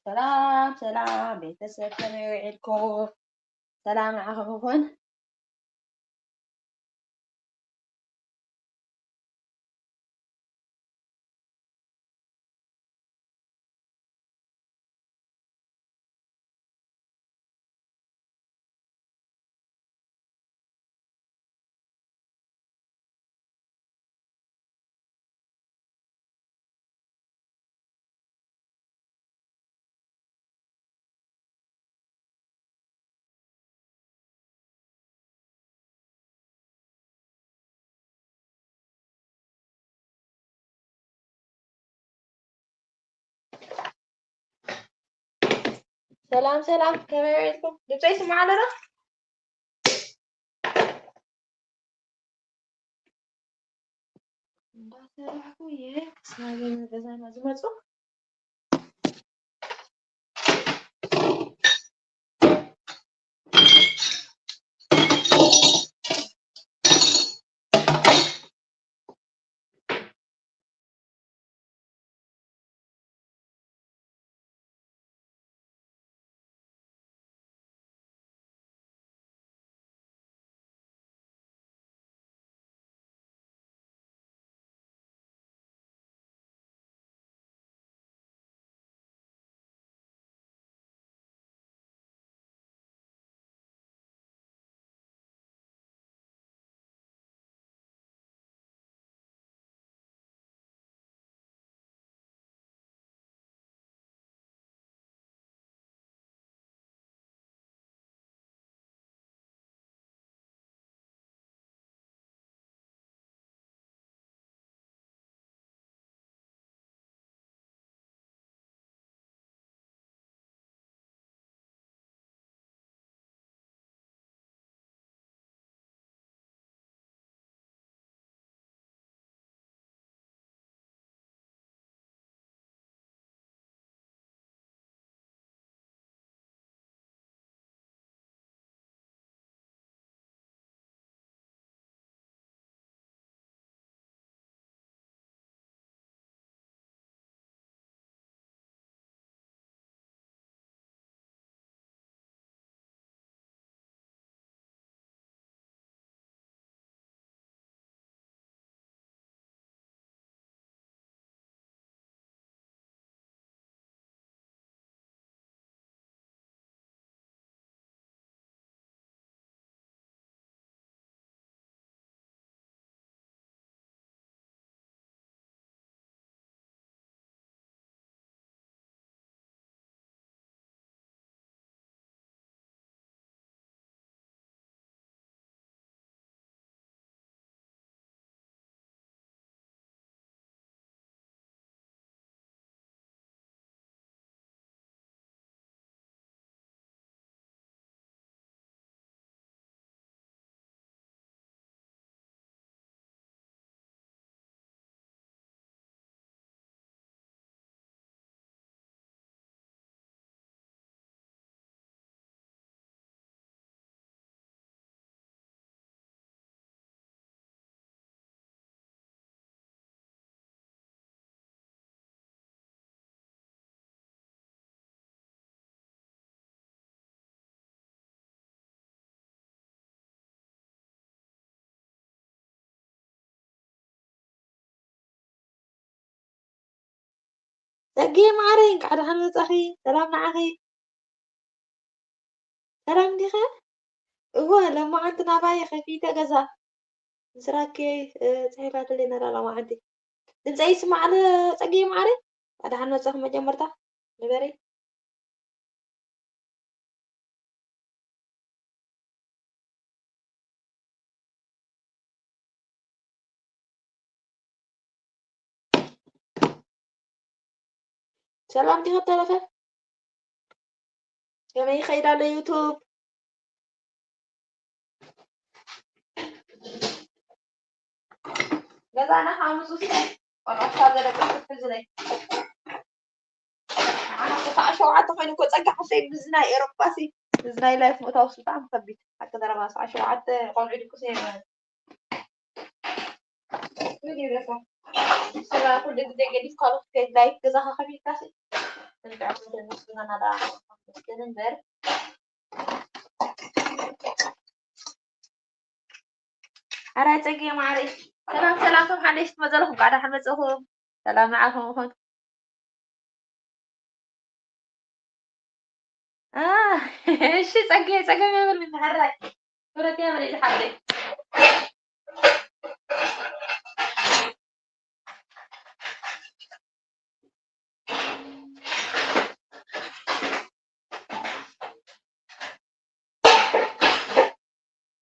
ሰላም ሰላም ቤተሰብ፣ ከመይ ውዒልኩም? ሰላም ንዓኹም ይኹን። ሰላም ሰላም፣ ከመይ ውዒልኩም? ድምፀይ ይስማዕ ኣሎ ዶ? እንዳሰራሕኩ እየ ክሳብ ገዛና ዝመፁ። ጸጌ ማዕረይ፣ እንኳዕ ደሓን መጻኺ። ሰላም ንዓኺ። ሰላም ዲኸ? እወ፣ ሎማዓንቲ ናባየ ከፊተ ገዛ። ምስራኪ፣ እ፣ ጽሒፋትለይ ነራ ሎማዓንቲ። ድምፀይ ይስማዕ ኣሎ ጸጌ ማዕረይ? እንኳዕ ደሓን መጻኺ መጀመርታ። ንበረይ። ሰላም ዲኻ ተረፈ? ከመይ ይኸይድ ኣሎ ዩቱብ? ገዛና ሓሙስ ውስተ ቆልዑ ክሳብ ዘደቅስ ክትሕዙለይ። ኣነ እኮ ሰዓት ሸውዓተ ኮይኑ እኮ ጸጋ ሓፍተይ ብዝናይ ኤሮጳሲ ብዝናይ ላይፍ ምእታውስ ብጣዕሚ ከቢድ። ሓቂ ዘረባ ሰዓት ሸውዓተ ቆልዑ ይድቅሱ እዮም። ምን ይብለካ? ስራ ኩሉ ግዜ ገዲፍካ ዶ ክትከይድ ላይፍ ገዛኻ ከፊትካሲ? ንጥዕምትን ምስጋና ደኣ ኣመስግን እምበር። ሓራይ ጸግየ ማዕረይ። ሰላም ሰላም፣ ከም ሓደሽ ትመዘለኹም፣ ቃዳ ሓመፀኹም። ሰላም ንዓኹም ይኹን። አ፣ እሺ ጸግየ፣ ጸገም የብልን ሓራይ። ክብረት የብልን ሓራይ።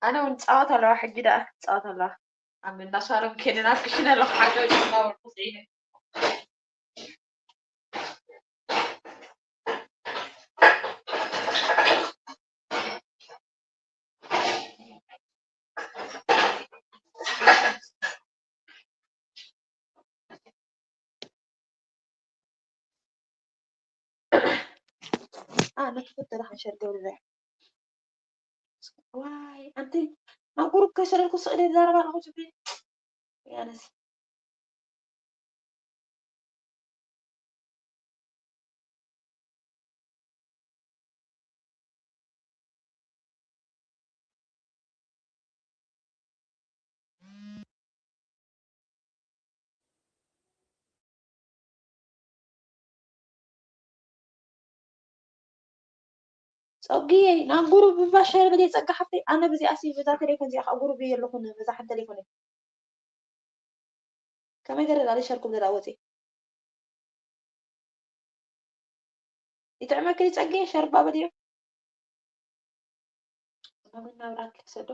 ኣነ እውን ጻወት ኣለዋ፣ ሕጂ ደኣ ጻወት ኣለዋ። ኣብ እንዳ ሳሎን ከይደ ናብ ክሽነ ኣለኹ፣ ሓገዝ እናበልኩ ስዒደ። ኣነ ክፍትር ሓሸር ገብረ። ዋይ፣ ኣንቲ ናብ ጉሩብ ከይሰደድኩ ስቕ ኢለ ይዛረብ ኣለኹ ትብሊ። ያነስ። ጸጉየይ ናብ ጉሩብ እባ ሸር በሊ ጸጋ ሓፍተይ። ኣነ ብዚኣ ሲ በዛ ቴሌፎን እዚኣ ከዓ ጉሩብ እየ ኣለኹ፣ በዛ ሓንቲ ቴሌፎን እየ። ከመይ ገለ ላለ ሸር ክብል ወፂ። ይጥዕመኪ ጸጉየይ፣ ሸር እባ በልዮ። መናብራ ክሰዶ።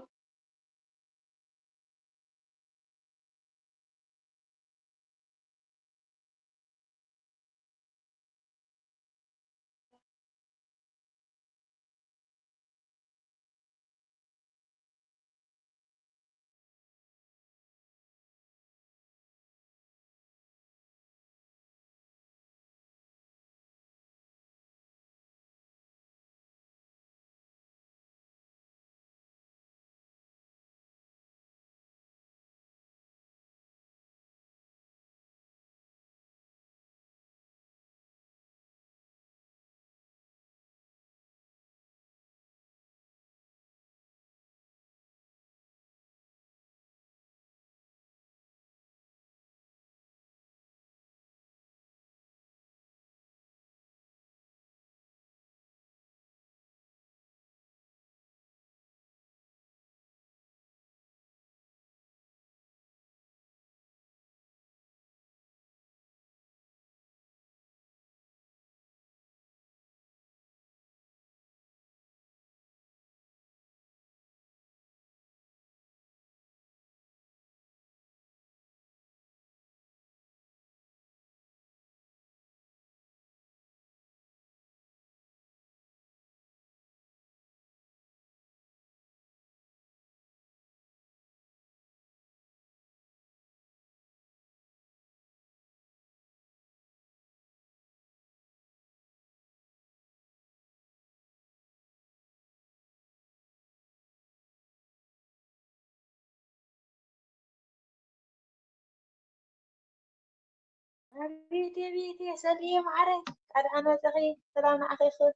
ኣቤት ኣቤት፣ ሰልየ ማዕረ፣ ቃል ዓመፀኺ፣ ሰላም ንዓኺ ይኹን።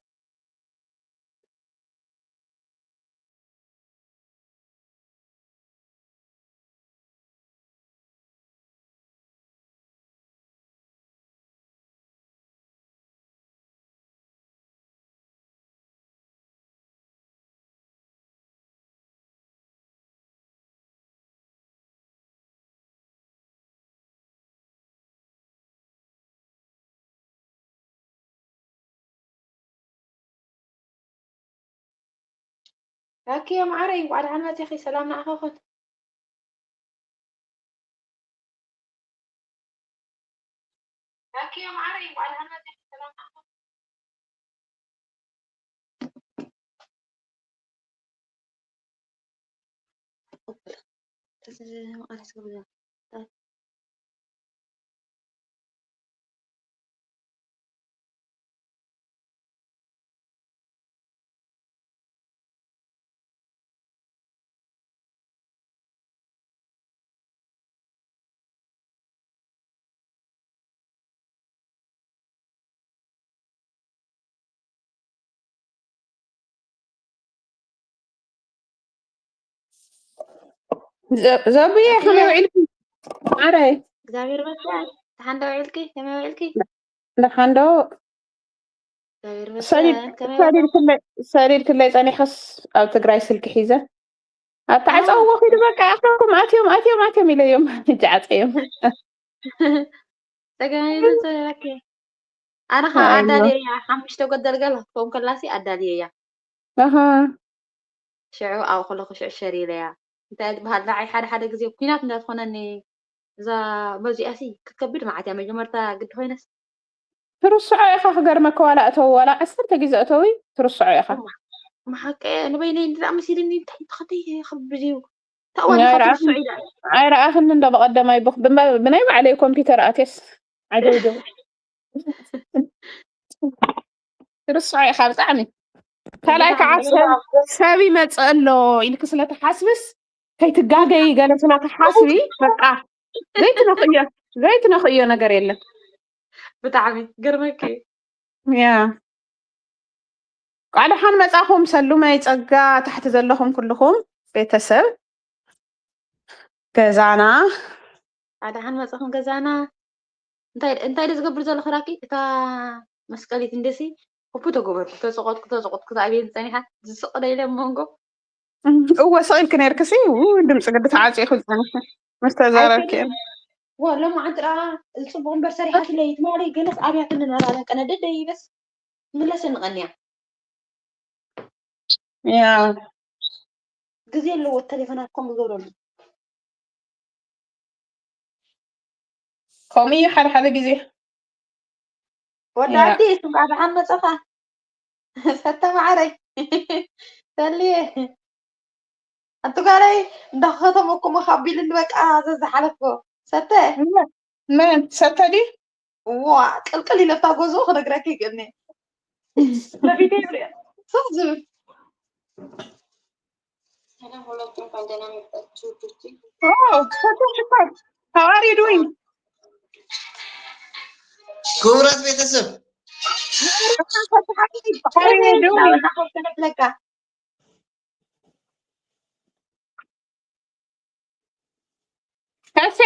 ራኪ ማዕረይ፣ እንኳዕ ደሓን መፂኺ፣ ሰላም ንዓኺ ይኹን። ራኪ ማዕረይ፣ እንኳዕ ደሓን መፂኺ፣ ሰላም ንዓኺ ይኹን። ዘ- ዘብዬ ከመይ ውዒልኪ? ማረይ እግዚኣብሔር ይመስገን። ደሓን ዶ ውዒልኪ? ከመይ ውዒልኪ? ደሓን ዶ? እግዚኣብሔር ሰሊል- ይመስገን። ከመይ ሰሊል ውዒልኪ? ክለይ ሰሊል ክለይ ጸኒሐስ ኣብ ትግራይ ስልኪ ሒዘ ኣተዓጸውዎ ኪዱ በቃ ኣኽለኩም ኣትዮም ኣትዮም ኣትዮም ኢለዮም ሕጂ ዓጸዮም። ጸገም የለን ሰሊላኪ። ኣነ ከዓ ኣይዋ። ኣዳልየ እያ ሓሙሽተ ጎደል ገለ ክትከውን ከላሲ ኣዳልየ እያ። ኣሃ ሽዑ ኣብኡ ከለኹ ሽዑ ሸር ኢለ እያ። እንታይ ዝበሃል ንዓይ ሓደ ሓደ ግዜ ኩናት እንዳትኾነኒ እዛ በዚኣ ሲ ክትከብድ መዓት እያ መጀመርታ ግዲ ኮይነስ ትርስዖ ኢኻ ክገርመካ ዋላ እተው ዋላ ዓሰርተ ግዜ እተዊ ትርስዖ ኢኻ። መሓቀ ንበይነይ እንድኣ መሲልኒ እንታይ ተኸተይ ከብድ እዩ። ታዋን ካብ ኣይረኣኽን- ትርስዑ ኢላ ኣይረኣኽኒ እንዶ ብቐደማይ ብኽ- ብማ- ብናይ ባዕለይ ኮምፒውተር ኣትየስ ዓደውደው ትርስዖ ኢኻ ብጣዕሚ። ካልኣይ ከዓ ሰብ- ሰብ ይመፅእ ኣሎ ኢልክ ስለተሓስብስ ከይትጋገይ ገለ ስለተሓስቢ በቃ ዘይትነኽእዮ ዘይትነኽእዮ ነገር የለን። ብጣዕሚ ገርመኪ። ያ ቃልሓን መጻኹም ሰሉመይ ጸጋ ታሕቲ ዘለኹም ኩልኹም ቤተሰብ ገዛና ኣድሓን መጻኹም ገዛና። እንታይ እንታይ ዶ ዝገብር ዘለኹ ራኪ እታ መስቀሊት እንደሲ ኮፒ ተገበርኩ ተጸቆጥኩ ተጸቆጥኩ ታቤን ጸኒሓ ዝስቕ ዶ ኢለ መንጎ እወ ስቕ ኢልክ ነርክሲ ው ድምፂ ግዲ ተዓፂኹ ዝፀንሐ ምስ ተዛረብክ እየ ወ ሎማዓንቲ ደኣ ጽቡቕ እምበር ሰሪሓትለይ ትማሊ ገለስ ኣብያትኒ ነራለን ቀነደደ ይበስ ምለሰኒ ቀንያ ያ ግዜ ኣለዎ ተሌፎናት ከምኡ ዝገብረሉ ከምኡ እዩ ሓደ ሓደ ግዜ ወዲ ያ። ዓዲ ስም ኣድሓን መጸኻ ሰተ ማዓረይ ሰልየ ኣንቲ ጓለይ እንዳኸተመኩሞ ካብ ቢልኒ በቃ ዘዝሓለፍኮ ሰተ መን ሰተ ድዩ ዋ ቅልቅል ኢለታ ጎዞ ክነግረኪ ይግእኒ ለቢተ ይብልዮ ስቕ ዝብል Oh, ሰተ ሽኮር. How are you doing? ክቡራት ቤተሰብ How are you doing? ከፍለካ ከሴ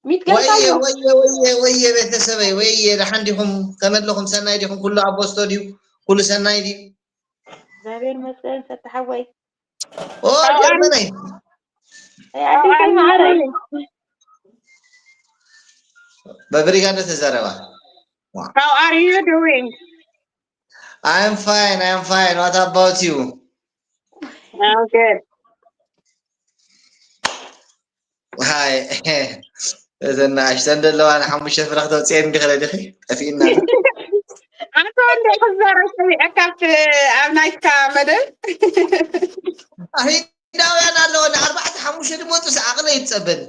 ሚት ወየ ገልካዮ ወየ ወየ ወየ ቤተሰበይ ወየ ደሓን ዲኹም ከመለኹም ሰናይ ዲኹም ኩሉ ኣብ ቦስቶ ድዩ ኩሉ ሰናይ ድዩ እግዚኣብሔር ይመስገን ሰተ ሓወይ ኦ ጀርመነይ ኣዲተይ ማዓረይ በብሪጋ ዶ ተዛረባ How are you doing? I'm fine I'm fine what about you I'm good. ሃይ እዘን ንኣሽተን ዘለዋ ንሓሙሽተ ፍረ ክተውፅኤን እንዲ ክለ ዲኺ ጠፊእና ኣንተ ወንደ ክዛረብ ሰሚዐካ ኣብቲ ኣብ ናይካ መደብ ኣሂዳውያን ኣለዎ ንኣርባዕተ ሓሙሽተ ድመፁ ሰዓቕለ ይትፀበኒ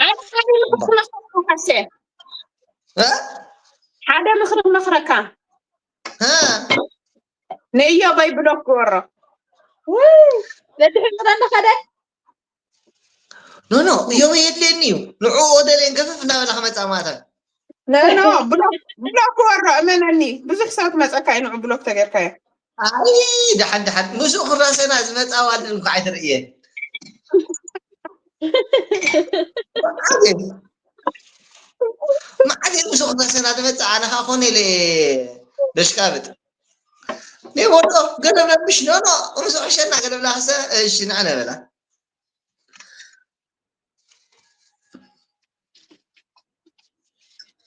ኣንተ ሓደ ምኽሪ ክመኽረካ ካሴ እ? ሓደ ምኽሪ ክመኽረካ እ? ንእዮበይ ብሎክ ግበሮ ዘድሕን ጥረ እንዳኸደ ኖ ኖ እዮበይ የድልየኒ እዩ ንዕኡ ወደለየን ገፍፍ እናበላ ክመፃ ማታ ኖ ኖ ብሎክ ብሎክ ግበሮ እመነኒ ብዙሕ ሰብ ክመፀካ እዩ ንዑ ብሎክ ተገርካዮ ኣይ ደሓን ደሓን ምስኡ ክራሰና ዝመፃ ዋልድ እንኳ ኣይትርእየን መዓት ምስኡ ክራሰና ዝመፃ ኣነ ከዓ ኮነ ኢለ ደሽቃብጥ ኔቦሎ ገለብለብሽ ኖ ኖ ምስኡ ሕሸና ገለብላ ክሰ እሺ ንዕነ በላ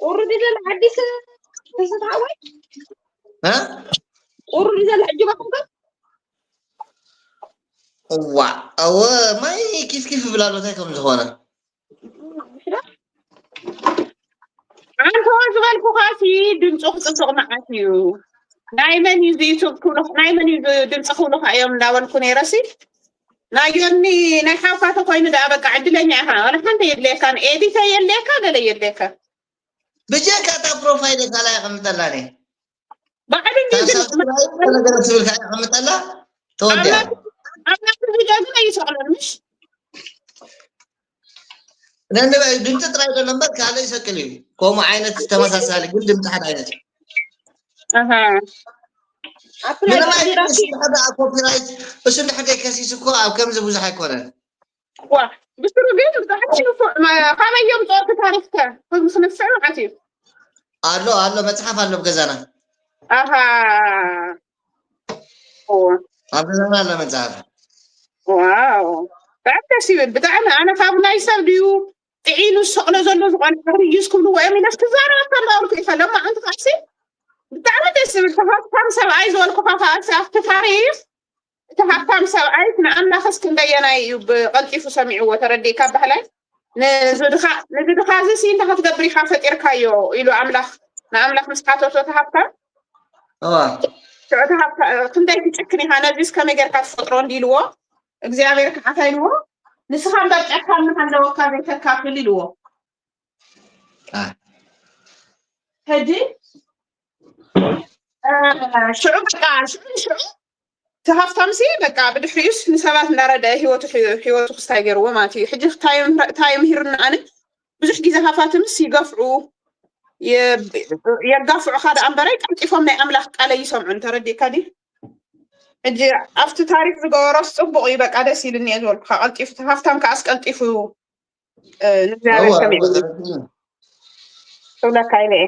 ቁሪ ድደል ሓዲስ ተሰታወይ እ? ቁሪ ድደል ሕጅባኩም ከ እዋ እወ ማይ ኪፍ ኪፍ ይብላ ኣሎ እንታይ ከም ዝኾነ ኣንተ ዝበልኩኻ ሲ ድምፁ ክፅብቕ መዓት እዩ ናይ መን እዩ ዝዩቱብ ክብሉ ናይ መን እዩ ድምፂ ክብሉኻ እዮም እንዳበልኩ ነይረ ሲ ናይ ዮኒ ናይ ሓውካ ተኮይኑ ደኣ በቃ ዕድለኛ ኢኻ ዋላ ሓንቲ የድልየካን ኤዲተ የድልየካ ገለ የድልየካ ብጀካ እታ ፕሮፋይል ካልኣ የቐምጠላ ነ ባዕሉ ካብ ሳብስክራይብ ነገረ ትብል ካልኣ የቐምጠላ ተወዲኣ ኣብ ናቱ ቪድዮ ግን ኣይሰቕሎን ምሽ ነንበ ድምፂ ጥራይ ዘሎ እምበር ካልእ ይሰቅል እዩ ከምኡ ዓይነት ተመሳሳሊ ግን ድምፂ ሓደ ዓይነት እዩ ኣሃ ኣፕላይ ምንም ተቐይራሲ ኣይኮነስ ሓደ ኮፒራይት እሱ እንድሕር ዘይከሲስ እኮ ኣብ ከምዚ ብዙሕ ኣይኮነን። ዋ ብስሩ ግን ብጣዕሚ ንፉዕ። ካበይ እዮም ዝወርዱ ታሪኽከ? ክንስምዕ ማለት እዩ። ኣሎ ኣሎ መጽሓፍ ኣሎ ኣብ ገዛና። ኣሃ ኣብ ገዛና ኣሎ መጽሓፍ። ዋው ብጣዕሚ ደስ ይብል። ብጣዕሚ ኣነ ካብ ናይ ሰብ ድዩ ጥዒኑ ዝሰቕሎ ዘሎ ዝኾነ ሕርዩስ ክብልዎ እዮም ኢለስ ክዛረበካ እንዳበልኩ ኢኻ። ለማዓንቲ ካልሲ ብጣዕሚ ደስ ዝብል። ተሃፍታም ሰብኣይ ዝበልኩኻ ከኣሲ ኣብቲ ታሪኽ እቲ ሃብታም ሰብኣይ ንኣምላኽስ ክንደየናይ እዩ ብቐልጢፉ ሰሚዕዎ ተረዲእካ ባህላይ ንዝድኻ ንዝድኻ እዚ ሲ እንታይ ክትገብር ኢኻ ፈጢርካዮ ኢሉ ኣምላኽ ንኣምላኽ ምስ ሓተቶ እቲ ሃብታም እዋ ሽዑ እቲ ሃብታ ክንደይ ትጭክን ኢኻ ነዚስ ከመይ ጌርካ ትፈጥሮ እንዲልዎ እግዚኣብሔር ክሓታ ኢልዎ ንስኻ እምበር ጨካን ምኻን ዘለወካ ዘይተካፍል ኢልዎ አ ሕጂ ሽዑ በቃ ሽዑ ሽዑ እቲ ሃፍታምሲ በቃ ብድሕሪኡስ ንሰባት እንዳረደአ ህይወቱ ህይወቱ ክስታይ ገይርዎ ማለት እዩ። ሕጂ ታይ ምህርና ኣነ ብዙሕ ግዜ ሃፋትምስ ይገፍዑ የጋፍዑኻ ደኣ እምበረይ ቀልጢፎም ናይ ኣምላኽ ቃለ ይሰምዑ ተረዲእካ ድዩ? ሕጂ ኣብቲ ታሪክ ዝገበሮስ ፅቡቅ እዩ በቃ ደስ ኢልኒ እየ ዝበልኩካ ቀልጢፉ እቲ ሃፍታም ከዓስ ቀልጢፉ ንእግዚኣብሔር ሰሚዑ ክብለካ ኢለ እየ።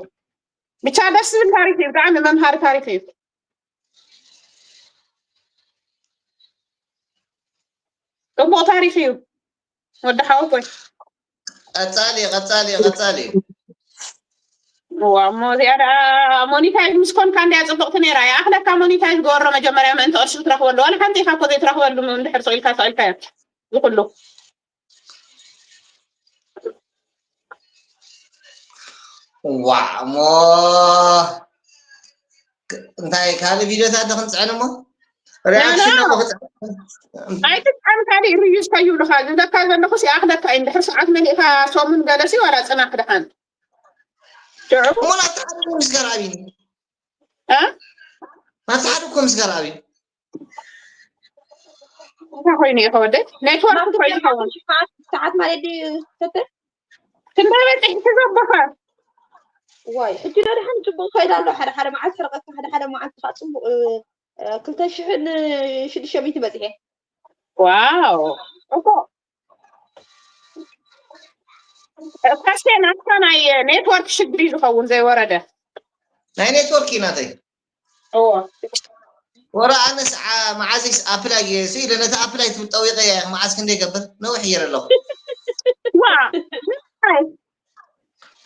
ብቻ ደስ ዝብል ታሪክ እዩ ብጣዕሚ መምሃሪ ታሪክ እዩ። ፅቡቅ ታሪክ እዩ ወዲ ሓወቦይ። ቀጻሊ ቀጻሊ ቀጻሊ እዋ እሞ እዚኣ ደኣ ሞኒታይዝ ምስ ኮንካ እንድያ ፅብቅቲ ነይራ ይኣኽለካ ሞኒታይዝ ገበሮ መጀመርያ ምእንቲ ቅርሺ ክትረኽበሉ ዋላ ሓንቲ ኢኻ እኮ ዘይትረኽበሉ እንድሕር ስቕ ኢልካ ስቕ ኢልካዮ ዝኩሉ ዋዕ እሞ እንታይ ካልእ ቪድዮታት ዶ ክንፅዕን እሞ ሪኣክሽን እሞ ክፅዕን ኣይትፅዓን ካልእ ሪዩዝ ከይብሉኻ ዝብለካ ዘለኹ ሲኣኽለካ እዩ እንድሕር ሰዓት መሊእካ ሰሙን ገለሲ ዋላ ፅናሕ ድሓን ሽዑ እሞ ናተሓደ እኮ ምስ ገራቢ እ? ናተሓደ እኮ ምስ ገራቢ እንታይ ኮይኑ እዩ ከወደይ ኔትወርክ እኮ እዩ ዝኸውን ሰዓት ማለት ድዩ ሰተ ክንደይ በፂሕኪ ዘቦኸ ዋይ ሕጂ ዶ ድሓን ፅቡቅ ከይዳ ኣሎ ሓደ ሓደ መዓልቲ ሕርቀካ ሓደ ሓደ መዓልቲ ከዓ ፅቡቅ እ፣ ክልተ ሽሕን ሽዱሽተ ሚእቲ በፂሐ ዋው እኮ እኳስተ ናትካ ናይ ኔትወርክ ሽግር እዩ ዝኸውን ዘይወረደ ናይ ኔትወርክ እዩ ናተይ እዎ ወረ ኣነስ ዓ- መዓዝስ ኣፕላይ ገይረ ኢለ ነቲ ኣፕላይ ትብል ጠዊቀ እያ መዓዝ ክንደይ ገብር ነዊሕ እየ ኣለኹ ዋ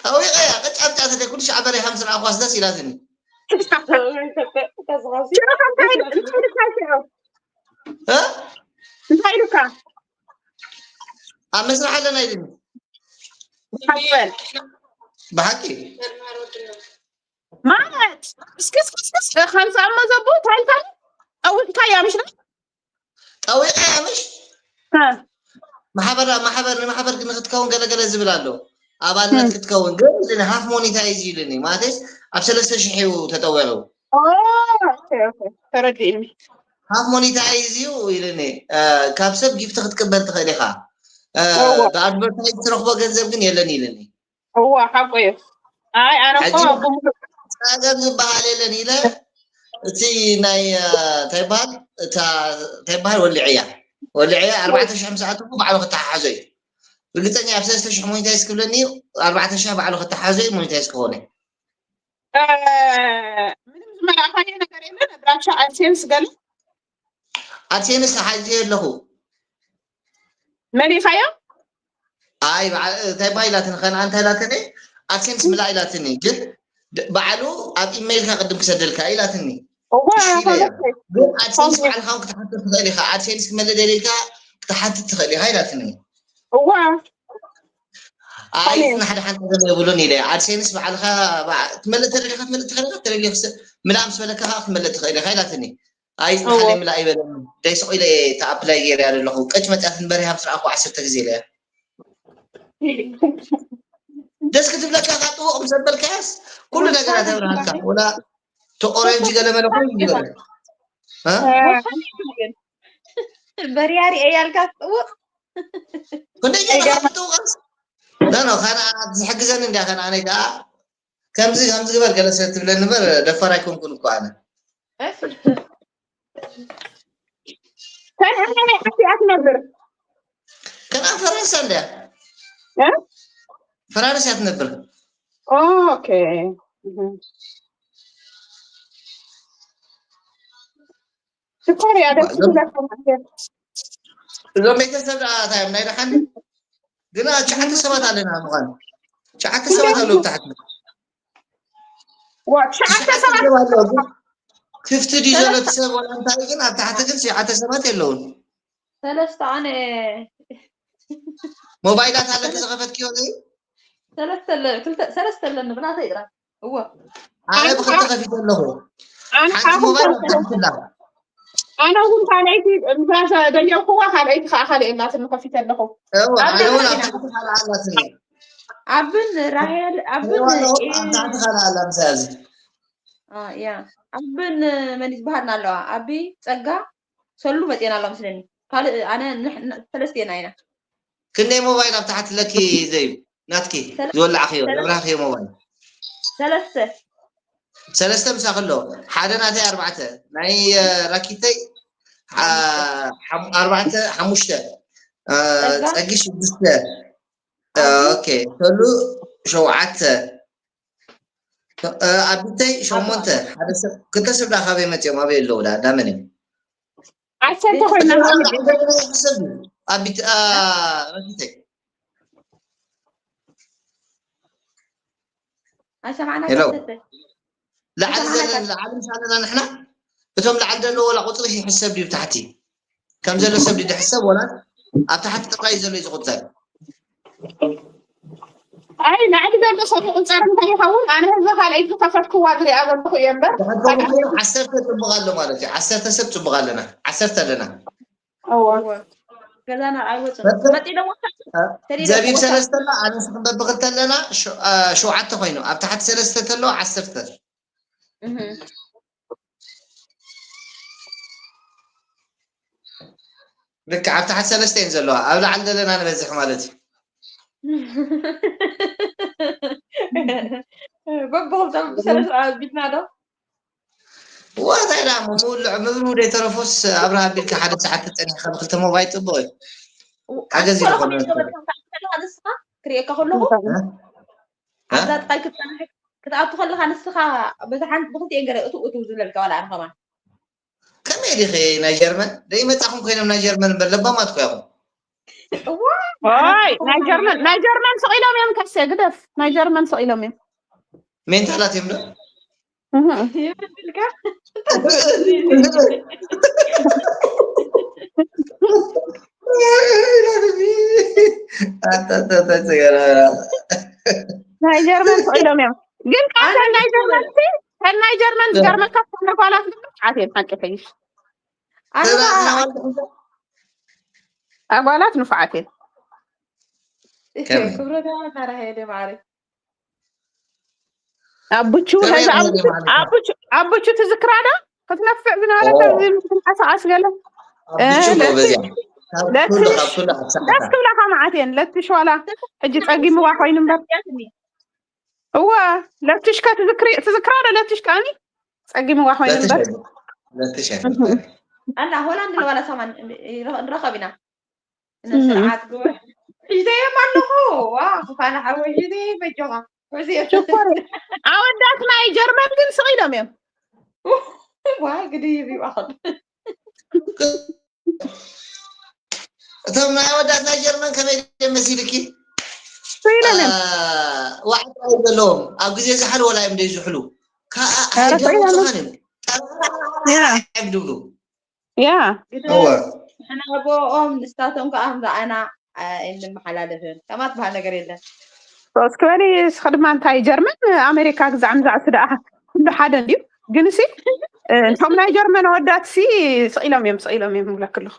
ጠዊቀ እያ ቅጫ ብጫ ተደ ኩሉ ሻዕ በሪኻ ምስ ረኣኳስ ደስ ኢላትኒ ሽዑ ከ እንታይ እንታይ ኢልካ ሽዑ እ? እንታይ ኢልካ ኣብ መስርሕ ኣለና ኢልኒ ሓበል ብሓቂ ማለት እስክስክስክስ ከምዚ ኣብ መዘቡ ታይታይ ጠዊቅካ እያ ምሽ ጠዊቀ እያ ምሽ ማሕበር ማሕበር ንማሕበር ግን ክትከውን ገለገለ ዝብል ኣሎ ኣባልነት ክትከውን ግን ኢሉኒ ሃፍ ሞኒታይዝ ኢሉኒ ማለትስ ኣብ ሰለስተ ሽሕ እዩ ተጠዊቑ ተረዲእኒ ሃፍ ሞኒታይዝ እዩ ኢሉኒ ካብ ሰብ ጊፍቲ ክትቅበል ትኽእል ኢኻ ብኣድቨርታይዝ ትረኽቦ ገንዘብ ግን የለን ኢሉኒ እዋ ሓቆ እዩ ኣይ ኣነ እኮ ሕጂ- ብምሉእ ፀገም ዝበሃል የለን ኢለ እቲ ናይ እንታይ በሃል እታ እንታይ በሃል ወሊዐያ ወሊዐያ ኣርባዕተ ሽሕ ምስ ኣተኹ ባዕሉ ክተሓሓዞ እዩ ርግፀኛ ኣብ ሰለስተ ሽሕ ሞኒታይዝ ክብለኒ እዩ ኣርባዕተ ሽሕ ባዕሉ ክተሓሓዞ እዩ ሞኒታይዝ ክኾነ ምንም ዝመላእካዮ ነገር የለን ኣድራሻ ኣድሴንስ ገለ ኣድሴንስ ተሓዚዮ ኣለኹ መሊእካዮ ኣይ እንታይ ባ ኢላትኒ ከን ኣንታ ኢላትኒ ኣድሴንስ ምላ ኢላትኒ ግን ባዕሉ ኣብ ኢሜይልካ ቅድም ክሰደልካ ኢላትኒ እዋ ግን ኣድሴንስ ባዕልካ ክትሓትት ትኽእል ኢኻ ኣድሴንስ ክመልእ ደሊልካ ክትሓትት ትኽእል ኢኻ ኢላትኒ እዋ ኣይ ንሓደ ሓንቲ ገለ የብሉን ኢለ ኣድሴንስ ባዕልካ ትመልእ ተደሊኻ ትመልእ ትኽእል ኢኻ ተደሊኻ ምልኣ ምስ በለካ ከዓ ክትመልእ ትኽእል ኢኻ ኢላትኒ ኣይ ዝሓለ ምልኣ ይበለኒ ደይ ስቕ ኢለ እየ ተኣፕላይ ገይረ እያ ዘለኹ ቀጭ መፅያት ንበሪሃ ምስ ረኣኹ ዓሰርተ ግዜ ኢለ እያ ደስ ክትብለካ ካብ ጥቡቕ ምስ ኣበልካያስ ኩሉ ነገራት የብርሃልካ ወላ እቲ ኦሬንጅ ገለ መለ ኮይኑ ይበለ በሪያ ሪኤ ያልካ ትጥውቕ ክንደይ ገለ ካብ ትጥውቐስ ኖ ኖ ከነ ዝሕግዘኒ እንዲያ ከነ ኣነ ከዓ ከምዚ ከምዚ ግበር ገለ ስለ ትብለኒ እምበር ደፋር ኣይኮንኩን እኮ ኣነ እሺ። ከነኣ ናይ ዓዲ እያ ትነብር። ከነኣ ፈረንሳ እንድያ እ? ፈራርስ እያ ትነብር። ኦኬ። እህ። ሽኮር እያ ደስ ትብለካ ማለት እያ። እዞም ቤተሰብ ደኣ እንታይ እዮም ናይ ደሓን ግና ትሽዓተ ሰባት ኣለና ምዃን ትሽዓተ ሰባት ኣለዉ ብታሕቲ ዋ ትሽዓተ ሰባት ሰባት ኣለዉ ግን ክፍቲ ድዩ ዘሎ እቲ ሰብ ወላ እንታይ ግን ኣብ ታሕቲ ግን ትሽዓተ ሰባት የለውን ሰለስተ ኣነ ሞባይላት ኣለኪ ዝኸፈትክዮ እዩ ሰለስተ ኣለ ክልተ ሰለስተ ኣለኒ ብናተይ ጥራይ እወ ኣነ ብክልተ ከፊተ ኣለኹ ኣነ ሓንቲ ሓኹም ሞባይል ኣብ ከልተ ታሕቲ ኣላ ኣነ እውን ካልኣይቲ ምሳሰ ደየብክዋ ካልኣይቲ ከዓ ካልእ እናትኒ ከፊተ ኣለኹ እወ ኣብ ኣነ እውን ኣብ ደረጃ ታሕቲ ካልኣ ኣላትኒ ኣብን ራሄል ኣብን እወ ኣለኹ ኤ- ኣብ ታሕቲ ካልኣ ኣላ ምሳዚ አ፣ ያ ኣብን መን ዝበሃልና ኣለዋ ኣቢ ጸጋ ሰሉ መፅና ኣለዋ ምስለኒ ካልእ ኣነ ንሕ- ን- ሰለስቴና ኢና ክንደይ ሞባይል ኣብ ታሕቲ ኣለኪ ዘዩ ናትኪ ሰለስተ- ዝወላዕኽዮ ሰለስተ- ዘብራህኽዮ ሞባይል ሰለስተ ሰለስተ ምሳኺ ኣሎ ሓደ ናተይ ኣርባዕተ ናይ እ፣ ራኪተይ አ፣ ሓም- ኣርባዕተ ሓሙሽተ እ፣ ጸጋ? ጸጊ ሽዱሽተ እ፣ ኣቢ? ኦኬ ሰሉ ሸውዓተ እ፣ ኣቢተይ ሸሞንተ ሓደ ሰብ ክልተ ሰብ ዳ ካበይ መፅኦም ኣበይ ኣለዉ ዳ ዳ መን እዮም ዓሰርተ ኮይና ኣቢት አ፣ ራኪተይ ኣይሰማዕና ሄሎ። ሰተ ላዕሊ ኣታ ዘለና ሓናካ- ላዕሊ ምሳለና ንሕና እቶም ላዕሊ ዘለዎ ወላ ቁፅሪ ይሕሰብ ድዩ ታሕቲ ከም ዘሎ ሰብ ድዩ ድሕሰብ ወላ ኣብ ታሕቲ ጥራይ ዘሎ እዩ ዝቁፀር ኣይ ላዕሊ ዘሎ ሰብ ይቁፀር እንታይ ይኸውን ኣነ ህዚ ካልኣይቲ ዝከፈትክዋ ዝሪኣ ዘለኹ እየ እምበር ድሕር ከምኡ ኮይኑ ዓሰርተ ፅቡቅ ኣሎ ማለት እዩ ዓሰርተ ሰብ ፅቡቅ ኣለና ዓሰርተ ኣለና እወ ገዛና ኣይወፅን በቃ። መፂ ደሞ ዘቢብ ሰለስተ ኣላ ኣነስ ክንበብ ክልተ ኣለና ሸ- አ፣ ሸውዓተ ኮይኑ ኣብ ታሕቲ ሰለስተ ተለዎ ዓሰርተ ልክዕ ኣብ ታሕቲ ሰለስተ እየን ዘለዋ ኣብ ላዕሊ ዘለና ንበዝሕ ማለት እዩ በብክልቶም ብሰለስተ ኣቢልና ዶ ዋታይ ዳ ምውልዕ ምብርሁ ደይተረፎስ ኣብርሃ ቢልካ ሓደ ሰዓት ተፀኒሕካ ብክልተ ሞባይል ፅቡቅ እዩ ሓገዝ እዩ ዝኾነ ንስኻ ክሪኤካ ከለኹ ኣብዛ ጥቃይ ክትፀንሕ ክትኣቱ ከለካ ንስኻ በቲ ሓንቲ ብክልቲኤን ገለ እቱ እቱ ዝብለልካ ዋላ ኣነ ከማን ከመይ ዲኺ ናይ ጀርመን ደይመፃኹም ኮይኖም ናይ ጀርመን እምበር ለባማት እኮ ኢኹም እዋ ኦይ ናይ ጀርመን ናይ ጀርመን ስቕ ኢሎም እዮም ከሴ ግደፍ ናይ ጀርመን ስቕ ኢሎም እዮም ሜንታላት እዮም ዶ ይብልካ ናይ ጀርመን ስቕ ኢሎም እዮም ግን ካብተን ናይ ጀርመን ከን ናይ ጀርመን ዝገርመካ ዝኾነ ጓላት ግን ንፍዓት እየን ሓቂ ከይሽ ኣጓላት ንፍዓት እየን ክብረታ ናራሄደ ማሪ ኣቡቹ ዛ ኣቡቹ ትዝክራ ዶ ክትነፍዕ ዝነበረት ኣብዚ ምንቀሳቀስ ገለ ደስ ክብላካ መዓት እየን ለትሽ ዋላ ሕጂ ፀጊምዋ ኮይኑ እምበር እወ ለትሽ ከ ትዝክራ ዶ ለትሽ ከኣኒ ፀጊምዋ ኮይኑ እምበር ኣላ ሆላንድ ለባላ ሰማን ንረኸብ ኢና ስነ ስርዓት ግበር ሒዘዮም ኣለኹ ዋ ክፋለ ሓወይ ሒዘዮም በጆኻ ሽኮር ኣወዳት ናይ ጀርመን ግን ስቕ ኢሎም እዮም ዋ ግዲ ይሪባኸል እቶም ናይ ኣወዳት ናይ ጀርመን ከመይ ድዮም መሲልኪ ስቕ ኢሎም እዮም ዋዕላ ዘለዎም ኣብ ግዜ ዝሓል ወላ እዮም ዘይዝሕሉ ኧረ ስቕ ኢሎም እዮም ኣይብድብሉ ያ እወ ንሕና ኣቦኦም ንስታቶም ከዓ ንረኣና እንመሓላለፍን ከማት በሃል ነገር የለን እስኪ በሊ እስኺ ድማ እንታይ ጀርመን ኣሜሪካ ግዛዕ ምዛዕ ስደኣ ኩሉ ሓደ እንድዩ ግን ሲ እቶም ናይ ጀርመን ኣወዳት ሲ ስቕ ኢሎም እዮም ስቕ ኢሎም እዮም እብለኪ ኣለኹ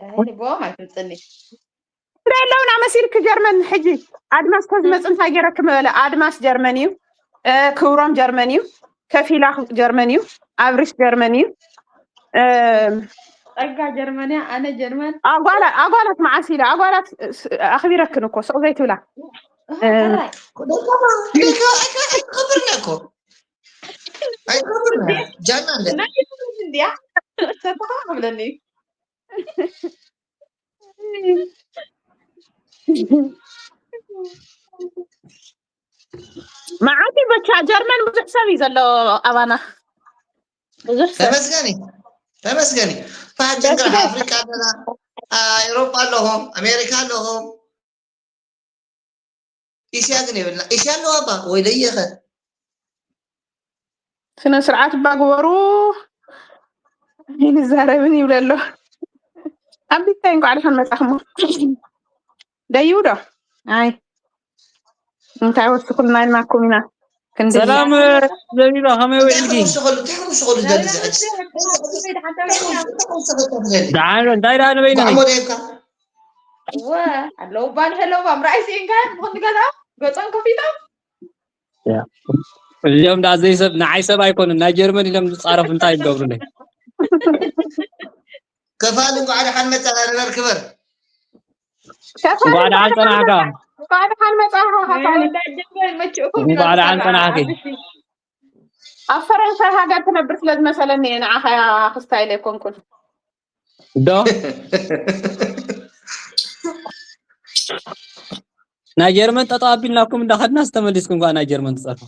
ራሄል ቦም ኣይትምፅኒ ትሪኦ ኣለውና መሲልኪ ጀርመን ሕጂ ኣድማስ ተዝመፅ እንታይ ገይረኪ ምበለ ኣድማስ ጀርመን እዩ ክብሮም ጀርመን እዩ ከፊላ ጀርመን እዩ ኣብሪሽ ጀርመን እዩ ጸጋ ጀርመንያ ኣነ ጀርመን ኣጓላት ኣጓላት መዓስ ኢለ ኣጓላት ኣኽቢረክን እኮ ስቕ ዘይትብላ ሕራይ ደካ ደካ ኣይትኸብርና እኮ ኣይትገብርና ጃና እንደ ናይ ዩቱብ እንድያ ሰተኻ ክብለኒ እዩ። መዓት እዩ በቻ። ጀርመን ብዙሕ ሰብ እዩ ዘሎ ኣባና፣ ብዙሕ ሰብ። ተመስገን እዩ። ተመስገን እዩ። ፋሃት ጀንግራ ኣፍሪቃ ኣለና፣ ኤውሮጳ ኣለኹም፣ ኣሜሪካ ኣለኹም። እስያ ግን የብልና። እስያ ኣለዋ እባ ወይ ለየኸ ስነ ስርዓት እባ ግበሩ። ኣይንዛረብን ይብለ ኣሎ። ኣቢታይ እንኳዕ ደሓን መጻኹም። ደይቡ ዶ? ኣይ እንታይ ወስኹልና ኢልናኩም ኢና። ክንዲ ሰላም ዘቢባ፣ ከመይ ውዒልኪ? ተወስኸሉ ተወስኸሉ ደልዘ ደሓን፣ እንታይ ደኣ ንበይንኺ? ባዕሞ ደይብካ እወ ኣለዉ ባል ሄለዉ ባም ራእይ ስኢንካ ምኹን ገዛ ገጾም ከፊቶም እዚኦም ደኣ ዘይሰብ፣ ንዓይ ሰብ ኣይኮኑን፣ ናይ ጀርመን ኢሎም ዝጻረፉ እንታይ ይገብሩለይ? ከፋል እንኳዕ ደሓን መጻ ነበር ክበር ከፋል እንኳዕ ደሓን ጸናሕካ። እንኳዕ ደሓን መጻኻ ከፋል። እንዳጀመር መችእኩም እንኳዕ ደሓን ጸናሕኪ። ኣብ ፈረንሳይ ሃገር ትነብር ስለ ዝመሰለኒ እየ ንዓኻ ክስታይል ኣይኮንኩን። ዶ ናይ ጀርመን ጠጠው ኣቢልናኩም እንዳኸድናስ ተመሊስኩም እንኳ ናይ ጀርመን ትጸርፉ።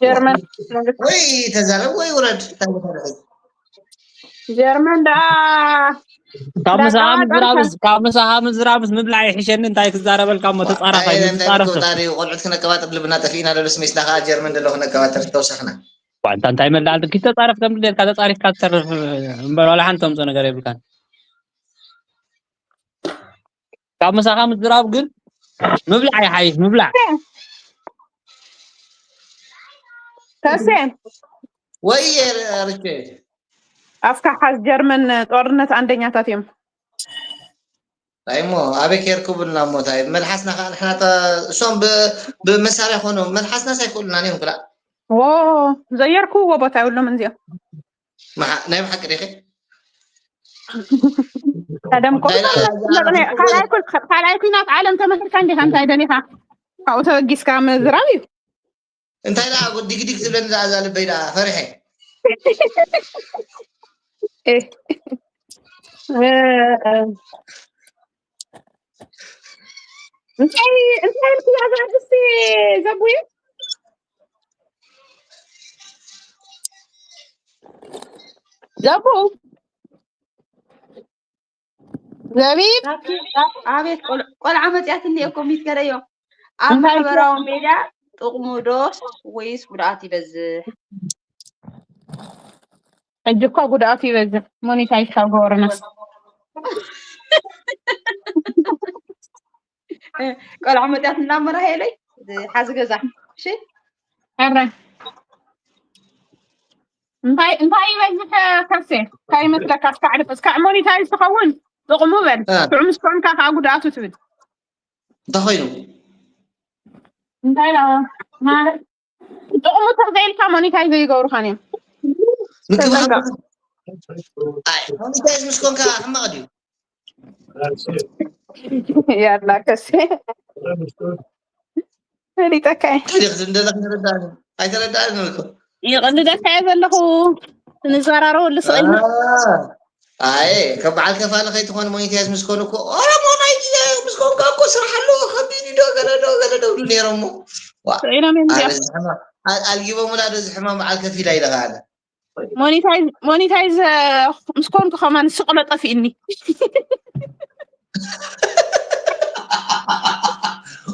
ጀርመን መንግስቲ ወይ ተዛረብ ወይ ውረድ። እንታይ ቦታ ደረሰ? ጀርመን ደኣ ካብ ምሳኻ ዳቃ ምዝራብስ፣ ካብ ምሳኻ ምዝራብስ ምብላዕ ይሕሸኒ። እንታይ ክዛረበልካ እሞ ተጻረፍ፣ ኣይ፣ ኣይነ እንታይ ትጻረፍ። ምክብታሪ ቆልዑት ክነቀባጥር ልብና ጠፊእና ዶ ደስ ሚስናኻ ጀርመን ደሎ ክነቀባጥር ተውሳኽና። ዋ፣ እንታ እንታይ መላል ድኪ ተጻረፍ ከም ድሌልካ ተጻሪፍካ ትተርፍ እምበር ዋላ ሓንቲ ተምጾ ነገር የብልካን። ካብ ምሳኻ ምዝራብ ግን ምብላዕ ይሓይሽ፣ ምብላዕ። ከሴ ወይ ርቼ ኣፍካ ሓዝ። ጀርመን ጦርነት ኣንደኛታት እዮም። ኣይሞ ኣበይ ከይርክቡልና እሞ እንታይ መልሓስና ከዓ ንሕና ተ- እሶም ብ- ብመሳርያ ኮኖም መልሓስናስ ኣይክእሉናን እዮም ክላ ዎ ዘየርክብዎ ቦታ የብሎም እንዚኦም። መሓ- ናይ ብሓቂ ዲኺ ቀደም እኮ ካልኣይ ኩል- ካልኣይ ኩናት ዓለም ተመክርካ እንዲኻ እንታይ ደሊኻ ካብኡ ተበጊስካ ምዝራብ እዩ። እንታይ ደኣ ዲግዲግ ትብለኒ ደኣ እዛ ልበይ ደኣ ፈሪሐ እ፣ እ፣ እ። እንታይ እንታይ ኢልክያ እዛ ኣርእስቲ ዘቡዩ? ዘቡ ዘቢብ ኣቤት ቆል- ቆልዓ መፅያትኒ እኮ ሚት ገረዮ ኣብ እንታይ ማሕበራዊ ሜድያ ጥቕሙ ዶስ ወይስ ጉድኣት ይበዝሕ? ሕጂ እኮ ጉድኣቱ ይበዝሕ። ሞኒታይዝ ካብ ገበሩና ቆልዓ መፅያት እናመራሄለይ ሓዚ ገዛ እሺ ሕረ እንታይ እንታይ ይበዝሕ ከሴ እንታይ ይመስለካ? እስካዕ እስካዕ ሞኒታይዝ ትኸውን ጥቕሙ በል እ። ጥዑም ስኮንካ ከዓ ጉድኣቱ ትብል እንታይ ኮይኑ እንታይ ማለት ጥቕሙ ተዘይልካ ሞኒታይዝ ዘይገብሩኻን እዮም። ምክብኻብ ተዘንጋዕ። ኣይ ሞኒታይዝ ምስ ኮንካ ሕማቕ ድዩ ያላ ከሴ ፈሊጠካ እየ። ታሪክ ዝንደለክ ተረዳእኒ ኣይተረዳእኒ እኮ ይቕልደካ እየ ዘለኹ ንዘራረበሉ ስቕ ኢልና ኣይ ከም በዓል ከፋለ ከይትኾን ሞኒታይዝ ምስ ኮኑ እኮ ኦሮሞ ናይ ጊዜ ምስ ኮንካ እኮ ስራሕ ኣለዎ ከቢድ ዶ ገለ ዶ ገለ ዶ ብሉ ነይሮም እሞ ዋ ስቕ ኢሎም እዮም ኣነ እዚኦም። እዚ ሕማም ኣል- ኣልጊቦምላ ዶ እዚ ሕማም በዓል ከፊላ ኢለ ከኣነ ሞኒታይዝ ሞኒታይዝ እ፣ ምስ ኮንኩ ከማን ስቕሎ ጠፊእኒ።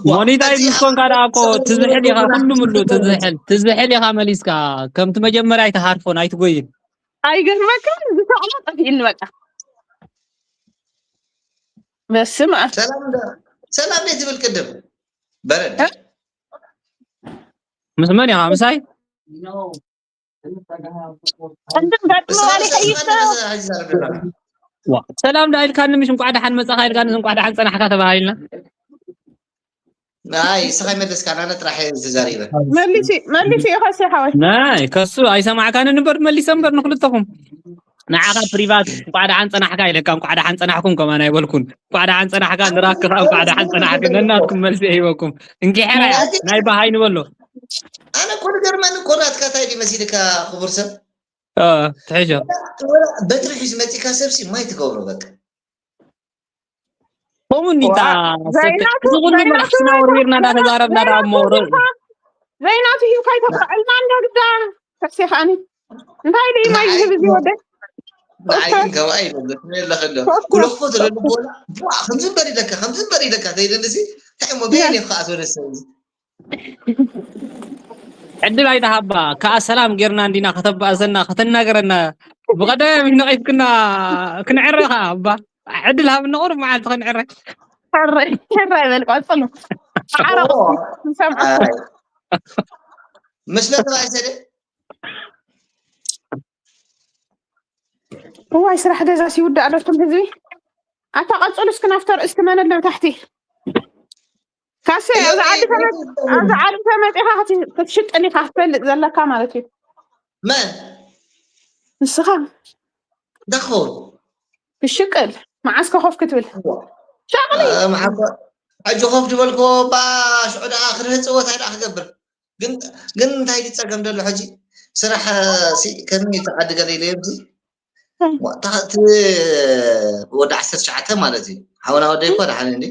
ሞኒታይዝ ምስ ኮንካ ደኣ እኮ ትዝሕል ኢኻ፣ ኩሉ ምሉ ትዝሕል ትዝሕል ኢኻ መሊስካ። ከምቲ መጀመርያ ኣይትሃርፎን ኣይትጎይን። ኣይገርመክን ዝሰቕሎ ጠፊእኒ በቃ። በስመ ኣብ ሰላም ደ- ሰላም ደ ትብል ቅድም በረድ እ? ምስ መን ኢኻ ምሳይ? ቅድም ዳግመ ዋሊ ቀይስ ዋ፣ ሰላም ዳ ኢልካኒ ምሽ እንኳዕ ደሓን መጻኻ ኢልካኒ እንኳዕ ደሓን ጸናሕካ ተባሂልና። ኣይ እስኻ ይመለስካ ናነ ጥራሕ እየ ተዛሪበ መሊሱ መሊሱ እዩ ከሲ ሓወይ ናይ ከሱ ኣይሰማዕካንን እምበር መሊሰ እምበር ንክልተኹም ንዓኻ ፕሪቫት እንኳዕ ደሓን ጸናሕካ ኢለካ እንኳዕ ደሓን ጸናሕኩም ከማን ኣይበልኩን። እንኳዕ ደሓን ጸናሕካ ንራክኻ እንኳዕ ደሓን ጸናሕክ ነናትኩም መልሲ ይህበኩም። እንኪ ሕራይ ናይ በሃይ ንበሎ ኣነ እኮ ንገርመኒ እኮ ናትካ ታይ ድዩ መሲልካ ክቡር ሰብ አ፣ ትሕሾ ወላ በትሪ ሒዙ መፂካ ሰብሲ ማይ ትገብሮ በቃ ከምኡ እንዲታ ዋ፣ ዘይናቱ- እዚ ኩሉ ዘይናቱ- መራሕትና ወርዊርና እንዳተዛረብና ደኣ እሞ ር- ዘይናቱ ሂብካ ይተካዕልና እንዶ ግዳ ተሴኻኒ እንታይ ደይ ማይ ዝህብ እዚ ወደ ንዓይ ግን ከምኣ ይለለትለኸለ ኩለኮ ዘለሉ ቦላ ዋ ከምዚ እምበር ኢለካ ከምዚ እምበር ኢለካ ተይደልሲ እንታይ እሞ በየን እየ ከዓ ተወደሰ ዕድል ኣይተሃባ ከዓ ሰላም ጌርና እንዲና ከተባእሰና ከተናገረና ብቐደም ነቒፍክና ክንዕረ ከዓ እባ ዕድል ሃብና ቁሩብ መዓልቲ ክንዕረ ሕራይ በል ቀፅሉ ሓረቕ ንሰምዐ መስለ ተባይሰደ እዋይ ስራሕ ገዛ ሲውዳእ ኣለኩም ህዝቢ ኣታ ቀፅሉ እስኪ ናፍቶ ርእስቲ መን ኣለብ ታሕቲ ካሰ ኣብዚ ዓዲ ተመ- ኣብዚ ዓዲ ተመፂኻ ክት- ክትሽቅል ኢኻ ክትፈልጥ ዘለካ ማለት እዩ መን ንስኻ እንታይ ክኸውን ክሽቅል መዓስ ከኾፍ ክትብል ሻቅሊ መዓኮ ሕጂ ኮፍ ዝበልክዎ ባ ሽዑ ደኣ ክርህፅ ወታይ ደኣ ክገብር ግን ግን እንታይ ድዩ ፀገም ዘሎ ሕጂ ስራሕ ሲ ከመይ ተዓዲ ገለ ኢለ እዮም እቲ ወዲ ዓሰርተ ትሽዓተ ማለት እዩ ሓውና ወደይ እኮ ደሓን እንዲ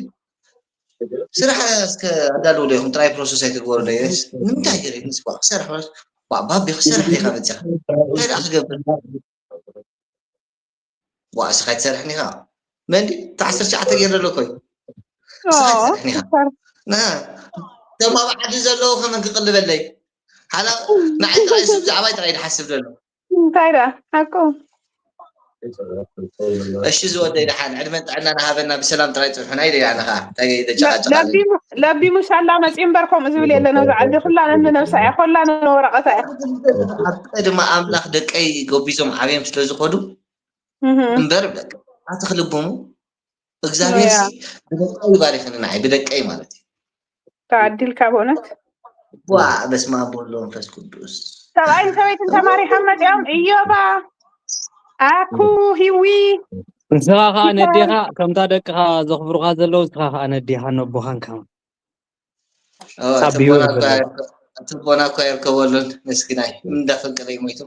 ስራሕ እስከ ኣዳልው ዶ ኢኹም ጥራይ ፕሮሰስ ኣይትግበሩ ዶ ይስ ንምንታይ ገለ ምስ ባ ክሰርሕ ማለት ባ ባቢ ክሰርሕ ዲኻ መፅኻ እንታይ ደኣ ክገብር ዋ እስኻ ኣይትሰርሕን ኢኻ መን ድዩ እቲ ዓሰርተ ትሽዓተ ገይሩ ዘሎ እኮ እዩ ንስኻ ኣይትሰርሕን ኢኻ ና እቶም ኣብ ዓዲ ዘለዉ ከመን ክቕልበለይ ሓላ ንዓይ ጥራይ እሱ ብዛዕባይ ጥራይ ድሓስብ ዘሎ እንታይ ደኣ ሓቁ እሺ ዝወደይ ደሓን ዕድመን ጥዕና ንሃበና ብሰላም ጥራይ ፅንሑና ኢለ ኣነ ከዓ እንታይ ደጨቃጨቃ ለቢሙ ለቢሙ ሻላ መፂኡ እምበር ከምኡ ዝብል የለን ኣብዚ ዓዲ ኩላ ነንነብሳ እያ ኮላ ነንወረቐታ እያ ኣብ ድማ ኣምላኽ ደቀይ ገቢዞም ዓብዮም ስለ ዝኸዱ እህ፣ እምበር በቃ ኣቲ ክልብሙ እግዚኣብሔር ያ። ሲ ብደቀይ ይባሪኽኒ ንዓይ ብደቀይ ማለት እዩ ተዓዲልካ ብእውነት ዋ በስመ ኣብ ወወልድ ወመንፈስ ቅዱስ ሰብኣይን ሰበይትን ተማሪሖም መፂኦም እዮባ ኣኩ ሂዊ ንስኻ ከዓ ነዴኻ ከምታ ደቅኻ ዘኽብሩኻ ዘለዉ ንስኻ ከዓ ነዴኻ ነቦኻን ከማ ኦ፣ ሳቢሁ ጽቦና እኳ ይፈልጥ። የርከ- ጽቦና እኳ የርከበሉን ምስኪናይ እንዳፈንቀለ ይሞይቱ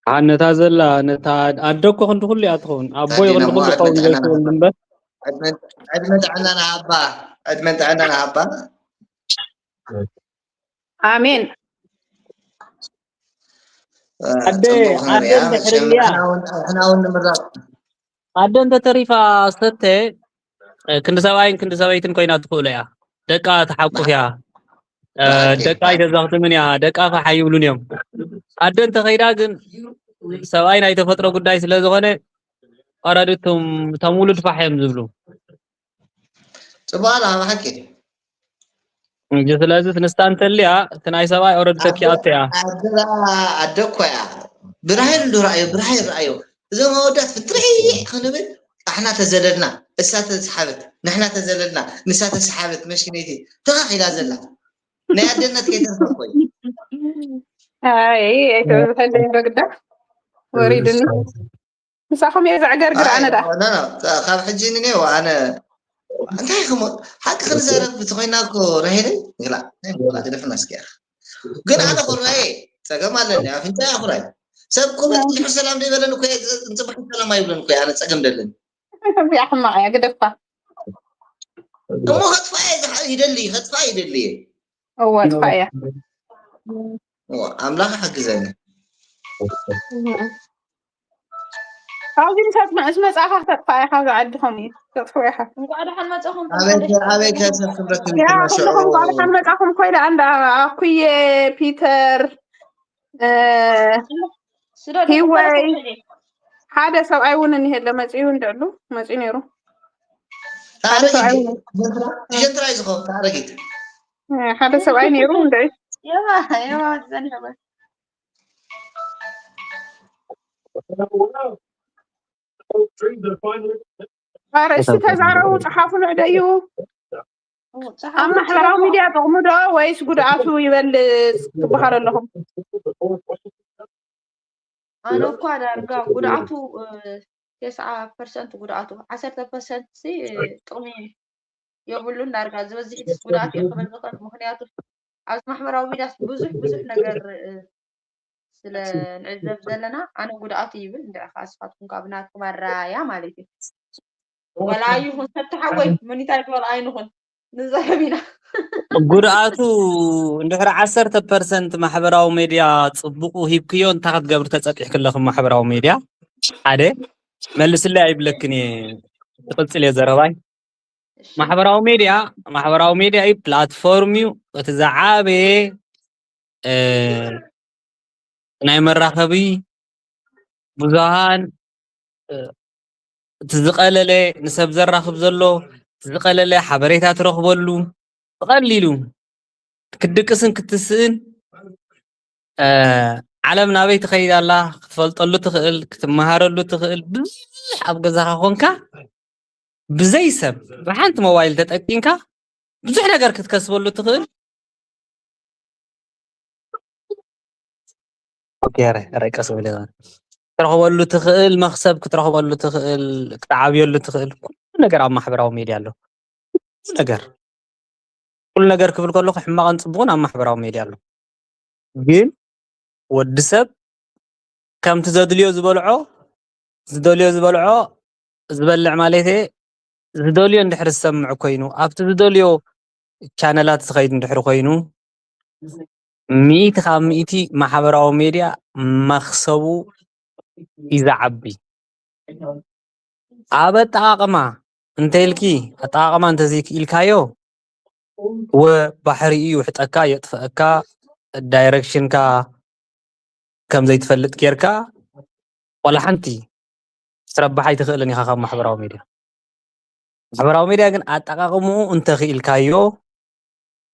ሓ ነታ ዘላ ነታ ኣደ እኮ ክንዲ ኩሉ እያ ትኸውን ኣቦ ኣዴና ይቕንዲ እሞ ኩሉ ዕድመን ይኸውን ጥዕና ዘይትወልድ እምበር ዕድመን ጥዕና ናሃባ ዕድመን ጥዕና ናሃባ ኣሜን ኣዴና ኣደ ኣደ እንድሕር እያ ንሕና እውን ንምራቕ ኣደ እንተተሪፋ ሰተ ክንዲ ሰብኣይን ክንዲ ሰበይትን ኮይና ትኽእሎ እያ ደቃ ትሓቁፍ እያ ደቃ ኣይተዛኽትምን እያ ደቃ ፋሕ ኣይብሉን እዮም ኣደ እንተኸይዳ ግን ሰብኣይ ናይ ተፈጥሮ ጉዳይ ስለ ዝኾነ ኦረዲ እቶም ውሉድ ፋሕ እዮም ዝብሉ ፅቡቅ ኣላ ብሓቂ እንጂ ስለዚ ንስታ እንተልያ እቲ ናይ ሰብኣይ ኦረዲ ተኪኣቶ እያ ኣደ እኮ እያ ብራሄል እንዶ ረኣዮ ብራሄል ረኣዮ እዞም ኣወዳት ፍትርሕ ክንብል ኣሕና ተዘለልና እሳ ተስሓበት ንሕና ተዘለልና ንሳ ተስሓበት መሽነይቲ ተኻኺላ ዘላ ናይ ኣደነት ከይተርፈ እኮ እዩ ኣይተበዝሐለይ በግዳ ወሪድኒ ምሳኹም እየ ዘዕገርግር ኣነ ዳ ካብ ሕጂ ንኔው ኣነ እንታይ ከም ሓቂ ክንዛረብ ተኮይና እኮ ራሄለ ግላ ግደፍና እስኪ ግን ኣነ ኮራየ ፀገም ኣለኒ ኣፍንጫ ኩራይ ሰብ እኮ በፂሑ ሰላም ዘይበለን እኮ ፅባሕ ሰላም ኣይብለን እኮ ኣነ ፀገም ደለኒ እዚኣ ሕማቕ እያ ግደፋ እሞ ከጥፋ እየ ይደሊ ከጥፋ ይደሊ እየ እወ ጥፋ እያ ኣምላኽ ሓግዘኒ ካብዚ ምሳት መዕስ መጻኻ ክተጥፋ እያ ካብዚ ዓዲ ከምኡ እዩ ተጥፍኡ ኢኻ እንኳዕ ደሓን መጻኹም ኣበይ ኣበይ ከሰብ ክንረክብ ያ ይትመሸዑ ኩልኹም እንኳዕ ደሓን መጻኹም ኮይዳ እንዳ ኣኩየ ፒተር እ፣ ስደዱ ሂወይ። ክበረታተዕ እየ። ሓደ ሰብኣይ እውን እኒሄለ መፂኡ እንድዕሉ መፂኡ ነይሩ ሓደ ሰብኣይ እውን ጀንትራ እዩ ዝኸውን ኣረጊት እ፣ ሓደ ሰብኣይ ነይሩ እንድዒ የባ የባ ዝጸንሐ ጓል ኣርእስቲ ተዛረቡ ፀሓፉ ንዕደዩ ኦ፣ ኣብ ጸሓፉ ማሕበራዊ ሚድያ ጥቕሙ ዶ ወይስ ጉድኣቱ ይበልፅ ትበሃል ኣለኹም ኣነ እኳ ዳርጋ ጉድኣቱ እ፣ ተስዓ ፐርሰንት ጉድኣቱ ዓሰርተ ፐርሰንት ሲ እ፣ ጥቕሚ የብሉን። ዳርጋ ዝበዝሕ ጉድኣት እዩ ክብል ዝኽእል። ምኽንያቱ ኣብዚ ማሕበራዊ ሚድያ ብዙሕ ብዙሕ ነገር ስለ ንዕዘብ ዘለና ኣነ ጉድኣት ይብል። እንድዒ ከዓ ንስኻትኩም ካብ ናትኩም ኣረኣእያ ማለት እዩ። ቆልዓ ይኹን ሰብ ተሓወይ ሞኒታይዝ ቆልዓ ይንኹን ንዛረብ ኢና። ጉድኣቱ እንድሕር ዓሰርተ ፐርሰንት ማሕበራዊ ሜድያ ፅቡቁ ሂብክዮ እንታይ ክትገብር ተፀቂሕክለኹም ማሕበራዊ ሜድያ ሓደ መልስለይ ኣይብለክን እየ። ትቕፅል እየ ዘረባይ። ማሕበራዊ ሜድያ ማሕበራዊ ሜድያ እዩ፣ ፕላትፎርም እዩ። እቲ ዝዓበየ ናይ መራኸቢ ብዙሃን እቲ ዝቐለለ ንሰብ ዘራኽብ ዘሎ እቲ ዝቐለለ ሓበሬታ ትረኽበሉ ብቐሊሉ ክትድቅስን ክትስእን ዓለም ናበይ ትኸይድ ኣላ ክትፈልጠሉ ትኽእል ክትመሃረሉ ትኽእል ብዙሕ ኣብ ገዛኻ ኮንካ ብዘይ ሰብ ብሓንቲ ሞባይል ተጠቂምካ ብዙሕ ነገር ክትከስበሉ ትኽእል ገረ ረቀስ ክትረኽበሉ ትኽእል መክሰብ ክትረኽበሉ ትኽእል ክትዓብየሉ ትኽእል ኩሉ ነገር ኣብ ማሕበራዊ ሜድያ ኣሎ። ኩሉ ነገር ኩሉ ነገር ክብል ከለኹ ሕማቕን ፅቡቕን ኣብ ማሕበራዊ ሜድያ ኣሎ። ግን ወዲ ሰብ ከምቲ ዘድልዮ ዝበልዖ ዝደልዮ ዝበልዖ ዝበልዕ ማለት ዝደልዮ እንድሕር ዝሰምዕ ኮይኑ ኣብቲ ዝደልዮ ቻነላት ዝኸይድ እንድሕር ኮይኑ ሚእቲ ካብ ሚእቲ ማሕበራዊ ሜድያ መኽሰቡ እዩ ዝዓቢ። ኣብ ኣጠቓቕማ እንተኢልኪ ኣጠቓቕማ እንተዘይክኢልካዮ ወ ባሕሪ እዩ ይውሕጠካ የጥፈአካ ዳይረክሽንካ ከም ዘይትፈልጥ ጌርካ ዋላ ሓንቲ ክትረብሕ ኣይትኽእልን ኢኻ ካብ ማሕበራዊ ሜድያ። ማሕበራዊ ሜድያ ግን ኣጠቓቕምኡ እንተኽኢልካዮ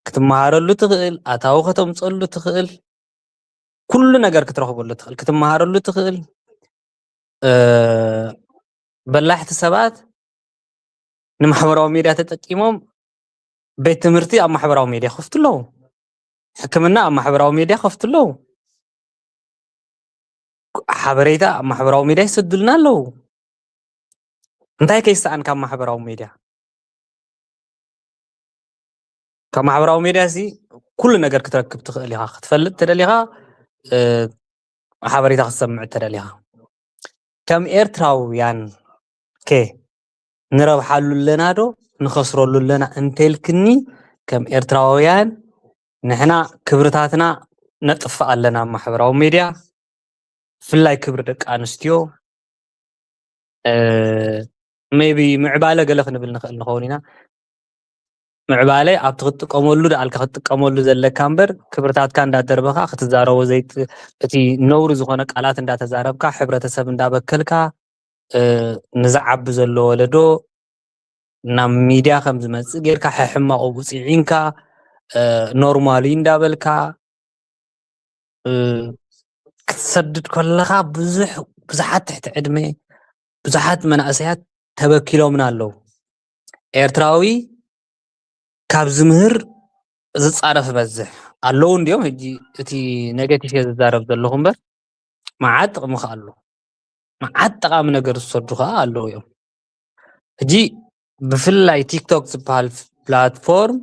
ክትመሃረሉ ትኽእል፣ ኣታዊ ከተምፀሉ ትኽእል፣ ኩሉ ነገር ክትረኽበሉ ትኽእል፣ ክትመሃረሉ ትኽእል። በላሕቲ ሰባት ንማሕበራዊ ሜድያ ተጠቂሞም ቤት ትምህርቲ ኣብ ማሕበራዊ ሜድያ ከፍቱ ኣለዉ። ሕክምና ኣብ ማሕበራዊ ሜድያ ከፍቱ ኣለዉ። ሓበሬታ ኣብ ማሕበራዊ ሜድያ ይሰዱልና ኣለዉ። እንታይ ከይሰኣን ካብ ማሕበራዊ ሜድያ ካብ ማሕበራዊ ሜድያ ሲ ኩሉ ነገር ክትረክብ ትኽእል ኢኻ። ክትፈልጥ ተደሊኻ ሓበሬታ ክትሰምዕ ተደሊኻ ከም ኤርትራውያን ከ ንረብሓሉ ኣለና ዶ ንኸስረሉ ኣለና እንተልክኒ ከም ኤርትራውያን ንሕና ክብርታትና ነጥፍእ ኣለና ኣብ ማሕበራዊ ሜድያ ብፍላይ ክብሪ ደቂ ኣንስትዮ maybe ምዕባለ ገለ ክንብል ንኽእል ንኸውን ኢና። ምዕባለ ኣብቲ ክትጥቀመሉ ደኣልካ ክትጥቀመሉ ዘለካ እምበር ክብርታትካ እንዳደርበኻ ክትዛረቦ ዘይት እቲ ነውሪ ዝኾነ ቃላት እንዳተዛረብካ ሕብረተሰብ እንዳበከልካ ንዝዓቢ ዘሎ ወለዶ ናብ ሚድያ ከም ዝመፅእ ጌርካ ሕሕማቑ ውፅዒንካ ኖርማል እዩ እንዳበልካ ክትሰድድ ከለኻ ብዙሕ ብዙሓት ትሕቲ ዕድመ ብዙሓት መናእሰያት ተበኪሎምና ኣለዉ። ኤርትራዊ ካብ ዝምህር ዝፃረፍ በዝሕ ኣለዉ እንዲኦም ሕጂ እቲ ኔጌቲቭ እየ ዝዛረብ ዘለኹ እምበር መዓት ጥቕሚ ከ ኣሎ መዓት ጠቓሚ ነገር ዝሰዱ ከዓ ኣለዉ እዮም። ሕጂ ብፍላይ ቲክቶክ ዝበሃል ፕላትፎርም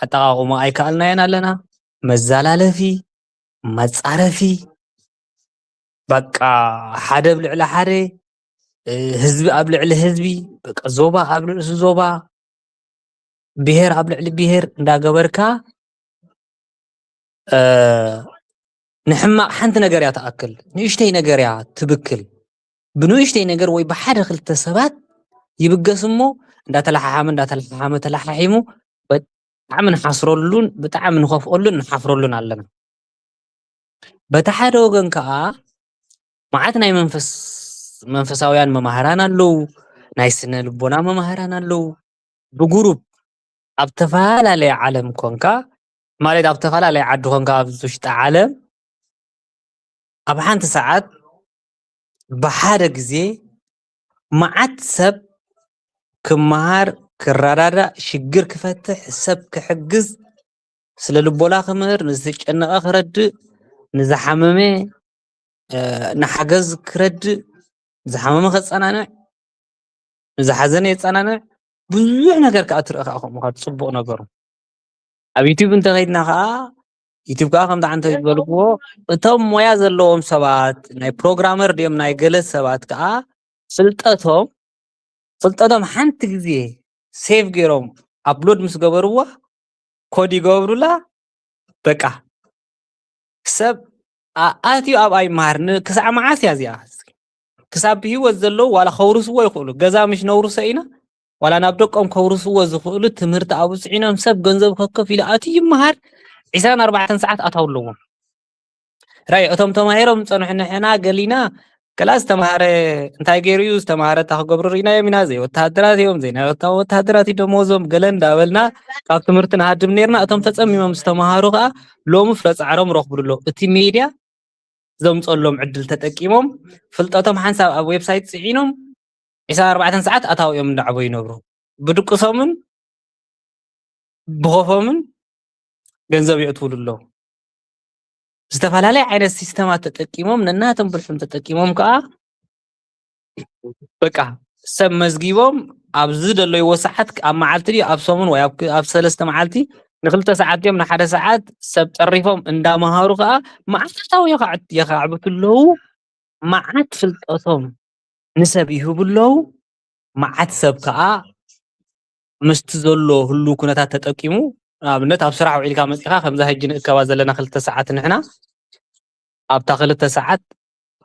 ኣጠቓቕሞ ኣይከኣልናዮን ኣለና። መዘላለፊ፣ መፃረፊ፣ በቃ ሓደ ኣብ ልዕሊ ሓደ፣ ህዝቢ ኣብ ልዕሊ ህዝቢ፣ በቃ ዞባ ኣብ ርእሲ ዞባ፣ ብሄር ኣብ ልዕሊ ብሄር እንዳገበርካ ንሕማቕ ሓንቲ ነገር እያ ትኣክል፣ ንእሽተይ ነገር እያ ትብክል። ብንእሽተይ ነገር ወይ ብሓደ ክልተ ሰባት ይብገስ እሞ እንዳተለሓሓመ እንዳተለሓሓመ ተለሓሒሙ ብጣዕሚ ንሓስረሉን ብጣዕሚ ንኸፍኦሉን ንሓፍረሉን ኣለና። በቲ ሓደ ወገን ከዓ መዓት ናይ መንፈስ መንፈሳውያን መማህራን ኣለዉ፣ ናይ ስነ ልቦና መማህራን ኣለዉ። ብጉሩፕ ኣብ ተፈላለየ ዓለም ኮንካ ማለት ኣብ ተፈላለየ ዓዲ ኮንካ ኣብ ውሽጢ ዓለም ኣብ ሓንቲ ሰዓት ብሓደ ግዜ መዓት ሰብ ክመሃር፣ ክረዳዳእ፣ ሽግር ክፈትሕ፣ ሰብ ክሕግዝ፣ ስለ ልቦና ክምህር፣ ንዝተጨነቐ ክረድእ፣ ንዝሓመመ ንሓገዝ ክረድእ፣ ንዝሓመመ ከፀናንዕ፣ ንዝሓዘነ የፀናንዕ፣ ብዙሕ ነገር ከዓ ትርኢ ከዓ ከምኡ ከዓ ፅቡቕ ነገሩ። ኣብ ዩቲዩብ እንተኸይድና ከዓ፣ ዩቲዩብ ከዓ ከምቲ ዓንተ ዝበልክዎ፣ እቶም ሞያ ዘለዎም ሰባት፣ ናይ ፕሮግራመር ድዮም ናይ ገለ ሰባት ከዓ፣ ፍልጠቶም ፍልጠቶም ሓንቲ ግዜ ሴቭ ገይሮም ኣፕሎድ ምስ ገበርዋ፣ ኮድ ይገብሩላ። በቃ ሰብ ኣትዩ ኣብኣ ይመሃር። ክሳዕ መዓስ እያ እዚኣ? ክሳብ ብሂወት ዘለዉ ዋላ ከውርስዎ ይኽእሉ። ገዛ ምሽ ነውርሶ ኢና፣ ዋላ ናብ ደቆም ከውርስዎ ዝኽእሉ ትምህርቲ ኣብኡ ፅዒኖም ሰብ ገንዘብ ከከፍ ኢሉ ኣትዩ ይመሃር። ዕስራን ኣርባዕተን ሰዓት ኣታው ኣለዎም። ራይ እቶም ተማሂሮም ዝፀንሑ፣ ንሕና ገሊና ገላ ዝተማሃረ እንታይ ገይሩ እዩ ዝተማሃረ፣ እታ ክገብሩ ርኢናዮም ኢና። ዘይ ወተሃደራት እዮም፣ ዘይ ናይ ወታ- ወተሃደራት እዩ ደመወዞም፣ ገለ እንዳበልና ካብ ትምህርቲ ንሃድም ነርና። እቶም ተፀሚሞም ዝተማሃሩ ከዓ ሎሚ ፍረ ፃዕሮም ረኽብሉ ኣለዉ። እቲ ሜድያ ዘምፀሎም ዕድል ተጠቂሞም፣ ፍልጠቶም ሓንሳብ ኣብ ዌብሳይት ፅዒኖም፣ ዕስራን ኣርባዕተን ሰዓት ኣታዊኦም እንዳዕቦ ይነብሩ። ብድቅሶምን ብኾፎምን ገንዘብ የእትውሉ ኣለዉ። ዝተፈላለየ ዓይነት ሲስተማት ተጠቂሞም፣ ነናቶም ብልሑም ተጠቂሞም ከዓ በቃ ሰብ መዝጊቦም፣ ኣብዚ ደለይዎ ሰዓት፣ ኣብ መዓልቲ ድዩ ኣብ ሰሙን ወይ ኣብ፣ ኣብ ሰለስተ መዓልቲ፣ ንክልተ ሰዓት ድዮም ንሓደ ሰዓት ሰብ ጠሪፎም እንዳመሃሩ ከዓ መዓልታዊ የኻዕ- የኻዕብቱ ኣለዉ። መዓት ፍልጠቶም ንሰብ ይህቡ ኣለዉ። መዓት ሰብ ከዓ ምስቲ ዘሎ ህሉ ኩነታት ተጠቂሙ፣ ንኣብነት ኣብ ስራሕ ውዒልካ መፂኻ፣ ከምዛ ሕጂ ንእከባ ዘለና ክልተ ሰዓት ንሕና ኣብታ ክልተ ሰዓት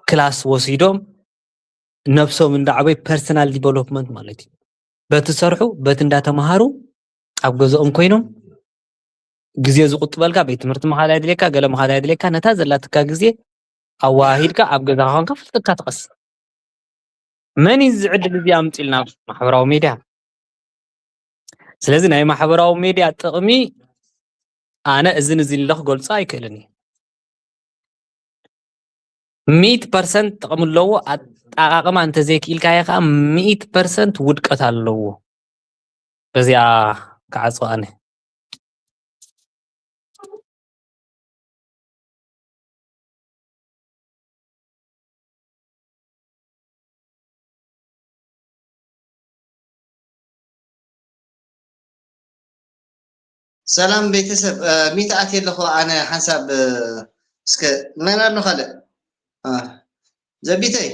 ክላስ ወሲዶም ነብሶም እንዳዕበይ፣ ፐርሰናል ዲቨሎፕመንት ማለት እዩ። በቲ ሰርሑ፣ በቲ እንዳተምሃሩ፣ ኣብ ገዝኦም ኮይኖም ግዜ ዝቁጥበልካ፣ ቤት ትምህርቲ ምኻድ ኣይድልየካ፣ ገለ ምኻድ ኣይድልየካ፣ ነታ ዘላትካ ግዜ ኣዋሃሂድካ ኣብ ገዛኻ ኮንካ ፍልጠትካ ትቐስም። መን እዩ እዚ ዕድል እዚ ኣምፂልና? ማሕበራዊ ሚድያ። ስለዚ ናይ ማሕበራዊ ሚድያ ጥቕሚ ኣነ እዝን እዝን ኢለ ክገልፆ ኣይክእልን እዩ። ሚእቲ ፐርሰንት ጥቕሚ ኣለዎ። ኣጠቓቕማ እንተዘይክኢልካዮ ከዓ ሚእቲ ፐርሰንት ውድቀት ኣለዎ። በዚኣ ክዓፅዋ ኣነ። ሰላም ቤተሰብ፣ ሚት ኣትየ ኣለኹ ኣነ ሓንሳብ። እስከ መን ኣሎ ካልእ? ዘቢተይ?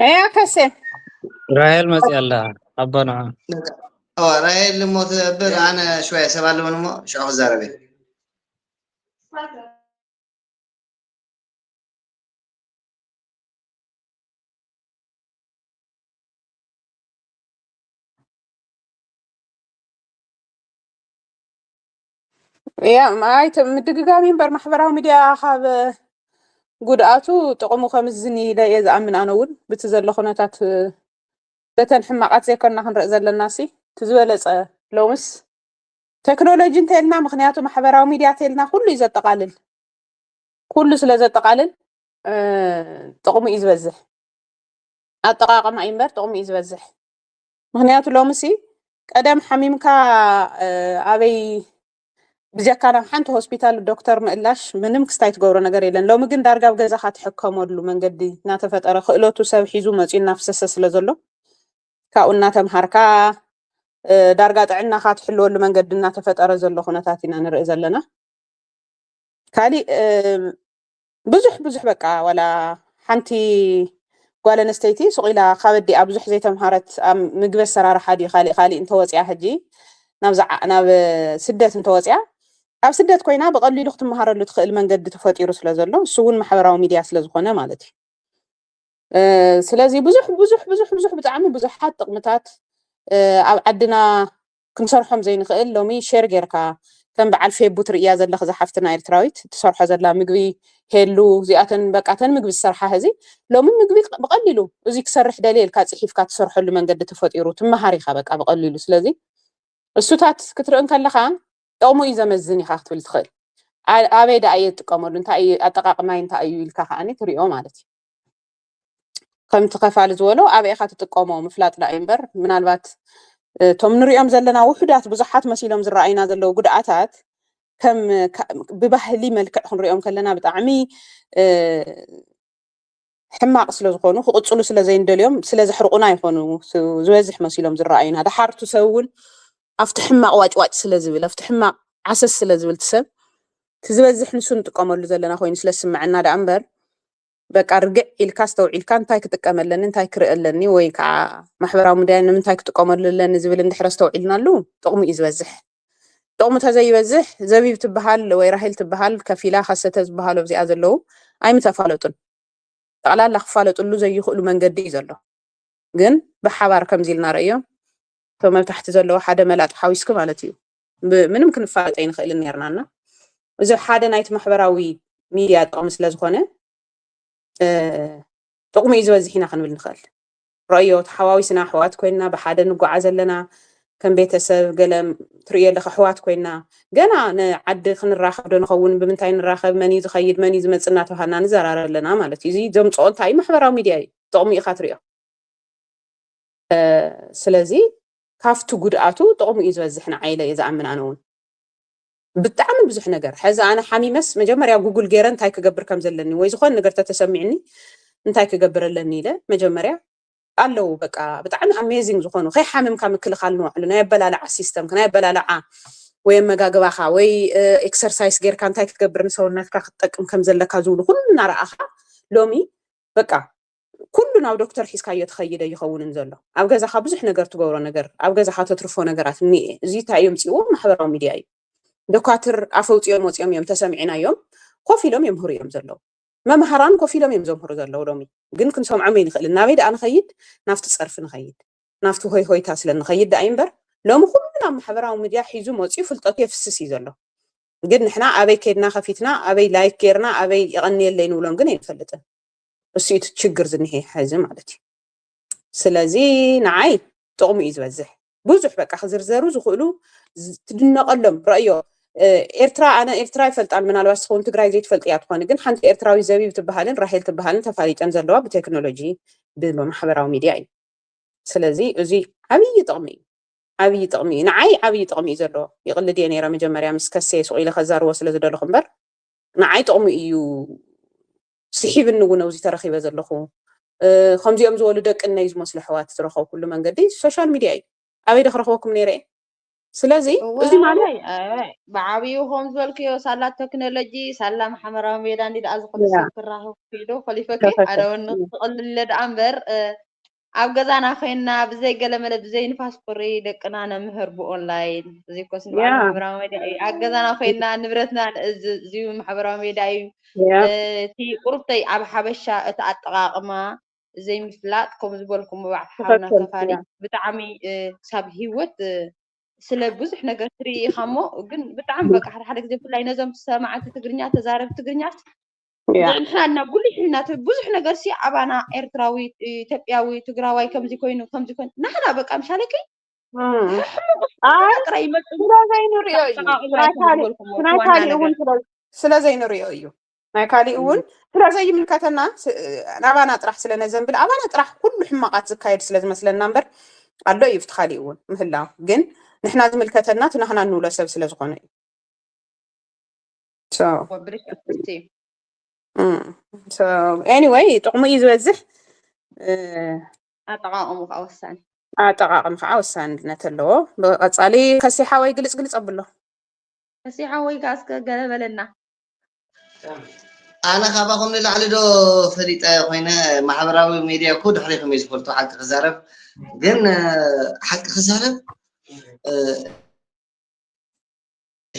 እያ ከሴ። ራሄል መፅያ ኣላ ኣባ ንዓ። ራሄል እሞ ትነብር፣ ኣነ ሽወያ ሰብ ኣለውን እሞ ሽዑ ክዛረብ እየ። እያ፣ ኣይ፣ ተ- ምድግጋም እዩ እምበር ማሕበራዊ ሚድያ ካብ ጉድኣቱ ጥቕሙ ከምዝን ኢለ እየ ዝኣምን። ኣነ እውን ብቲ ዘሎ ኩነታት በተን ሕማቓት ዘይኮንና ክንርኢ ዘለና ሲ እቲ ዝበለፀ ሎምስ ቴክኖሎጂ እንተልና፣ ምክንያቱ ማሕበራዊ ሚድያ ተልና ኩሉ እዩ ዘጠቓልል። ኩሉ ስለ ዘጠቓልል ጥቕሙ እዩ ዝበዝሕ። ኣጠቓቕማ እዩ እምበር ጥቕሙ እዩ ዝበዝሕ። ምክንያቱ ሎምሲ ቀደም ሓሚምካ ኣበይ ብጀካ ናብ ሓንቲ ሆስፒታል ዶክተር ምእላሽ ምንም ክስታይ ትገብሮ ነገር የለን። ሎሚ ግን ዳርጋ ኣብ ገዛኻ ትሕከመሉ መንገዲ እናተፈጠረ ክእለቱ ሰብ ሒዙ መፅኡ እናፍሰሰ ስለ ዘሎ ካብኡ እናተምሃርካ ዳርጋ ጥዕናኻ ትሕልወሉ መንገዲ እናተፈጠረ ዘሎ ኩነታት ኢና ንርኢ ዘለና። ካሊእ ብዙሕ ብዙሕ በቃ ዋላ ሓንቲ ጓል ኣነስተይቲ ሱቕ ኢላ ካብ ኣዲኣ ብዙሕ ዘይተምሃረት ኣብ ምግቢ ኣሰራርሓ ድዩ ካሊእ ካሊእ እንተወፅያ ሕጂ ናብ ዝዓ- ናብ ስደት እንተወፅያ ኣብ ስደት ኮይና ብቐሊሉ ክትመሃረሉ ትኽእል መንገዲ ተፈጢሩ ስለ ዘሎ እሱ እውን ማሕበራዊ ሚድያ ስለ ዝኾነ ማለት እዩ። ስለዚ ብዙሕ ብዙሕ ብዙሕ ብዙሕ ብጣዕሚ ብዙሓት ጥቕምታት ኣብ ዓድና ክንሰርሖም ዘይንኽእል ሎሚ ሼር ጌርካ ከም በዓል ፌቡ ትርእያ ዘለኽ እዛ ሓፍትና ኤርትራዊት ትሰርሖ ዘላ ምግቢ ሄሉ እዚኣተን በቃ ተን ምግቢ ዝሰርሓ ህዚ ሎሚ ምግቢ ብቐሊሉ እዚ ክሰርሕ ደልየ ኢልካ ፅሒፍካ ትሰርሐሉ መንገዲ ተፈጢሩ ትመሃር ኢኻ በቃ ብቐሊሉ ስለዚ እሱታት ክትርኢ እንከለኻ ጥቕሙ እዩ ዘመዝን ኢኻ ክትብል ትኽእል ኣበይ ደኣ እየ ዝጥቀመሉ እንታይ እዩ ኣጠቃቅማይ እንታይ እዩ ኢልካ ከዓኒ ትሪኦ ማለት እዩ ከምቲ ከፋሊ ዝበሎ ኣበይ ኢኻ ትጥቀሞ ምፍላጥ ደኣ እዩ እምበር ምናልባት እቶም ንሪኦም ዘለና ውሑዳት ብዙሓት መሲሎም ዝረኣዩና ዘለዉ ጉድኣታት ከም ብባህሊ መልክዕ ክንሪኦም ከለና ብጣዕሚ ሕማቕ ስለ ዝኾኑ ክቕፅሉ ስለ ዘይንደልዮም ስለ ዘሕርቑና ይኾኑ ዝበዝሕ መሲሎም ዝረኣዩና። ደሓርቱ ሰብ እውን ኣብቲ ሕማቕ ዋጭዋጭ ስለ ዝብል ኣብቲ ሕማቕ ዓሰስ ስለ ዝብል ሰብ እቲ ዝበዝሕ ንሱ ንጥቀመሉ ዘለና ኮይኑ ስለ ዝስምዐና ደኣ እምበር በቃ ርግዕ ኢልካ ኣስተውዒልካ እንታይ ክጥቀመለኒ እንታይ ክርእለኒ ወይ ከዓ ማሕበራዊ ሚድያ ንምንታይ ክጥቀመሉ ኣለኒ ዝብል እንድሕር ኣስተውዒልናሉ ጥቕሙ እዩ ዝበዝሕ። ጥቕሙ ተዘይበዝሕ ዘቢብ ትበሃል ወይ ራሄል ትበሃል ከፊላ ከሰተ ዝበሃሉ ኣብዚኣ ዘለዉ ኣይምተፋለጡን። ጠቕላላ ክፋለጥሉ ዘይኽእሉ መንገዲ እዩ ዘሎ። ግን ብሓባር ከምዚ ኢልና ረእዮ እቶም ኣብ ታሕቲ ዘለዎ ሓደ መላጥ ሓዊስኪ ማለት እዩ። ምንም ክንፋለጥ ኣይንኽእልን ነርናና እዚ ሓደ ናይቲ ማሕበራዊ ሚድያ ጥቕሚ ስለ ዝኾነ ጥቕሚ እዩ ዝበዝሕ ኢና ክንብል ንኽእል። ረእዮ ተሓዋዊስና ኣሕዋት ኮይንና ብሓደ ንጓዓዝ ኣለና ከም ቤተሰብ ገለ ትርእዮ ኣለካ ኣሕዋት ኮይንና ገና ንዓዲ ክንራኸብ ዶ ንኸውን ብምንታይ ንራኸብ መን እዩ ዝኸይድ መን እዩ ዝመፅእ እናተባሃልና ንዘራረብ ኣለና ማለት እዩ። እዚ ዘምፅኦ እንታይ እዩ? ማሕበራዊ ሚድያ እዩ ጥቕሚ ኢኻ ትርእዮ። ስለዚ ካብቲ ጉድኣቱ ጥቕሙ እዩ ዝበዝሕ ንዓይ ኢለ እየ ዝኣምን። ኣነ እውን ብጣዕሚ ብዙሕ ነገር ሕዚ ኣነ ሓሚመስ መጀመርያ ጉግል ገይረ እንታይ ክገብር ከም ዘለኒ ወይ ዝኾነ ነገር ተተሰሚዕኒ እንታይ ክገብር ኣለኒ ኢለ መጀመርያ ኣለዉ በቃ ብጣዕሚ ኣሜዚንግ ዝኾኑ ከይሓምምካ ምክልኻል ንባዕሉ ናይ ኣበላልዓ ሲስተምካ ናይ ኣበላልዓ ወይ ኣመጋግባኻ ወይ ኤክሰርሳይስ ጌርካ እንታይ ክትገብር ንሰውነትካ ክትጠቅም ከም ዘለካ ዝብሉ ኩሉ እናረኣኻ ሎሚ በቃ ኩሉ ናብ ዶክተር ሒዝካዮ ትኸይደ ይኸውንን ዘሎ ኣብ ገዛኻ ብዙሕ ነገር ትገብሮ ነገር ኣብ ገዛኻ ተትርፎ ነገራት እኒኤ እዚ እንታይ እዮም ፅዎ ማሕበራዊ ሚድያ እዩ። ዶካትር ኣፈውፅኦም ወፂኦም እዮም ተሰሚዕናዮም ኮፍ ኢሎም የምህሩ እዮም ዘለዉ። መምሃራን ኮፍ ኢሎም እዮም ዘምህሩ ዘለዉ ሎሚ ግን ክንሰምዖም ኣይንኽእልን ናበይ ደኣ ንኸይድ ናብቲ ፀርፊ ንኸይድ ናብቲ ሆይ ሆይታ ስለ ንኸይድ ደኣ እምበር ሎሚ ኩሉ ናብ ማሕበራዊ ሚድያ ሒዙ መፅኡ ፍልጠቱ የፍስስ እዩ ዘሎ። ግን ንሕና ኣበይ ከድና ከፊትና ኣበይ ላይክ ጌርና ኣበይ የቐንየለይ ንብሎም ግን ኣይንፈልጥን። እሱ እቲ ችግር ዝኒሄ ሕዚ ማለት እዩ። ስለዚ ንዓይ ጥቕሙ እዩ ዝበዝሕ። ብዙሕ በቃ ክዝርዘሩ ዝኽእሉ ትድነቐሎም ረእዮ ኤርትራ ኣነ ኤርትራ ይፈልጣን ምናልባት ዝኸውን ትግራይ ዘይትፈልጥ እያ ትኾኒ ግን ሓንቲ ኤርትራዊ ዘቢብ ትበሃልን ራሄል ትበሃልን ተፋሊጠን ዘለዋ ብቴክኖሎጂ ብማሕበራዊ ሚድያ እዩ። ስለዚ እዚ ዓብዪ ጥቕሚ እዩ። ዓብዪ ጥቕሚ እዩ ንዓይ ዓብዪ ጥቕሚ እዩ ዘለዎ። ይቕልድ እየ ነይረ መጀመርያ ምስ ከሴ ሱቕ ኢለ ከዛርቦ ስለ ዝደለኹ እምበር ንዓይ ጥቕሚ እዩ። ስሒብኒ እውን ኣብዚ ተረኺበ ዘለኹ ከምዚኦም ዝበሉ ደቂ እነይ ዝመስሉ ኣሕዋት ዝረኸብኩሉ መንገዲ ሶሻል ሚድያ እዩ። ኣበይ ዶ ክረኽበኩም ነይረ እየ? ስለዚ እዚ ማለት ብዓብዩ ከም ዝበልክዮ ሳላ ቴክኖሎጂ ሳላ ማሕበራዊ ሜዳ እንዲ ደኣ ዝኽእል ሰብ ክራኸብ ክኢሉ ኮሊፈኪ ኣደወኒ ክቕልለ ደኣ እምበር ኣብ ገዛና ኮይንና ብዘይ ገለመለ ብዘይ ንፋስ ቁሪ ደቅና ነምህር ብኦንላይን እዚ ኮስ ንበዓል ማሕበራዊ ሜዳ እዩ ኣብ ገዛና ኮይንና ንብረትና ንእዝዝ እዚ ማሕበራዊ ሜዳ እዩ እቲ ቁሩብተይ ኣብ ሓበሻ እቲ ኣጠቃቅማ ዘይምፍላጥ ከምኡ ዝበልኩም ብባዕቲ ሓውና ከፋሊ ብጣዕሚ ክሳብ ሂወት ስለ ብዙሕ ነገር ትርኢ ኢኻ እሞ ግን ብጣዕሚ በቃ ሓደ ሓደ ግዜ ብፍላይ ነዞም ሰማዕቲ ትግርኛ ተዛረብ ትግርኛ ንሕና እና ጉልሕ ኢልና ብዙሕ ነገር ሲ ኣባና ኤርትራዊ ኢትዮጵያዊ ትግራዋይ ከምዚ ኮይኑ ከምዚ ኮይኑ ናሕና በቃ ምሻለኪ ጥራይ ይመጽእ ስለ ዘይንሪኦ እዩ ናይ ካሊእ እውን ስለ ዘይንሪኦ እዩ ናይ ካሊእ እውን ስለ ዘይምልከተና ናባና ጥራሕ ስለ ነዘንብል ኣባና ጥራሕ ኩሉ ሕማቃት ዝካየድ ስለ ዝመስለና እምበር ኣሎ እዩ ፍቲ ካሊእ እውን ምህላው ግን ንሕና ዝምልከተና ትናህና እንብሎ ሰብ ስለ ዝኾነ እዩ ኤኒወይ ጥቕሙ እዩ ዝበዝሕ ኣጠቃቅሙ ከዓ ወሳኒ ኣጠቃቅም ከዓ ወሳንነት ኣለዎ ብቀፃሊ ከሲሓ ወይ ግልፅ ግልፅ ኣብሎ ከሲሓ ወይ ከዓ እስከ ገለ በለና ኣነ ካባኹም ንላዕሊ ዶ ፈሊጠ ኮይነ ማሕበራዊ ሚድያ እኮ ድሕሪኹም እየ ዝፈልጦ ሓቂ ክዛረብ ግን ሓቂ ክዛረብ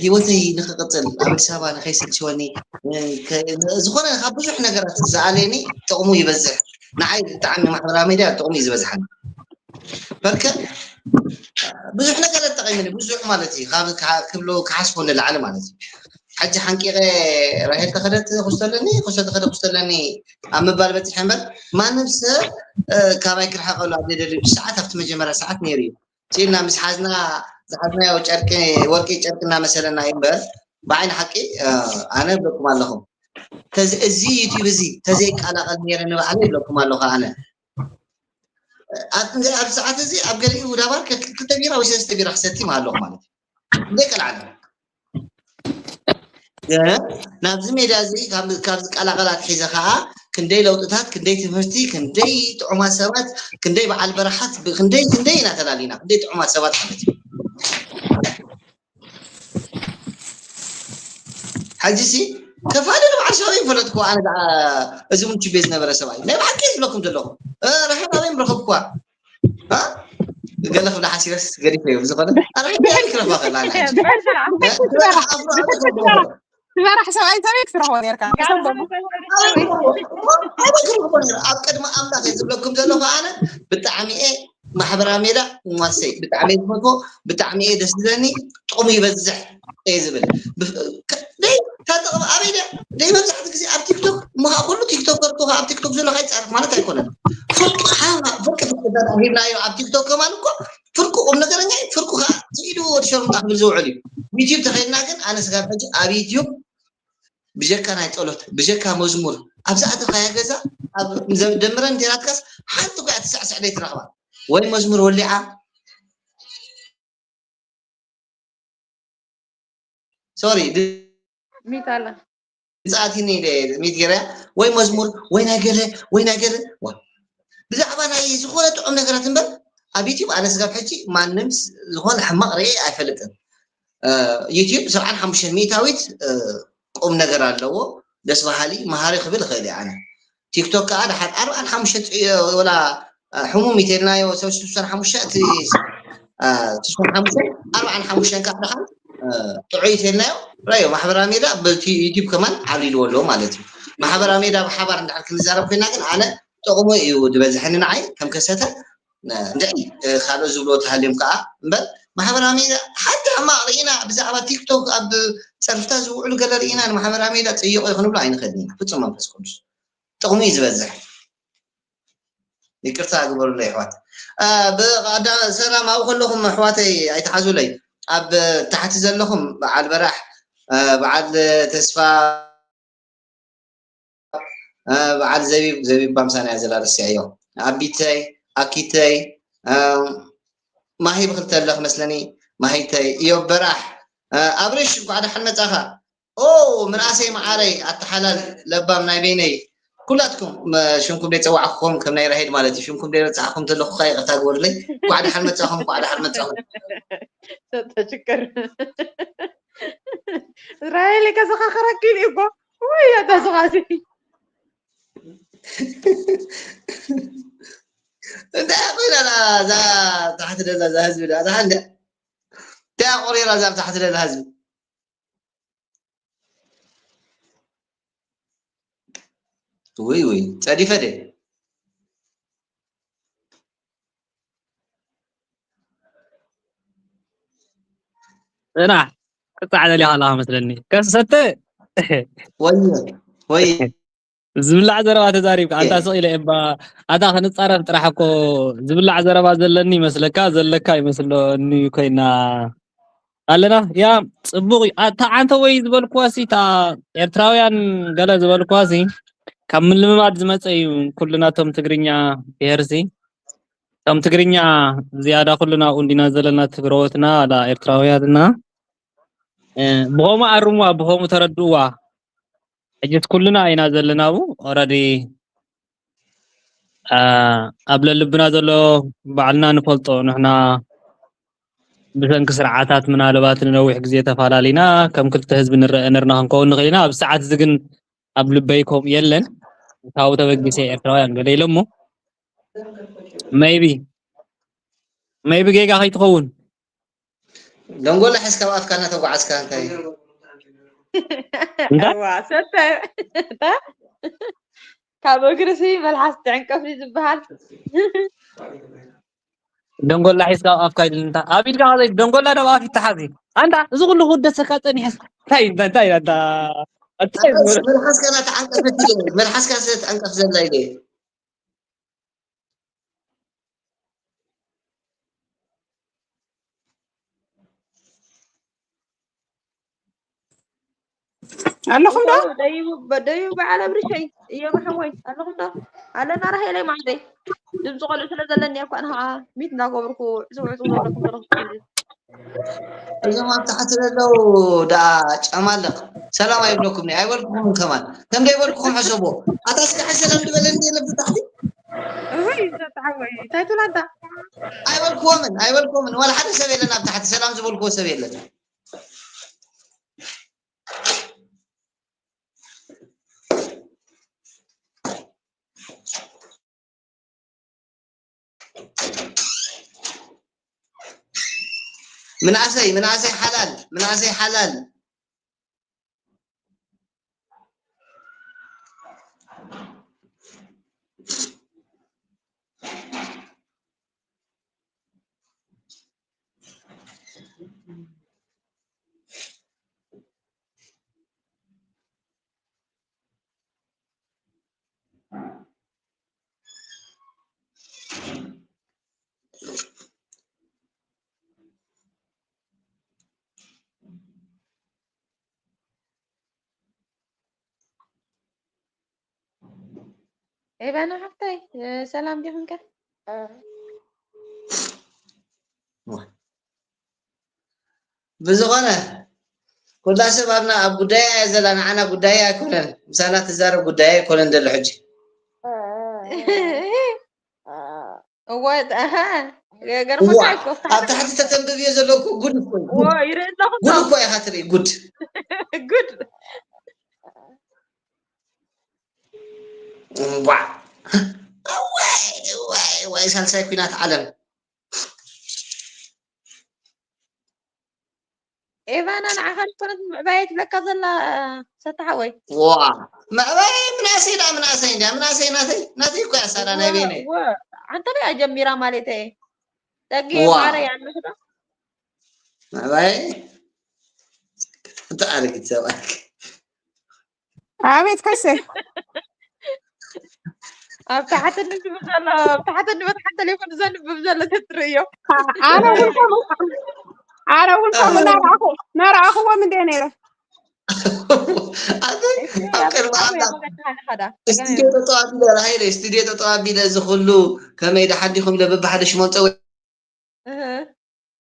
ህይወተይ ንክቅፅል ኣብ ኣዲስ ኣበባ ንከይስልችወኒ ዝኾነ ካብ ብዙሕ ነገራት ዝኣልየኒ ጥቕሙ ይበዝሕ ንዓይ ብጣዕሚ ማሕበራዊ ሚድያ ጥቕሙ እዩ ዝበዝሓኒ በርከ ብዙሕ ነገር ተጠቂምኒ ብዙሕ ማለት እዩ ክብሎ ክሓስቦ ንላዕሊ ማለት እዩ ሕጂ ሓንቂቀ ራሄል ተኸደት ክስተለኒ ክስተ ተኸደ ክስተለኒ ኣብ ምባል በፂሐ እምበር ማንም ሰብ ካባይ ክርሓቀሉ ኣብ ዘደልዩ ሰዓት ኣብቲ መጀመርያ ሰዓት ነይሩ እዩ ሲልና ምስ ሓዝና ዝሓዝናዮ ጨርቂ ወርቂ ጨርቂ እናመሰለና እዩ እምበር ብዓይኒ ሓቂ ኣነ እብለኩም ኣለኹ እዚ ዩቲብ እዚ ተዘይቀላቀል ነይረ ንባዕለ ይብለኩም ኣለኹ ኣነ ኣብ ሰዓት እዚ ኣብ ገሊኡ ዳባር ክልተ ቢራ ወይ ሰለስተ ቢራ ክሰቲ ኣለኹ ማለት እዩ ዘይቀልዓለ ናብዚ ሜዳ እዚ ካብ ዝቀላቀል ኣትሒዘ ከዓ ክንደይ ለውጥታት፣ ክንደይ ትምህርቲ፣ ክንደይ ጥዑማት ሰባት፣ ክንደይ በዓል በረሓት፣ ክንደይ ክንደይ ኢና ተላሊና፣ ክንደይ ጥዑማት ሰባት ማለት እዩ። ሕጂ ሲ ከፋለ ንባዕል ሰብኣይ ፈለጥኩ ኣነ ደኣ፣ እዚ ምንቹ ቤት ዝነበረ ሰብኣይ ናይ ብሓቂ ዝብለኩም ዘለኹ ርሕብ ኣበይ ምረኸብኩዋ። ገለ ክብላ ሓሲበስ ገዲፈ እዩ ብዝኾነ ኣነ ሕጂ ኣበይ ክረኽባ ከላ ኣነ ሕጂ ትበራሕ ሰብኣይ ሰበይ ክትረኽቦ ኔርካ። ኣብ ቅድሚ ኣምላኽ እየ ዝብለኩም ዘለኹ ኣነ ብጣዕሚ እየ ማሕበራዊ ሜዳ ማሰይ ብጣዕሚ እየ ዝፈትዎ፣ ብጣዕሚ እየ ደስ ዝብለኒ፣ ጥቕሙ ይበዝሕ እየ ዝብል። ደይ ታጠቕም ኣበይ ድያ ደይ መብዛሕቲ ግዜ ኣብ ቲክቶክ እሞ ከዓ ኩሉ ቲክቶከር እኮ ኣብ ቲክቶክ ዘሎ ካይፃረፍ ማለት ኣይኮነን። ፍርቂ ፍርቂ ፍርቂ ሂብናዮ ኣብ ቲክቶክ ከማን እኮ ፍርቁ ቁም ነገረኛ እዩ፣ ፍርቁ ከዓ ኢዱ ወዲ ሸርሙጣ ክብል ዝውዕል እዩ። ዩትዩብ ተኸይድና ግን ኣነ ስጋብ ሕጂ ኣብ ዩትዩብ ብጀካ ናይ ጸሎት ብጀካ መዝሙር ኣብዛ ኣተኻያ ገዛ ኣብ ደምረን እንቴራትካስ ሓንቲ እኳ ትስዕስዕ ደይ ትረኽባ ወይ መዝሙር ወሊዓ ሶሪ ሚት ኣላ ብፅኣቲኒ ሚት ገይረያ ወይ መዝሙር ወይ ናይ ገለ ወይ ናይ ገለ ብዛዕባ ናይ ዝኾነ ጥዑም ነገራት እምበር ኣብ ዩትዩብ ኣነ ስጋብ ሕጂ ማንም ዝኾነ ሕማቕ ርኤ ኣይፈልጥን። ዩትዩብ ሰብዓን ሓሙሽተን ሚእታዊት ቁም ነገር ኣለዎ፣ ደስ በሃሊ መሃሪ ክብል እኽእል እየ ኣነ። ቲክቶክ ከዓ ድሓር ኣርብዓን ሓሙሽተ ወላ ሕሙም ይተልናዮ ሰብ ስሳን ሓሙሽተ እቲ ስሳን ሓሙሽተ ኣርብዓን ሓሙሽተን ከዓ ድሓር ጥዑይ ይተልናዮ። ራዮ ማሕበራዊ ሜዳ በቲ ዩትዩብ ከማን ዓብሊልዎ ኣለዎ ማለት እዩ። ማሕበራዊ ሜዳ ብሓባር እንድሕር ክንዛረብ ኮይና ግን ኣነ ጥቕሙ እዩ ዝበዝሐኒ ንዓይ ከም ከሰተ እንድዒ ካልኦት ዝብልዎ ተሃልዮም ከዓ እምበር ማሕበራዊ ሜዳ ሓንቲ ሕማቕ ርኢና ብዛዕባ ቲክቶክ ኣብ ፀርፍታ ዝውዕሉ ገለ ርኢና ንማሕበራዊ ሜዳ ፅይቆ ይኽንብሎ ኣይንኽእልን ኢና ፍፁም መንፈስ ቅዱስ ጥቕሙ እዩ ዝበዝሕ ይቅርታ ግበሩለይ ኣሕዋት ብቀዳ ሰላም ኣብኡ ከለኹም ኣሕዋተይ ኣይትሓዙለይ ኣብ ታሕቲ ዘለኹም በዓል በራሕ በዓል ተስፋ በዓል ዘቢብ ዘቢብ ባምሳና እያ ዘላ ረሲዐዮ ኣቢተይ ኣኪተይ ማሂ ብክልተ ኣለክ መስለኒ ማሂተይ እዮ በራሕ ኣብርሽ እንኳዕ ደሓን መፃኻ ኦ ምንኣሰይ መዓረይ ኣተሓላል ለባም ናይ በይነይ ኩላትኩም ሽምኩም ደይ ፀዋዕኩም ከም ናይ ራሄድ ማለት እዩ ሽምኩም ደይ መፃዕኩም ተለኩ ካ ይቅርታ ግበሩለይ እንኳዕ ደሓን መፃኹም እንኳዕ ደሓን መፃኹም ተሽከር ራሄል ከዘኻኸረኪ እኮ ወይ ኣታ ዝኻሲ እንታይ ኮይና እዛ ታሕቲ ደላ እዛ ህዝቢ ዳ እዛ ሓንደ እንታይ ኣቆሪራ እዛ ታሕቲ ደላ ህዝቢ ውይ ውይ ፀዲፈ ደ ፅናሕ ክፃዕ ደሊኻ ኣለኻ መስለኒ ከሰተ ወይ ወይ ዝብላዕ ዘረባ ተዛሪብካ ኣንታ ስቕ ኢለ እባ ኣታ ክንፃረፍ ጥራሕ እኮ ዝብላዕ ዘረባ ዘለኒ ይመስለካ ዘለካ ይመስለኒ ኮይና ኣለና ያ ፅቡቅ እዩ ኣታ ዓንተ ወይ ዝበልኩዋ ሲ እታ ኤርትራውያን ገለ ዝበልኩዋ ሲ ካብ ምልምማድ ዝመፀ እዩ ኩሉናቶም ትግርኛ ብሄር ሲ እቶም ትግርኛ ዝያዳ ኩሉ ናብኡ እንዲና ዘለና ትግረወትና ላ ኤርትራውያትና ብኸምኡ ኣርምዋ ብኸምኡ ተረድእዋ ሕጅስ ኩልና ኢና ዘለና ቡ ኦረዲ ኣብ ለልብና ዘሎ ባዕልና ንፈልጦ ንሕና ብሰንኪ ስርዓታት ምናልባት ንነዊሕ ግዜ ተፈላለና ከም ክልተ ህዝቢ ንረአ ነርና ክንከውን ንኽእል ኢና ኣብዚ ሰዓት እዚ ግን ኣብ ልበይ ከምኡ የለን ካብኡ ተበጊሰ ኤርትራውያን ገለ ኢለ እሞ maybe maybe ጌጋ ከይትኸውን ደንጎላ ሒዝካ ኣብ ኣፍካ እናተጓዓዝካ እንታይ እንታይ እዋ ሰተ እታ ካብ እግሪ ሲ መልሓስ ትዕንቀፍ ድዩ ዝበሃል ደንጎላ ሒዝካ ኣብ ኣፍካ ኢሉ እንታይ ኣብ ኢድካ ከዘይ ደንጎላ ናብ ኣፍ ይተሓዝ እዩ ኣንታ እዚ ኩሉ ክውደሰካ ፀኒሐስ እንታይ እንታይ እንታይ ኣንታ እንታይ መልሓስካ እናተዓንቀፈት ኢለ መልሓስካ ስለ ትዕንቀፍ ዘላ ኢለ ኣለኹም ዶ ደይቡ በዓል ኣብርሸይ እዮም ሓወይ ኣለኹም ዶ ኣለና ራሄለይ ማዕደይ ድምፂ ቆልዑ ስለ ዘለኒ እኳ ንኸዓ ሚት እንዳገብርኩ ዕፅው ዕፅው ዘለኩም ዘለኹም እዞም ኣብ ታሕቲ ዘለዉ ደኣ ጨማልቕ ሰላም ኣይብለኩም፣ ኣይበልኩኹምን ከማን። ከም ዘይበልኩኹም ሕሰቦ። ኣታ እስኪ ሓይ ሰላም ዝበለኒ የለ ብታሕቲ? እይ ተጣወይ እንታይ ትብላ ኣንታ? ኣይበልኩዎምን፣ ኣይበልኩዎምን። ዋላ ሓደ ሰብ የለን ኣብ ታሕቲ፣ ሰላም ዝበልኩዎ ሰብ የለን። ምንኣሰይ፣ ምንኣሰይ ሓላል፣ ምንኣሰይ ሓላል። ኤባና ሓፍተይ ሰላም ዲኹም ከ? ብዝኾነ ኩላ ሰብ ኣብና ኣብ ጉዳያ እያ ዘላ፣ ንዓና ጉዳያ ኣይኮነን። ምሳና ትዛረብ ጉዳያ ኣይኮነን ዘሎ ሕጂ። እወ ኣሃ ገርመካ እኮ ኣብ ታሕቲ ተተንብብዮ ዘለኩ ጉድ እኮ እዩ፣ ጉድ። ይርኢ ኣለኹ ጉድ እኮ ኢኻ ትርኢ፣ ጉድ። ጉድ ዋዕ ዋይ ዋይ ዋይ፣ ሳልሳይ ኩናት ዓለም። ኤቫና ንዓኻ ዝኾነት ምዕባየ ትብለካ ዘላ ሰታሓወይ ዋ፣ ምዕባየ ምናሰይ ዳ ምናሰይ እንዳ ምናሰይ ናተይ ናተይ እኮ ያሳዳ ናይ ቤነ ኣንተ በይ ኣጀሚራ ማለት እየ ደጊ ዋ። ማረ ያንኽዶ ምዕባየ እንተ ኣረጊት ሰብኣይ ኣቤት ከሰ ኣብ ታሕቲ ንዝብል ዘሎ ኣብ ታሕቲ ንመትሓት ቴሌፎን ዘንብብ ዘሎ ተትርእዮ ኣነ እውን ከምኡ ኣነ እውን ከምኡ ናርኣኹ ናርኣኹዎም እንደ ነይረ ኣንተ ኣብ ቅድሚ ኣምላኽ ስቱዲዮ ጠጠው ኣቢለ ራሄለ ስቱዲዮ ጠጠው ኣቢለ እዚ ኩሉ ከመይ ደሓን ዲኹም ኢለ በብሓደ ሽሞም ፀዊዐ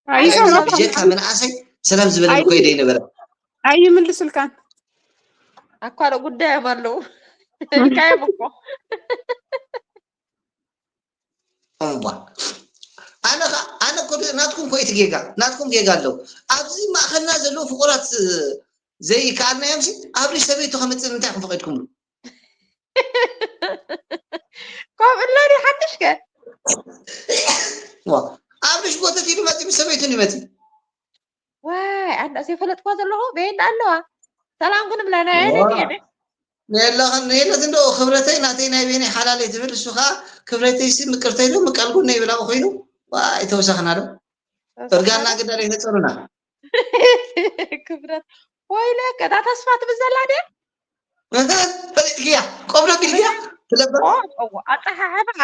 ኣይሰማዕኩም ብጀካ ምንኣሰይ ሰላም ዝበለኒ እኮ ኢደይ ነበረ ኣይምልስልካን ኣኳለ ጉዳዮም ኣለዉ ኢልካዮም እኮ እምቧ ኣነ ኸ ኣነ እኮ ናትኩም እኮ እቲ ጌጋ ናትኩም ጌጋ ኣለዉ ኣብዚ ማእኸልና ዘለዉ ፍቑራት ዘይከኣልናዮም ሲ ኣብሪ ሰበይቱ ከምፅእ ንምንታይ ኢኹም ፈቒድኩምሉ ከምኡ ኣሎ ድዩ ሓድሽ ከ ኣብርሽ ጎተት ኢሉ መፂ ምስ ሰበይቱን ይመፂ ዋይ ኣንዳስ የፈለጥኳ ዘለኹ በየና ኣለዋ ሰላም ክንብላ ናይ ኣነ የለኽን የለት እንዶ ክብረተይ ናተይ ናይ ቤኒ ሓላለይ ትብል እሱ ከዓ ክብረተይ ሲ ምቅርተይ ዶ ምቀልጉን ናይ ብላዊ ኮይኑ ዋይ ተወሳኽና ዶ እርጋና ግዳ ዘይተፀሩና ክብረት ወይለ ከዳ ተስፋ ትብል ዘላ ድያ ፈሊጥክያ ቆብሎ ቢልክያ ትለበ ኣፀሓሕባ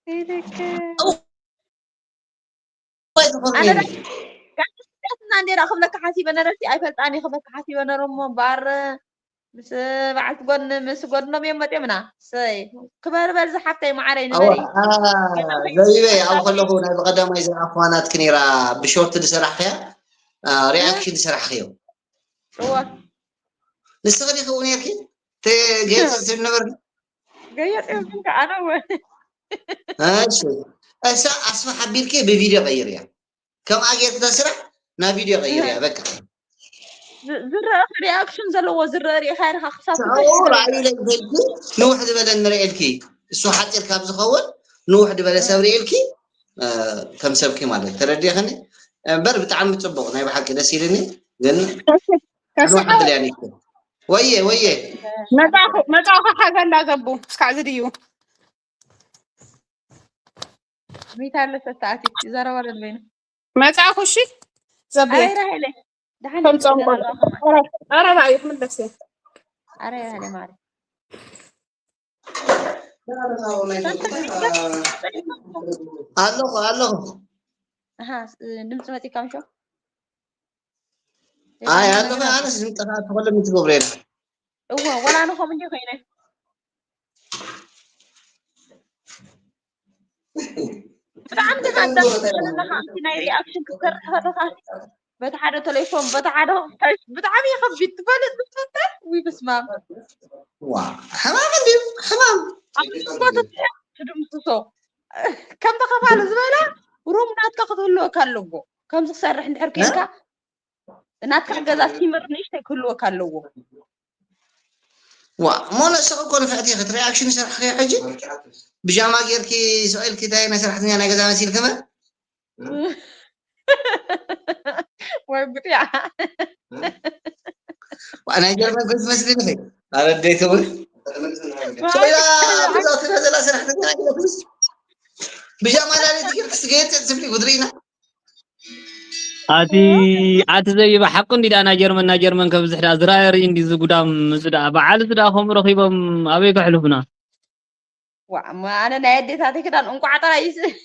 ኢልክ ወይ ዝኾነ ኣነ ዳ- ጋዜጠኛ እንዴ ዳ ክብለካ ሓሲበ ነረሲ ኣይፈልጣን እየ ክብለካ ሓሲበ ነረ እሞ እምበኣር ምስ በዓልቲ ጎድኒ ምስ ጎድኖም እዮም መፅዮምና ሰይ ክበርበር ዝሓፍተይ ማዓረይ ንበሪ ዘቢበይ ኣብ ከለኹ ናይ ብቀዳማይ ዝረኣኽዋ ናትኪ ነይራ ብሾርት ዝሰራሕኽያ ሪኣክሽን ዝሰራሕኽዮ እወ ንስኺ ዲኺ እውን ነርኪ ገይፀ ትብል ነበርኪ ገየፅ የብልካ ኣነ እወ እሺ እሳ ኣስፋ ሓቢርኪ ብቪድዮ ቀይርያ ከምኣ ጌርኪ እታ ስራሕ ናብ ቪድዮ ቀይርያ በቃ ዝረአ ሪኣክሽን ዘለዎ ዝረአ ሪኢኻ ኢኻ ክሳብ ንውሕ ዝበለ ንርእልኪ እሱ ሓፂር ካብ ዝኸውን ንውሕ ዝበለ ሰብ ርእልኪ ከም ሰብኪ ማለት ተረዲእኽኒ እምበር ብጣዕሚ ፅቡቅ ናይ ብሓቂ ደስ ኢልኒ ግን ንውሕ ብልያ ንሽቶ ወየ ወየ መፃኹ መፃኹ ሓገላ ዘቡ እስካዕ ዝድዩ ሚታ ኣለሰ ተኣቲ ይዘረበለ በይኑ መፃኹ እሺ ዘቡ ኣይ ራሄለ ደሓን ከም ፆም ቆልዑ ኧረ ራእዩ ክምለስ እየ ኣረ ራሄለ ማሪ ኣለኹ ኣለኹ ኣሃ ድምፂ መፂካ ምሾ ኣይ ኣለኹ ኣነስ ዝምጠፋ ተኮለ ምትገብረ የለ እዎ ወላ ንኸም እንዲ ኮይነ ብጣዕሚ ተኻንታ ኣለኻ እቲ ናይ ሪኣክሽን ክትሰርሕ ከለኻ በቲ ሓደ ቴሌፎን በቲ ሓደ ክሕሽ ብጣዕሚ ይኸቢድ ትፈልጥ ብትፈልጠ ውይ ብስማም ዋ ሕማም እንድዩ ሕማም ኣብ ትድምስሶ ከምቲ ከፋል ዝበላ ሩም ናትካ ክትህልወካ ኣለዎ። ከምዚ ክሰርሕ እንድሕር ኮይንካ ናትካ ገዛ ሲመር ንእሽተይ ክህልወካ ኣለዎ። ዋ እሞ ንስኺ እኮ ንፍዕቲ ክትሪኣክሽን ይሰርሕኺ ሕጂ ብጃማ ጌርኪ ስቕ ኢልኪ እንታይ ናይ ሰራሕተኛ ናይ ገዛ መሲልኪ እምበር ወይ ጉጥያ ዋ ናይ ጀርመን ኮን ትመስሊ ንኺ ኣረደይ ትብል ኮይና ብዛትና ዘላ ሰራሕተኛ ናይ ገዛ ትመስሊ ብጃማ ላሊት ጌርኪ ስገየት ትብሊ ጉድሪና ኣቲ ኣቲ ዘይባ ሓቁ እንዲ ዳ ናይ ጀርመን ናይ ጀርመን ከብዝሕ ዳ ዝራየ ርኢ እንዲ ዝጉዳም ምስ ዳ በዓል ዳ ከምኡ ረኺቦም ኣበይ ከሕልፉና ዋ እሞ ኣነ ናይ ኣዴታተይ ክዳን እንቋዕ ጥራይ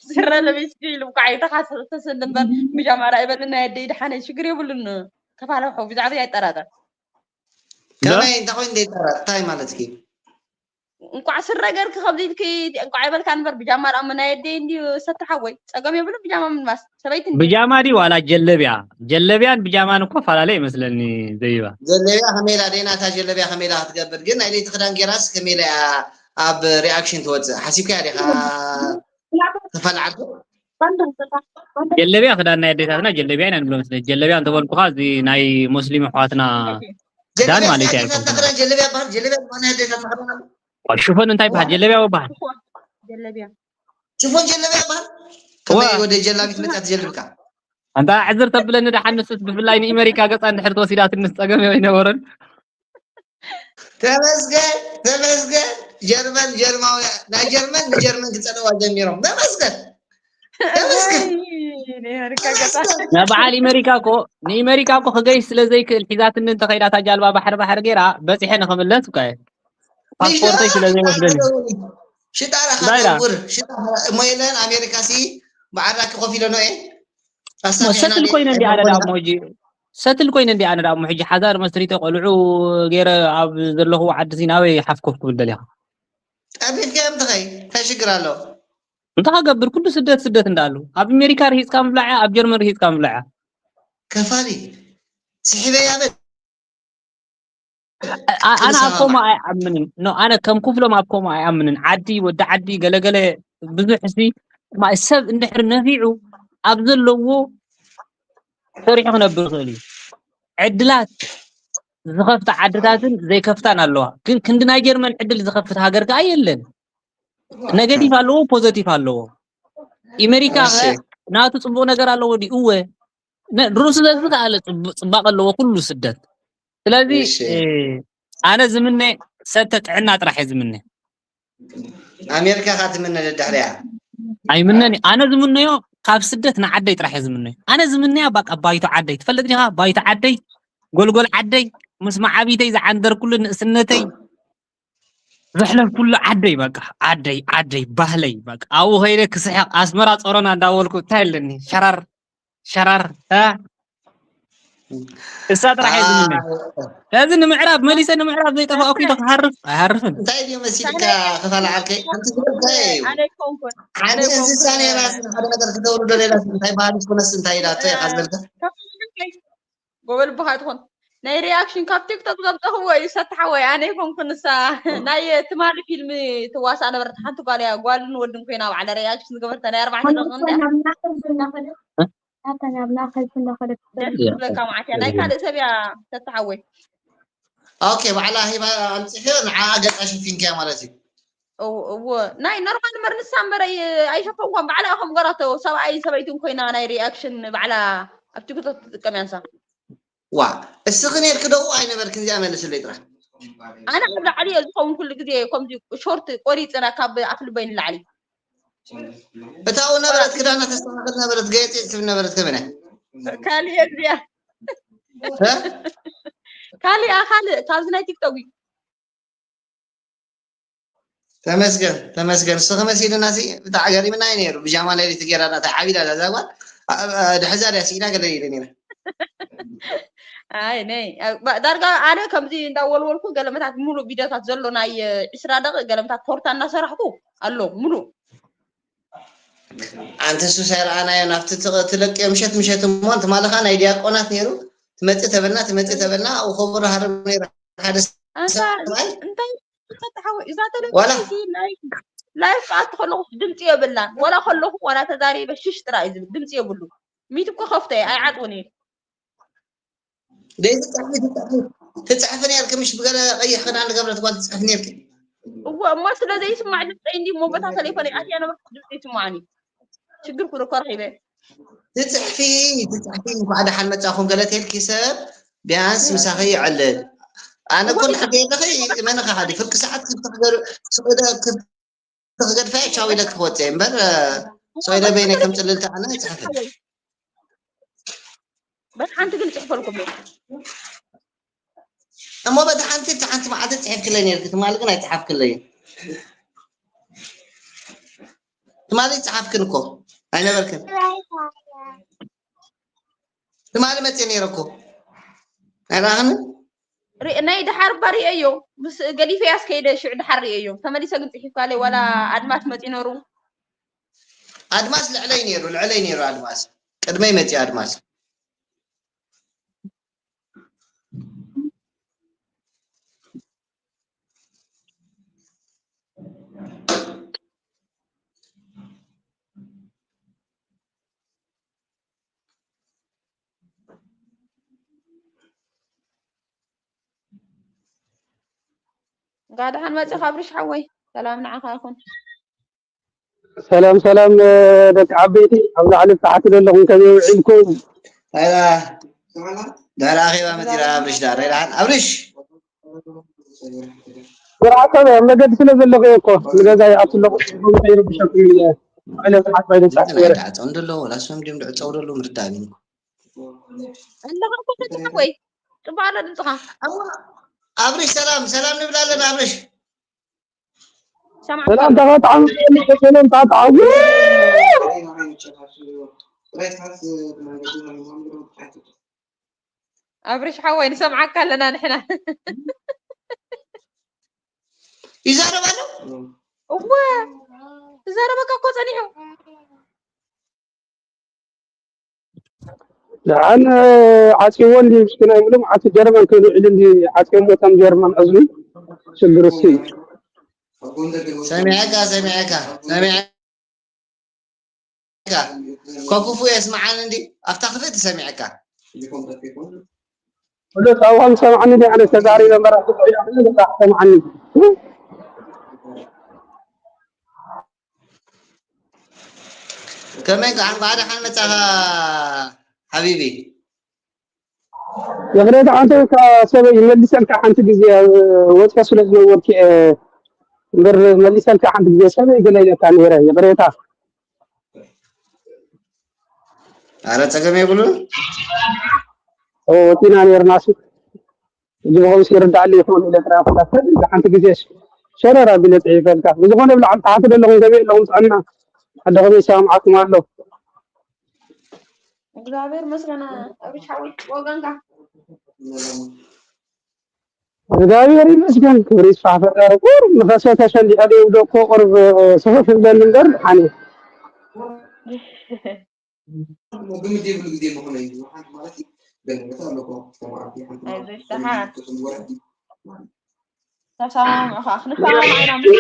ስረ ለቢስኪ ኢሉ እንቋዕ ይተኻሰሰል እምበር ብጃማ ርኣ ይበል ናይ ኣደይ ድሓነይ ሽግር የብሉን። ከፋለ ሓው ብዛዕባ ኣይጠራጠር ከመይ እንታይ ኮይኑ ዘይጠራ እንታይ ማለት እዩ እንቋዕ ስረ ገርኪ ከምዚ ኢልኪ እንቋዕ ይበልካ እምበር ብጃማ ርኣ ናይ ኣደይ እንድዩ ሰቲ ሓወይ ጸገም የብሉን ብጃማ ምልባስ ሰበይቲ እንድዩ። ብጃማ ድዩ ዋላ ጀለብያ? ጀለብያን ብጃማን እኮ ፈላለ ይመስለኒ ዘይባ። ጀለብያ ከመይ ኢላ ደይና እታ ጀለብያ ከመይ ኢላ ክትገብር ግን ናይ ለይቲ ክዳን ጌራስ ከመይ ኢላ እያ ኣብ ሪኣክሽን ትወፅእ ሓሲብካያ ዲኻ? ተፋል ዓርኩ ጀለብያ ክዳን ናይ ኣዴታትና ጀለብያ ኢና ንብሎ መስለኝ። ጀለብያ እንተበልኩኻ እዚ ናይ ሙስሊም ኣሕዋትና ክዳን ማለት እዩ ኣይኮንኩን። ጀለብያ በሃል ጀለብያ ዝኾነ ኣዴታትና ክዳን ኣሎ ሽፎን እንታይ ይበሃል? ጀለብያ ይበሃል። ጀለብያ ሽፎን ጀለብያ በሃል ከመይ ወደ ጀላቢት መፅያ ትጀልብካ ኣንታ ሕዝር ተብለኒ ደሓን ንስስ ብፍላይ ንእመሪካ ገፃ እንድሕር ተወሲዳትንስ ፀገም ኣይነበረን። ተመስገን ተመስገን ጀርመን ጀርማውያ ናይ ጀርመን ንጀርመን ክፀልዋ ጀሚሮም ተመስገን ተመስገን ወይ፣ ናይ ኣሜሪካ ገፃ ናይ በዓል ኣሜሪካ እኮ ንእመሪካ እኮ ክገይሽ ስለ ዘይክእል ሒዛትኒ እንተኸይዳ እታ ጃልባ ባሕሪ ባሕሪ ገይራ በፂሐ ንኽምለስ እኮ እየ ፓስፖርተይ ስለ ዘይወስደኒ ሽጣራ ዳይራ። ካተውር ሽጣራ እሞ የለን ኣሜሪካ ሲ ብዓራኪ ኮፍ ኢለ ነው እየ ሰትል ኮይነ እንዲ ኣነ ዳሞ ሕጂ ሰትል ኮይነ እንዲ ኣነ ዳሞ ሕጂ ሓዛር መስሪተ ቆልዑ ገይረ ኣብ ዘለኹ ዓዲ ሲ ናበይ ሓፍ ኮፍ ክብል ደሊኻ ጠፊፍካ እዮም ትኸይ እንታይ ሽግር ኣሎ እንታይ ገብር ኩሉ ስደት ስደት እንዳሉ ኣብ ኣሜሪካ ርሂፅካ ምብላዕ ኣብ ጀርመን ርሂፅካ ምብላዕ ከፋሊ ስሒበያ በል ኣነ ኣብ ከምኡ ኣይኣምንን ኖ ኣነ ከም ክፍሎም ኣብ ከምኡ ኣይኣምንን ዓዲ ወዲ ዓዲ ገለገለ ብዙሕ ሲ ሰብ እንድሕር ነፊዑ ኣብ ዘለዎ ሰሪሑ ክነብር ይኽእል እዩ ዕድላት ዝኸፍታ ዓድታትን ዘይከፍታን ኣለዋ ግን ክንዲ ናይ ጀርመን ዕድል ዝኸፍት ሃገር ከዓ የለን ነገቲቭ ኣለዎ ፖዘቲቭ ኣለዎ ኣሜሪካ ናቱ ፅቡቅ ነገር ኣለዎ ድዩ እወ ሩስ ስለዚ ከኣለ ፅባቅ ኣለዎ ኩሉ ስደት ስለዚ ኣነ ዝምነ ሰተ ጥዕና ጥራሕ እየ ዝምነ ኣሜሪካ ካ ትምነ ደድሕሪያ ኣይምነን ኣነ ዝምነዮ ካብ ስደት ንዓደይ ጥራሕ እየ ዝምነዮ ኣነ ዝምነያ ባቃ ባይቶ ዓደይ ትፈልጥ ዲኻ ባይቶ ዓደይ ጎልጎል ዓደይ ምስ መዓቢተይ ዝዓንደርኩሉ ንእስነተይ ዘሕለፍኩሉ ዓደይ በቃ ዓደይ ዓደይ ባህለይ በቃ ኣብኡ ከይደ ክስሕቕ ኣስመራ ጾሮና እንዳበልኩ እንታይ ኣለኒ ሸራር ሸራር እሳ ጥራሕ እየ ዝምነ እዚ ንምዕራብ መሊሰ ንምዕራብ ዘይጠፋእኩ ኢለ ክሃርፍ ኣይሃርፍን እንታይ ድዩ መሲልካ ክፋል ዓርከይ ሓንቲ ዝበልካየ እዩ ኣነ ኣይኮንኩን ሓደ እንስሳ ነይራ ሓደ ነገር ክተውርዶ ሌላ እንታይ ባህል ኩነስ እንታይ ኢላቶ ኢኻ ዝበልካ ጎበል ብኻ ትኾን ናይ ሪያክሽን ካብ ቲክቶክ ዘምጠኽዎ እዩ ሰትሓወይ ኣነ ይኮንኩ ንሳ ናይ ትማሊ ፊልም ትዋሳ ነበረት ሓንቲ ጓል እያ ጓልን ወድን ኮይና ባዕለ ሪያክሽን ዝገበርተ ናይ ኣርባዕተ ደቂ እንድያ ናብታ ናብ ናኸልፍ እናኸደት ደስ ዝብለካ ማዓት እያ ናይ ካልእ ሰብ እያ ሰትሓወይ ኦኬ ባዕላ ሂባ ኣምፂኺ ንዓ ገፃ ሸፊንካያ ማለት እዩ እዎ ናይ ኖርማል መርንሳ እምበር ኣይሸፈንኳን ባዕላ ከም ገራቶ ሰብኣይ ሰበይትን ኮይና ናይ ሪያክሽን ባዕላ ኣብ ቲክቶክ ትጥቀም ያንሳ ዋ እስኺ ነርኪ ደኡ ኣይነበርክን እዚኣ መልስለይ ጥራሕ ኣነ ኣብ ላዕሊ እየ ዝኸውን ኩሉ ግዜ ከምዚ ሾርት ቆሪፅና ካብ ኣፍልበይ ንላዕሊ እታ ነበረት ክዳና ተስተካከል ነበረት ገየፂ ትብል ነበረት ከመነ ካልእ እዚኣ ካልእ ካልእ ካብዚ ናይ ቲክቶክ እዩ ተመስገን ተመስገን እስኺ መሲልና ሲ ብጣዕ ገሪምና እዩ ነይሩ ብጃማ ለሊት ገይራ ዳ ዓቢዳ ዳ ዛጓል ድሕዛ ዳ ሲኢና ገለ ኢለ ነይረ ኣይ ነይ ዳርጋ ኣነ ከምዚ እንዳወልወልኩ ገለመታት ሙሉእ ቪድዮታት ዘሎ ናይ ዒስራ ደቂ ገለመታት ኮርታ እናሰራሕኩ ኣሎ ሙሉእ ኣንቲ ሱሳይ ረኣናዮ ናብቲ ትቕ- ትለቅዮ ምሸት ምሸት እሞ ትማሊ ኸኣ ናይ ዲያቆናት ነይሩ። ትመጽእ ተበልና ትመጽእ ተበልና ኣብኡ ከብሩ ሃርም ነይሩ። ሓደ ኣንታ ሰብኣይ እንታይ እንታይ ተሓወ እዛ ዋላ ተለቆ ላይፍ ላይፍ ኣት ከለኹ ድምፂ የብላን። ዋላ ከለኹ ዋላ ተዛሪበ ሽሽ ጥራይ እዩ ዝብል፣ ድምፂ የብሉ። ሚት እኮ ከፍተ እየ ኣይዓጥውን እየ። ደይ ትፅሕፊ ትፅሕፊ ትፅሕፊ ነርኪ፣ ምሽ ብገለ ቀይሕ ክዳን ዝገበረት ጓል ትፅሕፊ ነርኪ። እወ እሞ ስለ ዘይስማዕ ድምፀይ እንዲ እሞ በታ ተሌፎን ኣትያ ነበርኩ፣ ድምፂ ይስማዕኒ። ሽግር ኩሉ እኮ ረኺበ። ትፅሕፊ ትፅሕፊ። እንኳዕ ደሓን መፃኹም ገለ ተልኪ ሰብ ቢያንስ ምሳኺ ይዕልል። ኣነ እኮ እወ እንድሕር ደይለኺ መነኻ ሓዲ ፍርቂ ሰዓት ክፍቲ ክገር ስቕ ኢለ ክፍቲ ክገድፋ እየ ቻው ኢለ ክወፅእ እየ እምበር፣ እ፣ እወ ሰው ኢለ በይነ ከም በትሓንቲ ጽልልቲ ኣነ ኣይፅሕፍን። ሓወይ በቲ ሓንቲ ግን ጽሕፈልኩም እየ። እሞ በቲ ሓንቲ እቲ ሓንቲ መዓልቲ ፅሒፍክለይ ነርኪ፣ ትማሊ ግን ኣይፀሓፍክለይን። ትማሊ ፀሓፍክን እኮ ኣይነበርክን። ትማሊ መፅእ ነይረ እኮ ኣይረኣኽንን። ሪ- ናይ ድሓር እባ ርእየዮ ምስ ገዲፈ ያስ ከይደ ሽዑ ድሓር ርእየዮ። ተመሊሰ ግን ጽሒፍካለይ ዋላ ኣድማስ መጺ ነሩ። ኣድማስ ልዕለይ ነይሩ፣ ልዕለይ ነይሩ ኣድማስ። ቅድመይ መፂኡ ኣድማስ። እንኳዕ ደሓን መጽእ ኣብርሽ ሓወይ፣ ሰላም ንዓኻ ይኹን። ሰላም ሰላም፣ እ፣ ደቂ ዓበይቲ ኣብ ላዕሊ ታሕቲ ዘለኹም ከመይ ውዒልኩም? ኣላ ድሕሪ ኣኼባ መፂና ኣብርሽ ዳ ሬድሓን ኣብርሽ ብርዓቶም ኣብ መገዲ ስለ ዘለኹ እየ እኮ ንገዛ ይኣቱ ኣለኹ። ከይረብሸኩም ኢለ ዕለት ሓት ባይደ ድምፅና ይተዓፀው እንደሎ ወላ እሶም ድም ድዕፀው ደሎ ምርዳእ እዩ። ኣለኻ እኮ ተፅሓ ወይ ጽቡቅ ኣሎ ድምፅኻ። ኣብርሽ ሰላም ሰላም ንብል ኣለና ኣብርሽ። ሰማዕ ሰላም ተኸጣዕሙ ሰላም ተኸጣዕሙ። ኣብርሽ ሓወይ ንሰምዓካ ኣለና ንሕና። ይዛረብ ኣሎ። እወ ትዛረበካ እኮ ጸኒሑ። ደሓን ዓጽይዎ እንዲ ምስኪናይ ምሉም ዓቲ ጀርመን ክልዕል እንዲ ዓጽዮም ቦታም ጀርመን ዕዝሉ ሽግር እሱ እዩ። ሰሚዐካ ሰሚዐካ ሰሚዐካ ከኩፉ የስምዓን እንዲ ኣብታ ክፍእቲ ሰሚዐካ። ሁለት ኣዋም ሰምዓኒ ዲ ኣነ ተዛሪበ መራሕቲ ኮይና ሰምዓኒ። ከመይ እንኳዕ እንኳዕ ደሓን መጻኻ ሓቢቢ። ይቕሬታ ሓንቲ ሰበይ ይመልሰልካ ሓንቲ ግዜ ወፂኦ ስለ ዝነበርኩ እየ እምበር መሊሰልካ ሓንቲ ግዜ ሰበይ ገለ ኢለካ ነይረ ይቕሬታ። ኣረ ጸገም የብሉን። ወፂና ነይርና ሲ እዚ ብኸምሲ ይርዳእሊ ይኸውን ኢለ ጥራይ ኩላ ሓንቲ ግዜ ሸረር ኣቢለ ፅሒፈልካ ብዝኾነ ብላዕሊ ተሓቲ ዘለኹም ከመይ ኣለኹም ጥዕና ዓዲ ከመይ ይሰማምዓኩም ኣሎ? እግዚኣብሔር መስገና ኣብሪሽ ሓወይ ወገንካ እግዚኣብሔር ይመስገን ክብሪ ይስፋሕ ፈጣሪ። ቁሩብ ንኸሰ ተሸሊዐ ደይብሎ እኮ ቁሩብ ሰፈፍ ይብለኒ እምበር ሓኒ ኣይዞሽ ደሓን ተሰማምዑ ከዓ ክንሰማማዕ ኢና ምስ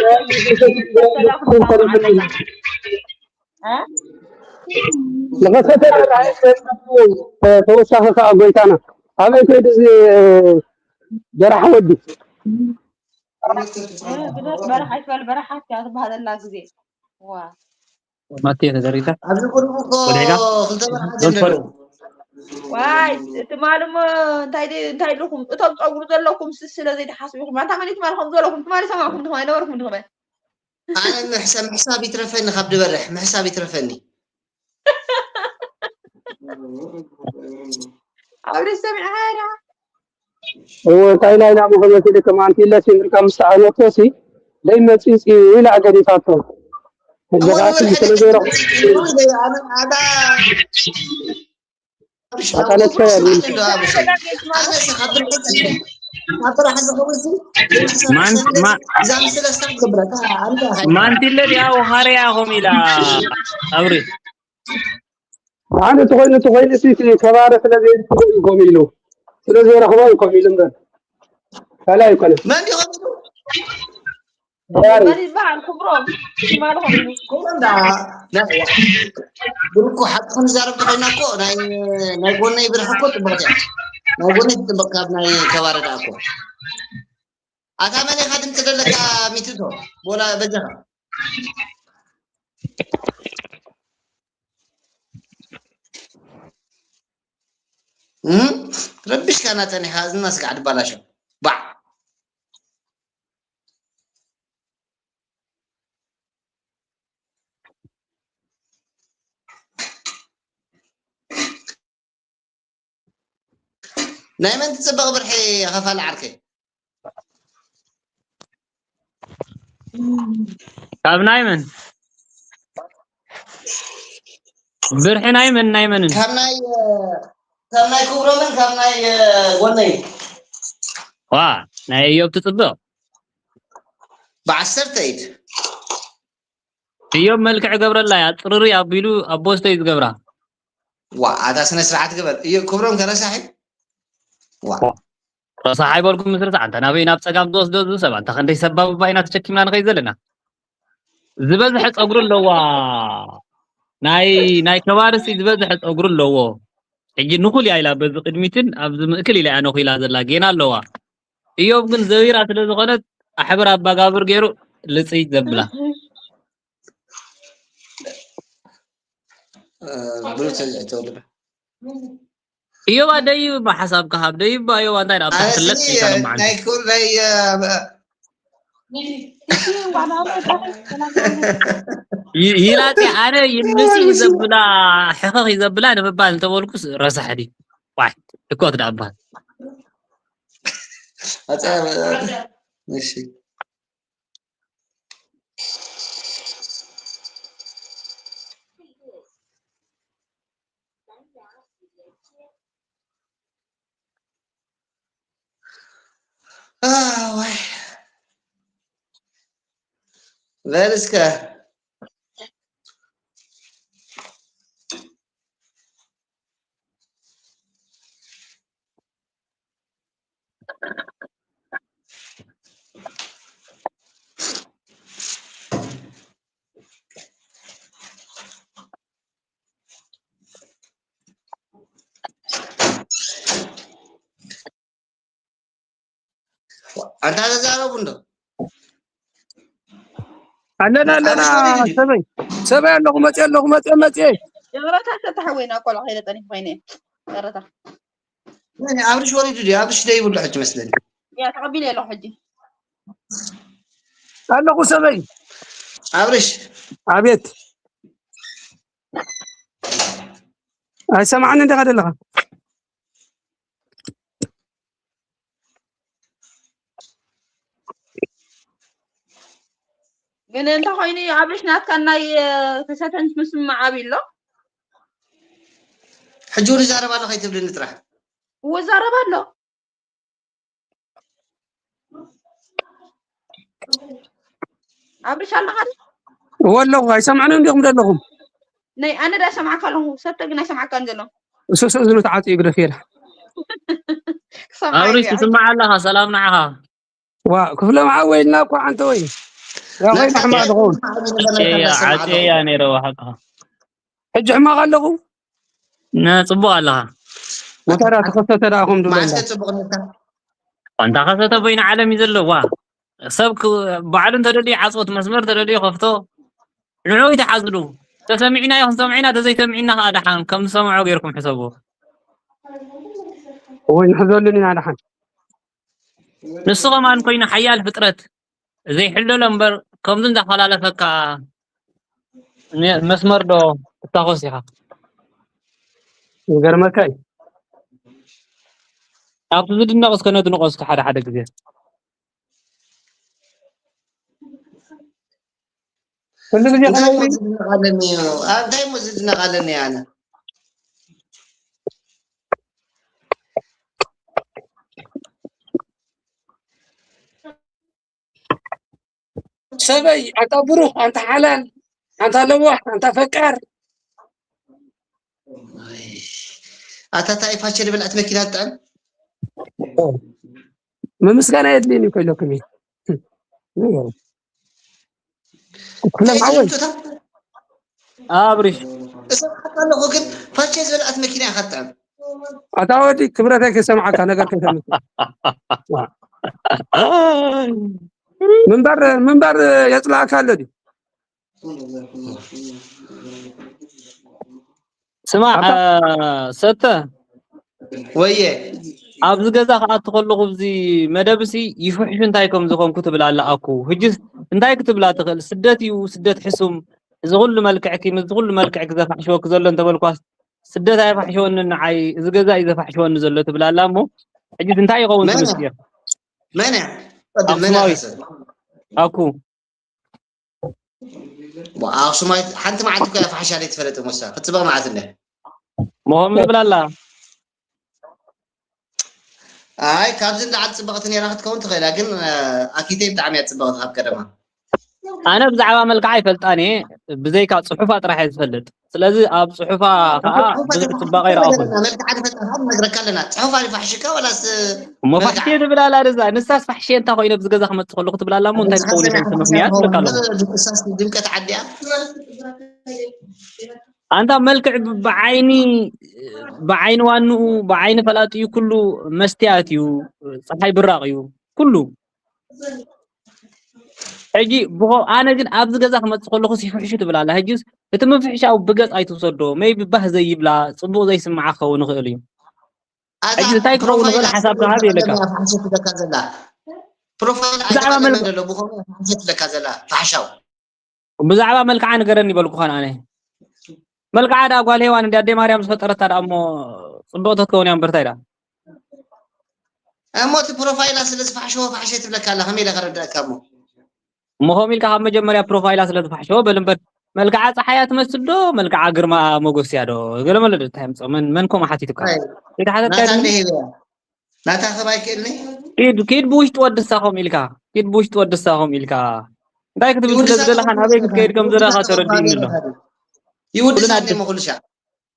ሰላም ክንሰማማዕ ኣለና። እ? ንኸሰተ ተወሳኺ ከዓ ጎይታና ኣበይ ከይዱ እዚ ጀራሕ ወዲ እ፣ ግደፍ በረሓ ይትበል በረሓት እያ ትበሃለላ ግዜ ዋ ማቴ ተዘሪታ ኣብዚ ቁሩብ እኮ ወዲሕካ? ክልተ መርሓት ዶንት ኣለዉ። ፈሪ ዋይ እቲ ማል እሞ እንታይ ድ- እንታይ ኣለኹም እቶም ፀጉሪ ዘለኩም ስ- ስለ ዘይትሓስቡ ኢኹም ኣንታ መን ትማል ከም ዘለኹም ትማል ሰማዕኩም ትማ ነበርኩም ትኸበ ኣነ ምሕሰ- ምሕሳብ ይትረፈኒ ካብ ድበርሕ ምሕሳብ ይትረፈኒ። ኣብ ርእሲ ሰሚዕኻ ዳ እንታይ ናይ ላሙ ከመሲሉ ከማንቲ ኢለ ሲምርካ ምስ ሰኣለቶ ሲ ደይ መፂፂ ኢላ ገዲፋቶ እሞ ጀራሲ ንብል ስለ ሕደግ ዘይረ ትምፅእ ኢሉ ኢለ ኣነ ኣታ ኣብሽ ኣታ ነትፈ ስማዕኒ እንዶ ኣብሽ ኣነ ሲ ካብ ብርሕፂ ኣብ ጥራሕ ዝኸውን ሲ ማን- ማ- እዛ ምስ ሰለስተ ክገብረካ ኣንተ ሃይ ማንቲለ ድያ ውኻርያ ኾም ኢላ ኣብሪ ሓደ ተኾይኑ ተኾይኑ ሲ ሲ ከባቢ ስለ ዘይትኽእል እዩ ኮም ኢሉ ስለ ዘይረኽቦ እዩ ኮም ኢሉ እምበር ካልእ ኣይኮነን። መን ይኸውን ባሪ በል ይበሃል ክብሮም ትማሊ ኾይኑ ኮንዳ ብልኩ ሓቅኹም ዝዛረብ ተኾይና እኮ ናይ ናይ ጎነይ ብርሕ እኮ ጥብቕቲ እያ። ናይ ጎነይ ትጥብቕ ካብ ናይ ከባረ ደኣ እኮ ኣታ መን ኢኻ ድምፂ ደለካ ሚትቶ ቦላ በጃኻ እም? ረቢሽካና ፀኒኻ እዝና ስጋዕ ድባላሾ ባዕ ናይ መን ትፅበቕ ብርሒ ኸፋል ዓርከይ ካብ ናይ መን ብርሒ ናይ መን ናይ መንን ካብ ናይ ካብ ናይ ክብሮምን ካብ ናይ ጎነይ ዋ ናይ እዮብ ትፅብቕ ብዓሰርተ ኢድ እዮብ መልክዕ ገብረላ እያ ፅርሪ ኣቢሉ ኣቦስተ እዩ ዝገብራ ዋ ኣታ ስነ ስርዓት ግበር እዩ ክብሮም ከረሳሒ ዋ ረሳሕ ኣይበልኩም ምስ ርሳዕ እንተ ናበይ ናብ ፀጋም ዝወስዶ እዚ ሰብ እንተ ክንደይ ሰባብ ባይና ተሸኪምና ንኸይ ዘለና ዝበዝሐ ፀጉሪ ኣለዋ ናይ ናይ ከባርሲ ዝበዝሐ ፀጉሪ ኣለዎ ሕጂ ንኹል እያ ኢላ በዚ ቅድሚትን ኣብዚ ምእክል ኢላ እያ ነኹ ኢላ ዘላ ጌና ኣለዋ እዮብ ግን ዘቢራ ስለ ዝኾነት ኣሕብር ኣባጋብር ገይሩ ልፅይ ዘብላ ብሉት ተዘዕተውልበ እዮባ ደይብ እባ ሓሳብካ ሃብ ደይብ እባ እዮባ እንታይ ደኣ ኣብታ ክትለጥ ኢልካ ለማዓንቲ ናይ ክብር ናይ ይላፂ ኣነ ይምስ እዩ ዘብላ ሕኸኽ እዩ ዘብላ ንምባል እንተበልኩስ ረሳሕ ድዩ ዋይ እኮት ደኣ እባል ኣፀ እሺ ኣዋይ በል እስከ ኣንታ ተዛረቡ እንዶ ኣለና ኣለና ሰበይ ሰበይ ኣለኹ መፅየ ኣለኹ መፅየ መፅየ ይቕረታ ተተሓወይና ቆልዓ ከይደ ጠኒፍ ኮይነ ይቕረታ ኣብርሽ ወሪዱ ድዩ ኣብርሽ ደይብሉ ሕጂ መስለኒ ያ ተቐቢለ ኣለኹ ሕጂ ኣለኹ ሰበይ ኣብርሽ ኣቤት ኣይሰማዕን እንዲኻ ዘለኻ ግን እንተ ኮይኑ ኣብርሽ ናትካ ናይ ክሰተንስ ምስምማዕ ኣብ ኣሎ ሕጂ እውን ይዛረብ ኣሎ ከይትብልኒ ጥራሕ እወዛረብ ኣሎ ኣብርሽ ኣለኻ እወ ኣለኹ ኣይሰምዕን እንዲኹም ዘለኹም ናይ ኣነ ዳ ሰማዕካ ኣለኹ ሰተ ግን ኣይሰማዕካን ዘሎ እሱስ እዝኑ ተዓፅዩ ግደፍ የለ ክሰማዕ ኣብርሽ እያ። ትስማዕ ኣለኻ ሰላም ንዓኻ ዋ ክፍለ መዓወይ ኢልና እኮ ዓንተ ወይ ያ ኮይና ሕማቕ ድኸውን ዓፅየ እያ ነይረ ብሓቅኻ ሕጂ ሕማቕ ኣለኹ ንፅቡቅ ኣለኻ መታዳ ተኸሰተ ደኣኹም ድብለና መዓስከ ፅቡቅ ነታ እንታ ከሰተ በይኑ ዓለም እዩ ዘለዋ ሰብ ክ- ባዕሉ እንተደልዩ ዓፅወት መስመር ተደልዩ ከፍቶ ንዑ ይተሓዝሉ ተሰሚዕናዮ ክንሰምዒና ተዘይሰሚዕና ከዓ ደሓን ከም ዝሰምዖ ገይርኩም ሕሰቡ ወይ ንሕዘሉን ኢና ደሓን ንሱ ከማን ኮይኑ ሓያል ፍጥረት ዘይሕለሎ እምበር ከምዚ እንዳፈላለፈካ ነ- መስመር ዶ ትታኮስ ኢኻ ይገርመካ እዩ ኣብቲ ዝድነቕ እስከ ነድንቆ እስከ ሓደ ሓደ ግዜ ኩሉ ግዜ እንታይ እሞ ከመይ ዝድነቕ ኣለኒ እዩ? ኣ፣ እንታይ እሞ ዝድነቕ ኣለኒ ኣነ? ሰበይ ኣንታ ብሩኽ ኣንታ ሓላል ኣንታ ለዋህ ኣንታ ፈቃር ኣታ ታይ ፋቸ ዝበልዐት መኪና ትጥዕም ምምስጋና የድልየኒ እኮ ኢለኩም እዩ። ክፍሎም ሓወይ ኣብሪሽ እሰማዕካ ኣለኹ ግን ፋቸ ዝበልዐት መኪና ኢኻ ትጥዕም ኣታ ወዲ ክብረተይ ከይሰማዕካ ነገር ከይሰምዕ ምንባር ምንባር የፅላእካ ኣሎ ድዩ? ስማዕ ሰተ ወየ ኣብዚ ገዛ ክኣቱ ከለኹ ኣብዚ መደብሲ ይፍሕሹ እንታይ ከም ዝኾንኩ ትብል ኣላ ኣኩ። ሕጅስ እንታይ ክትብላ ትኽእል? ስደት እዩ ስደት ሕሱም። እዚ ኩሉ መልክዕኪ ምስዚ ኩሉ መልክዕኪ ዘፋሕሸወኪ ዘሎ እንተበልኳስ ስደት ኣይፋሕሸወንን ንዓይ እዚ ገዛ እዩ ዘፋሕሸወኒ ዘሎ ትብል ኣላ እሞ ሕጅስ እንታይ ይኸውን እቲ ምስጢር? መን እያ? ቅድም መን እያ ኣክሱማዊት ትመስል? ኣኩ ኣክሱማዊት ሓንቲ መዓልቲ እኮ እያ ፋሕሻ ዘይትፈልጥ ሞሳ ክትፅበቕ መዓት እንደ መሆም ዝብላ ኣላ ኣይ ካብዚ ንላዕሊ ፅብቕቲ ነራ ክትከውን ትኽእል እያ ግን ኣኪተይ ብጣዕሚ እያ ፅብቕቲ ካብ ቀደማ ኣነ ብዛዕባ መልክዓ ኣይፈልጣን እየ ብዘይካ ፅሑፋ ጥራሕ እየ ዝፈልጥ ስለዚ ኣብ ፅሑፋ ከዓ ብዙሕ ፅባቐ ይረኣኹ መልክዓ ንፈልጣ ነግረካ ኣለና ፅሑፍ ኣሪፋ ሕሽካ ወላስ እሞ ፋሕሽየ ትብል ኣላ ርዛ ንሳስ ፋሕሽየ እንታ ኮይነ ኣብዚ ገዛ ክመፅእ ከለኩ ትብል ኣላ እሞ እንታይ ትኸውን ይኾን እቲ ምክንያት ትብለካ ኣለኹ እሳስ ድምቀት ዓዲያ ኣንታ መልክዕ ብዓይኒ ብዓይኒ ዋንኡ ብዓይኒ ፈላጢኡ ኩሉ መስትያት እዩ ፀሓይ ብራቕ እዩ ኩሉ ሕጂ ብኾ ኣነ ግን ኣብዚ ገዛ ክመፅእ ከለኹ ይፍሕሹ ትብል ኣላ ሕጂስ እቲ ምፍሕሻው ብገፅ ኣይትውሰዶ maybe ባህ ዘይብላ ፅቡቕ ዘይስምዓ ክኸውን ይኽእል እዩ ሕጂ እንታይ ክኸውን ይኽእል ሓሳብ ክሃብ የለካ ፕሮፋይል ብዛዕባ ኣይተቐደመ መልክ- ዘሎ ብኸምኡ ሓሰት ትብለካ ዘላ ፋሕሻው ብዛዕባ መልክዓ ንገረኒ በልኩ ኸን ኣነ መልክዓ ዳ ጓል ሄዋን እንዲ ኣደ ማርያም ዝፈጠረታ ዳ እሞ ፅቡቕ ተትከውን እያ እምበርታይ ዳ እሞ እቲ ፕሮፋይላ ስለ ዝፋሕሸዎ ፋሕሸ ትብለካ ኣላ ከመይ ኢለ ከረዳእካ እሞ እሞ ከምኡ ኢልካ ካብ መጀመርያ ፕሮፋይላ ስለ ዝፋሕሸዎ በል እምበር መልክዓ ፀሓያ ትመስል ዶ መልክዓ ግርማ ሞጎስ እያ ዶ ገለ መለ ዶ እንታይ ምፀ መን መን ከምኡ ሓቲቱካ ኣይ፣ ከይተሓተትካ ናታ ድም እንደ ሄበያ ናታ ከማይ ክእልኒ ኪድ ኪድ ብውሽጢ ወድሳ ከምኡ ኢልካ ኪድ ብውሽጢ ወድሳ ከምኡ ኢልካ እንታይ ክትብል ስለ ዝደለኻ ናበይ ክትከይድ ከም ዘለኻ ተረዲእኒ ኣሎ ይውድሳ ኩልና እንደ መኹልሻ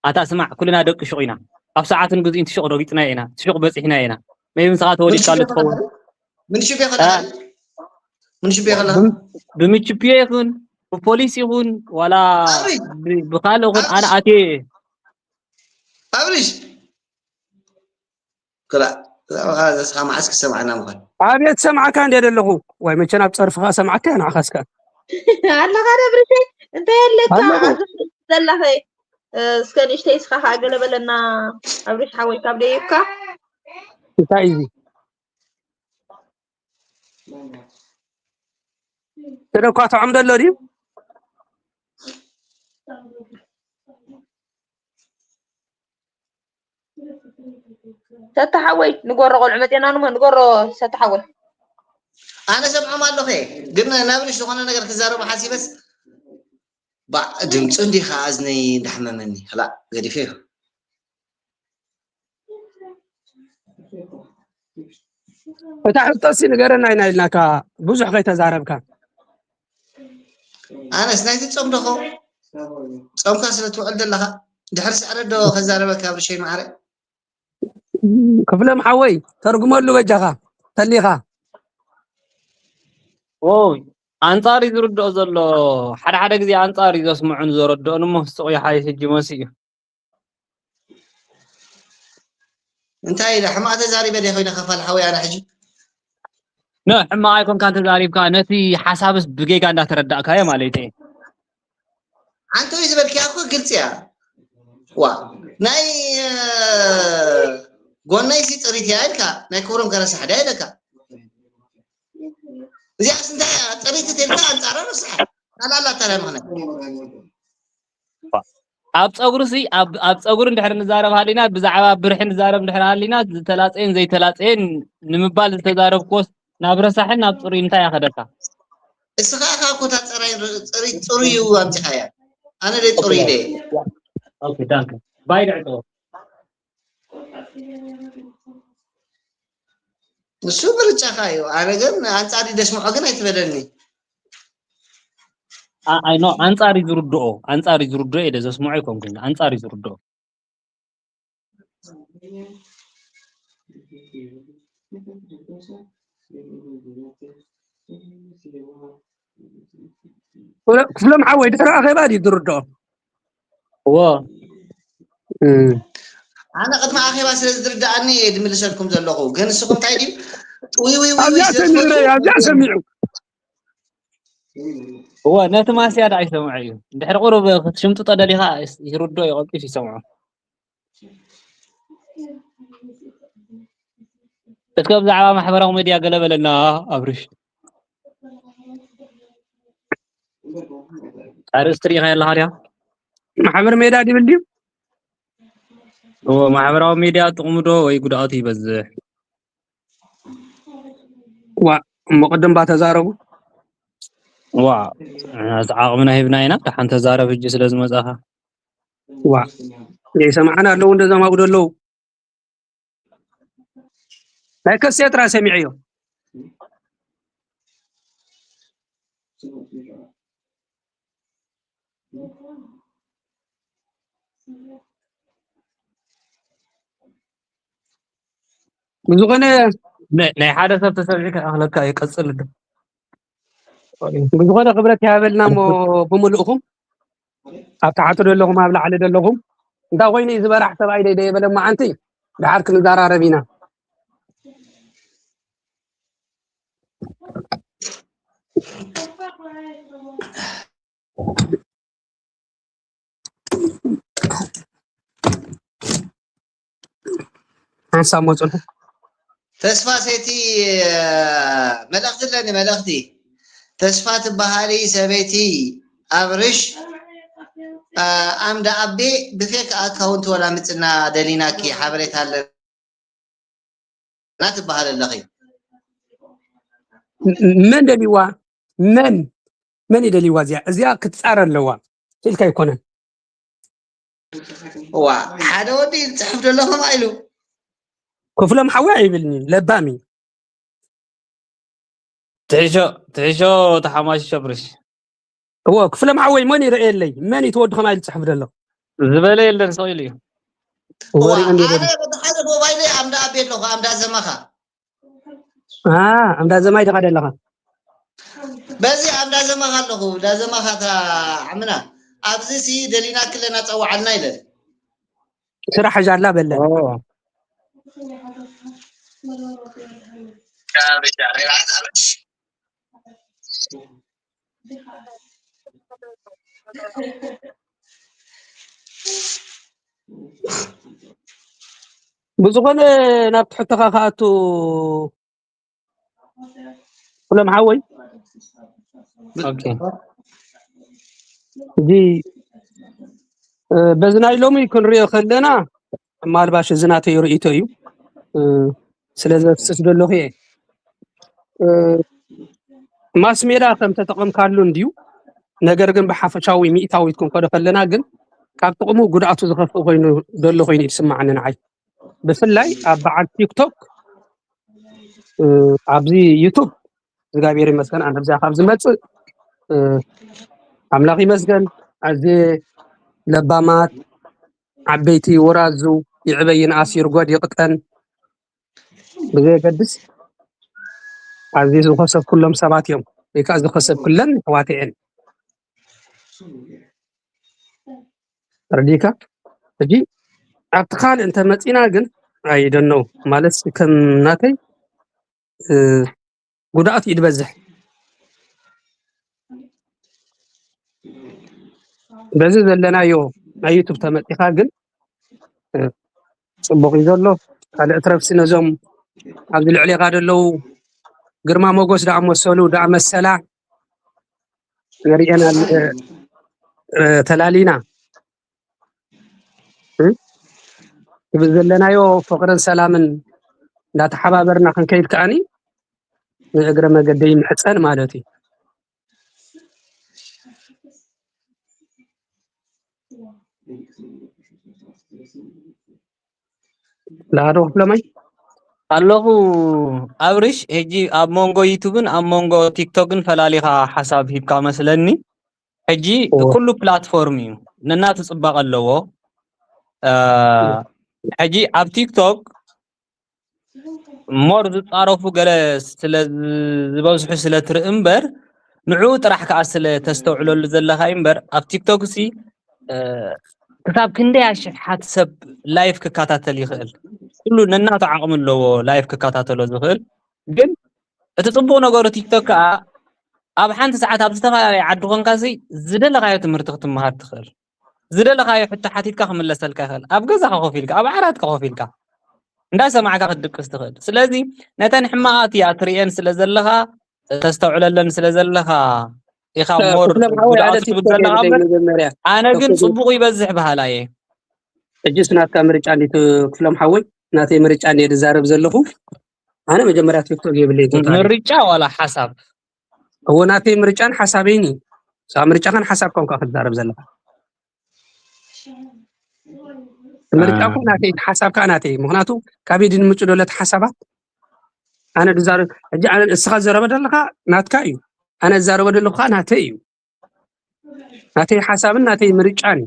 ኣታ ስማዕ ኩልና ደቂ ሹቕ ኢና ኣብ ሰዓትን ግዜን ትሹቕ ረጊፅና ኢና ትሹቕ በፂሕና ኢና maybe ንስኻ ተወሊድካሉ ትኸውን ምን ሽቤ ከለኻ ምን ሽቤ ከለኻ ብምችፕዮ ይኹን ብፖሊስ ይኹን ዋላ ኣበይ ብ- ብካልእ ይኹን ኣነ ኣትየ ኣብሪሽ ክላ ዘስኻ መዓስ ክሰማዕና ምዃን ኣብየት ሰምዓካ እንደ ዘለኹ ወይ መቸ ናብ ፀርፍኻ ሰምዓካ ንዓኻስካ ኣለኻ ዶ ብርሸይ እንታይ ኣለካ ኣለኹ። ኣብዚ ዘለኸ እስከ ንእሽተይ እስኻ ከዓ ገለ በለና ኣብሪሽ ሓወይ ካብ ደይብካ እንታይ እዩ ተደኳትዖም ደሎ ድዩ ሰተ ሓወይ ንጎሮ ቆልዑ መጤና ንሞ ንጎሮ ሰተ ሓወይ ኣነ ሰምዖም ኣለኹ ግን ናብሪሽ ዝኾነ ነገር ክዛረቡ ሓሲበስ ባዕ ድምፁ እንዲኻ ኣዝነይ እንዳሕመመኒ ክላእ ገዲፈ እታ ሕቶሲ ንገረና ኢና ኢልናካ ብዙሕ ከይተዛረብካ ኣነስ ናይቲ ፆም ደኾ ፆምካ ስለ ትውዕል ዘለኻ ድሕሪ ስዕረት ዶ ከዛረበካ ብርሸይ ማዕረ ክፍሎም ሓወይ ተርጉመሉ በጃኻ ተሊኻ ይ ኣንፃር እዩ ዝርድኦ ዘሎ ሓደ ሓደ ግዜ ኣንፃር እዩ ዘስምዑን ዘረድኦን እሞ ስቕ ይሓይሽ ሕጂ መሲ እዩ እንታይ ኢለ ሕማቕ ተዛሪበ ደ ኮይነ ከፋል ሓወይ ኣነ ሕጂ ነ ሕማቕ ኣይኮንካ ተዛሪብካ ነቲ ሓሳብስ ብጌጋ እንዳተረዳእካዮ ማለት እዩ ሓንቲ ወይ ዝበልክያ እኮ ግልፂ እያ ዋ ናይ ጎነይ ሲ ፅሪት እያ ኢልካ ናይ ክብሮም ከረሳሕ ድያ ኢለካ እዚኣስ እንታይ እያ ፅሪት ተልካ ኣንፃራ ረሳሕ ካላላ ታዲያ ምክንያት ኣብ ፀጉሪ ሲ ኣብ ፀጉሪ እንድሕር ንዛረብ ሃሊና ብዛዕባ ብርሒ ንዛረብ እንድሕር ሃሊና ዝተላፀየን ዘይተላፀየን ንምባል ዝተዛረብክዎስ ናብ ረሳሕን ናብ ፅሩይ እንታይ ያኸደካ እስኻ ኢኻ እኮ እታ ፅራይ ፅሩይ ፅሩይ እዩ ኣምፂኻያ ኣነ ደይ ፅሩይ ኢለ ባይ ንዕጦ ንሱ ምርጫኻ እዩ ኣነ ግን ኣንፃሪ ደስምዖ ግን ኣይትበለኒ ኣይ ኖ፣ ኣንጻር እዩ ዝርድኦ፣ ኣንጻር እዩ ዝርድኦ። ኢለ ዘስምዖ ኣይኮንኩን፣ ኣንጻር እዩ ዝርድኦ። ክፍሎም ሓወይ፣ ድሕሪ ኣኼባ ድዩ ዝርድኦ? እዎ። ኣነ ቅድሚ ኣኼባ ስለ ዝርድኣኒ እየ ዝምልሰልኩም ዘለኹ። ግን ንስኹም እንታይ ድዩ? ውይ ውይ ውይ ኣብዚኣ ስለ ሰሚዑ ትፈልጡ ኣብዚኣ ሰሚዑ። እዎ፣ ነቲ ማስያ ደኣ ይሰምዖ እዩ። ድሕሪ ቁሩብ ክትሽምጥጦ ደሊኻ ይርድኦ እዩ፣ ቀልጢፉ ይሰምዖ። እስከ ብዛዕባ ማሕበራዊ ሚድያ ገለ በለና ኣብርሽ። ኣርእስቲ ርኢኻ ኣለኻ ድያ? ማሕበር ሜዳ ድብል ድዩ? እዎ፣ ማሕበራዊ ሚድያ ጥቕሙ ዶ ወይ ጉድኣቱ ይበዝሕ? ዋ እሞ ቅድም ባ ተዛረቡ። ዋ፣ ዓቕምና ሂብና ኢና። ደሓን ተዛረብ፣ ሕጂ ስለ ዝመጻኻ። ዋ ይሰማዕና ኣለዉ፣ እንደዛም ኣብኡ ኣለዉ። ናይ ከሴት ጥራይ ሰሚዐዮ። ብዝኾነ ናይ ሓደ ሰብ ተሰሚዑ ከኣኽለካ ይቀጽል ዶ? ብዝኾነ ክብረት ይሃበልና እሞ ብምልእኹም ኣብ ታሕቲ ዘለኹም ኣብ ላዕሊ ዘለኹም እንታይ ኮይኑ እዩ ዝበራሕ ሰብኣይ ደይ ደይ በለ መዓንቲ ድሓር ክንዘራረብ ኢና። ሓንሳብ መፅልኩ። ተስፋ ሰይቲ መልእኽቲ ኣለኒ። መልእኽቲ ተስፋ ትበሃሊ ሰበይቲ ኣብርሽ ኣምደ ኣቤ ብፌክ ኣካውንት ወላ ምፅና ደሊናኪ ሓበሬታ ኣለና ትበሃል ኣለኺ። መን ደሊዋ? መን መን ይደልይዋ? እዚኣ እዚኣ ክትፃረ ኣለዋ ኢልካ ኣይኮነን። ዋ ሓደ ወዲ ዝፅሕፍ ዘሎ ከምኣ ኢሉ ክፍሎም ሓወይ ኣይብልኒ፣ ለባም እዩ። ትሕሾ ትሕሾ ተሓማሽሾ ብርሽ እዎ ክፍሎም ሓወይ መን ይረእየለይ? መን እዩ ተወዲ ከምኣ ኢሉ ዝፅሕፍ ዘሎ? ዝበለ የለን፣ ሰቕ ኢሉ እዩ። ወሪኡ እንዲ ሓደ በቲ ሓደ ሞባይለይ ኣምዳ ኣቤ ኣለኹ ኣምዳ ዘመኻ ኣምዳ ዘማይ ደኻ ደለኻ በዚ ኣብ ዳዘማኻ ኣለኹ። ዳዘማኻ እታ ዓምና ኣብዚ ሲ ደሊና ክለና ጸዋዓልና ኢለ ስራሕ ጃላ በለ ብዝኾነ ናብ ትሕተኻ ከኣቱ ኩሎም ሓወይ ኦኬ። እዚ በዚ ናይ ሎሚ ክንሪኦ ከለና ማልባሽ እዚ ናተይ ርእይቶ እዩ። ስለ ዘፍስስ ዘለኹ እየ። ማስ ሜዳ ከም ተጠቐምካሉ እንድዩ፣ ነገር ግን ብሓፈሻዊ ሚእታዊት ክንከዶ ከለና ግን ካብ ጥቕሙ ጉድኣቱ ዝኸፍእ ኮይኑ ዘሎ ኮይኑ ይስማዓኒ ንዓይ። ብፍላይ ኣብ በዓል ቲክቶክ ኣብዚ ዩቱብ እግዚኣብሔር ይመስገን ኣነ ብዛ ካብ ዝመፅእ ኣምላኽ ይመስገን። ኣዚ ለባማት ዓበይቲ ወራዙ ይዕበይን ኣሲር ጎድ ይቕጠን ብዘየገድስ ኣዚ ዝኸሰብ ኩሎም ሰባት እዮም ወይ ከዓ ዝኸሰብ ኩለን ኣሕዋት እየን። ረዲካ ሕጂ ኣብቲ ካልእ እንተመፂና ግን ኣይደነው ማለት ከም ናተይ ጉድኣት እዩ ዝበዝሕ። በዚ ዘለናዮ ናይ ዩቱብ ተመፂኻ ግን ፅቡቅ እዩ ዘሎ። ካልእ ትረፍሲ ነዞም ኣብዚ ልዕሌኻ ዘለዉ ግርማ ሞጎስ ደኣ መሰሉ ደኣ መሰላ ንሪኤን ተላሊና ክብል ዘለናዮ ፍቕርን ሰላምን እንዳተሓባበርና ክንከይድ ከዓኒ ንእግረ መገደይ ምሕፀን ማለት እዩ። ላዶ ክፍለማይ ኣለኹ ኣብርሽ። ሕጂ ኣብ መንጎ ዩቱብን ኣብ መንጎ ቲክቶክን ፈላሊኻ ሓሳብ ሂብካ መስለኒ። ሕጂ ኩሉ ፕላትፎርም እዩ ነናቱ ጽባቐ ኣለዎ። ሕጂ ኣብ ቲክቶክ ሞር ዝጻረፉ ገለ ስለ ዝበዝሑ ስለ ትርኢ እምበር፣ ንዕኡ ጥራሕ ከኣ ስለ ተስተውዕለሉ ዘለኻ እዩ እምበር፣ ኣብ ቲክቶክ ሲ ክሳብ ክንደይ ኣሽሓት ሰብ ላይፍ ክከታተል ይኽእል። ኩሉ ነናቱ ዓቕሚ ኣለዎ ላይፍ ክከታተሎ ዝኽእል። ግን እቲ ጽቡቕ ነገሩ ቲክቶክ ከኣ ኣብ ሓንቲ ሰዓት ኣብ ዝተፈላለየ ዓዲ ኮንካ ሲ ዝደለኻዮ ትምህርቲ ክትመሃር ትኽእል። ዝደለኻዮ ሕቶ ሓቲትካ ክምለሰልካ ይኽእል። ኣብ ገዛኻ ኮፍ ኢልካ፣ ኣብ ዓራትካ ኮፍ ኢልካ እንዳሰማዕካ ክትድቅስ ትኽእል። ስለዚ ነተን ሕማቓት እያ ትርእየን ስለ ዘለኻ፣ ተስተውዕለለን ስለ ዘለኻ ኢኻ ሞር ጉድኣት ትብል ዘለኻ እምበር፣ ኣነ ግን ጽቡቕ ይበዝሕ በሃላይ እየ። ሕጂስ ናትካ ምርጫ እንዴት ክፍሎም ሓወይ? ናተይ ምርጫ እንዴ ዝዛረብ ዘለኹ? ኣነ መጀመርያ ቲክቶክ የብለይ ቶታሊ። ምርጫ ዋላ ሓሳብ? እዎ ናተይ ምርጫን ሓሳበይን እዩ። ሳብ ምርጫኻን ሓሳብካን እኳ ክትዛረብ ዘለኻ። ምርጫ እኮ ናተይ፣ ሓሳብ ከዓ ናተይ። ምኽንያቱ ካበይ ድንምጭ ዶለት ሓሳባት ኣነ ድዛረብ ሕጂ ኣነ እስኻ ዘረበ ደለኻ ናትካ እዩ። ኣነ ዝዛረበ ደለኹ ከዓ ናተይ እዩ። ናተይ ሓሳብን ናተይ ምርጫን እዩ።